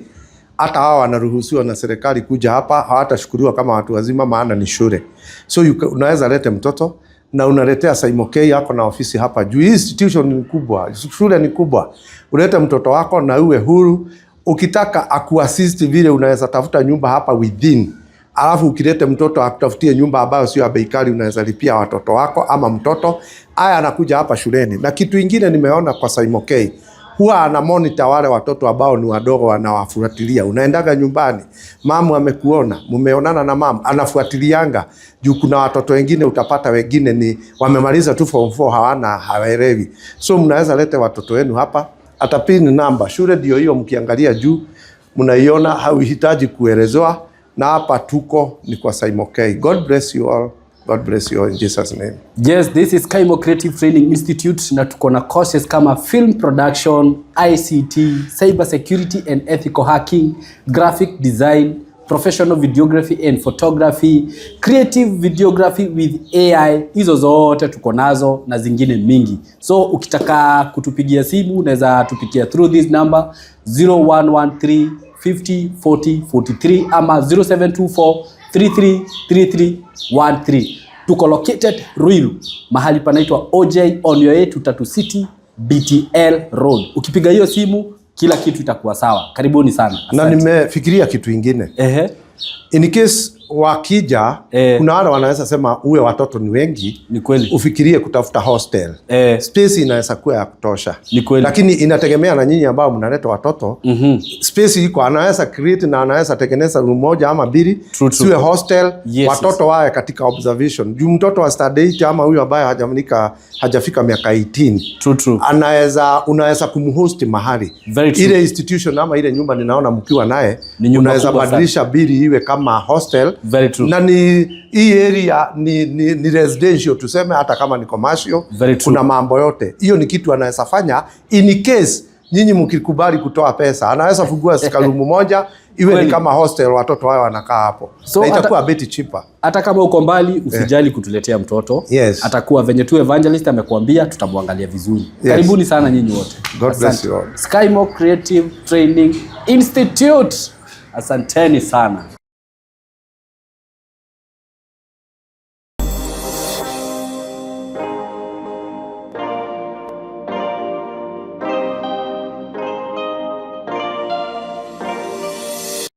hata hao wanaruhusiwa na serikali kuja hapa, hawatashukuriwa kama watu wazima, maana ni shule. So unaweza lete mtoto Na unaletea Saimo K yako na ofisi hapa juu. Hii institution ni kubwa, shule ni kubwa. Ulete mtoto wako na uwe huru. Ukitaka akuassist vile unaweza tafuta nyumba hapa within, alafu ukilete mtoto akutafutie nyumba ambayo sio ya bei kali, unaweza lipia watoto wako ama mtoto aya anakuja hapa shuleni. Na kitu ingine nimeona kwa Saimo K, huwa ana monitor wale watoto ambao ni wadogo, wanawafuatilia. Unaendaga nyumbani, mamu amekuona, mumeonana na mamu, anafuatilianga juu kuna watoto wengine utapata wengine ni wamemaliza tu form 4, hawana, hawaelewi. So mnaweza lete watoto wenu hapa, hata pin namba shule ndio hiyo, mkiangalia juu mnaiona, hauhitaji kuelezewa. Na hapa tuko ni kwa Saimo K. God bless you all. God bless you all in Jesus' name. Yes, this is Kaimo Creative Training Institute na tuko na courses kama film production, ICT, cyber security and ethical hacking, graphic design, professional videography and photography, creative videography with AI. Hizo zote tuko nazo na zingine mingi. So ukitaka kutupigia simu, unaweza tupigia through this number, 0113 50 40 43 ama 0724 33 33 13. Tuko located Ruiru, mahali panaitwa OJ, on your way to Tatu City, BTL Road. Ukipiga hiyo simu, kila kitu itakuwa sawa. Karibuni sana. Na Asante. nimefikiria kitu ingine. In case wakija, kuna wale wanaweza sema uwe watoto ni wengi, Ni kweli. Ufikirie kutafuta hostel. Space inaweza kuwa ya kutosha. Ni kweli. Lakini inategemea na nyinyi ambao mnaleta watoto. Space iko, anaweza create na anaweza tengeneza room moja ama mbili, True, true. siwe hostel, watoto wawe katika observation. Juu mtoto wa standard 8 ama huyu ambaye hajafika miaka 18 True, true. Anaweza, unaweza kumhost mahali. Very true. Ile institution ama ile nyumba ninaona mkiwa naye, Ni nyumba unaweza kubwa sana. badilisha bili iwe kama hostel. Very true. Na ni hii area ni residential tuseme, hata kama ni commercial. Very true. Kuna mambo yote hiyo, ni kitu anaweza fanya in case nyinyi mkikubali kutoa pesa, anaweza fungua karoom moja iwe ni kama hostel, watoto wao wanakaa hapo So na itakuwa a bit cheaper. Hata kama uko mbali, usijali kutuletea mtoto. Atakuwa venye tu evangelist amekuambia, tutamwangalia vizuri. Karibuni sana nyinyi wote. God bless Asante. you all. Skymo Creative Training Institute. Asanteni sana.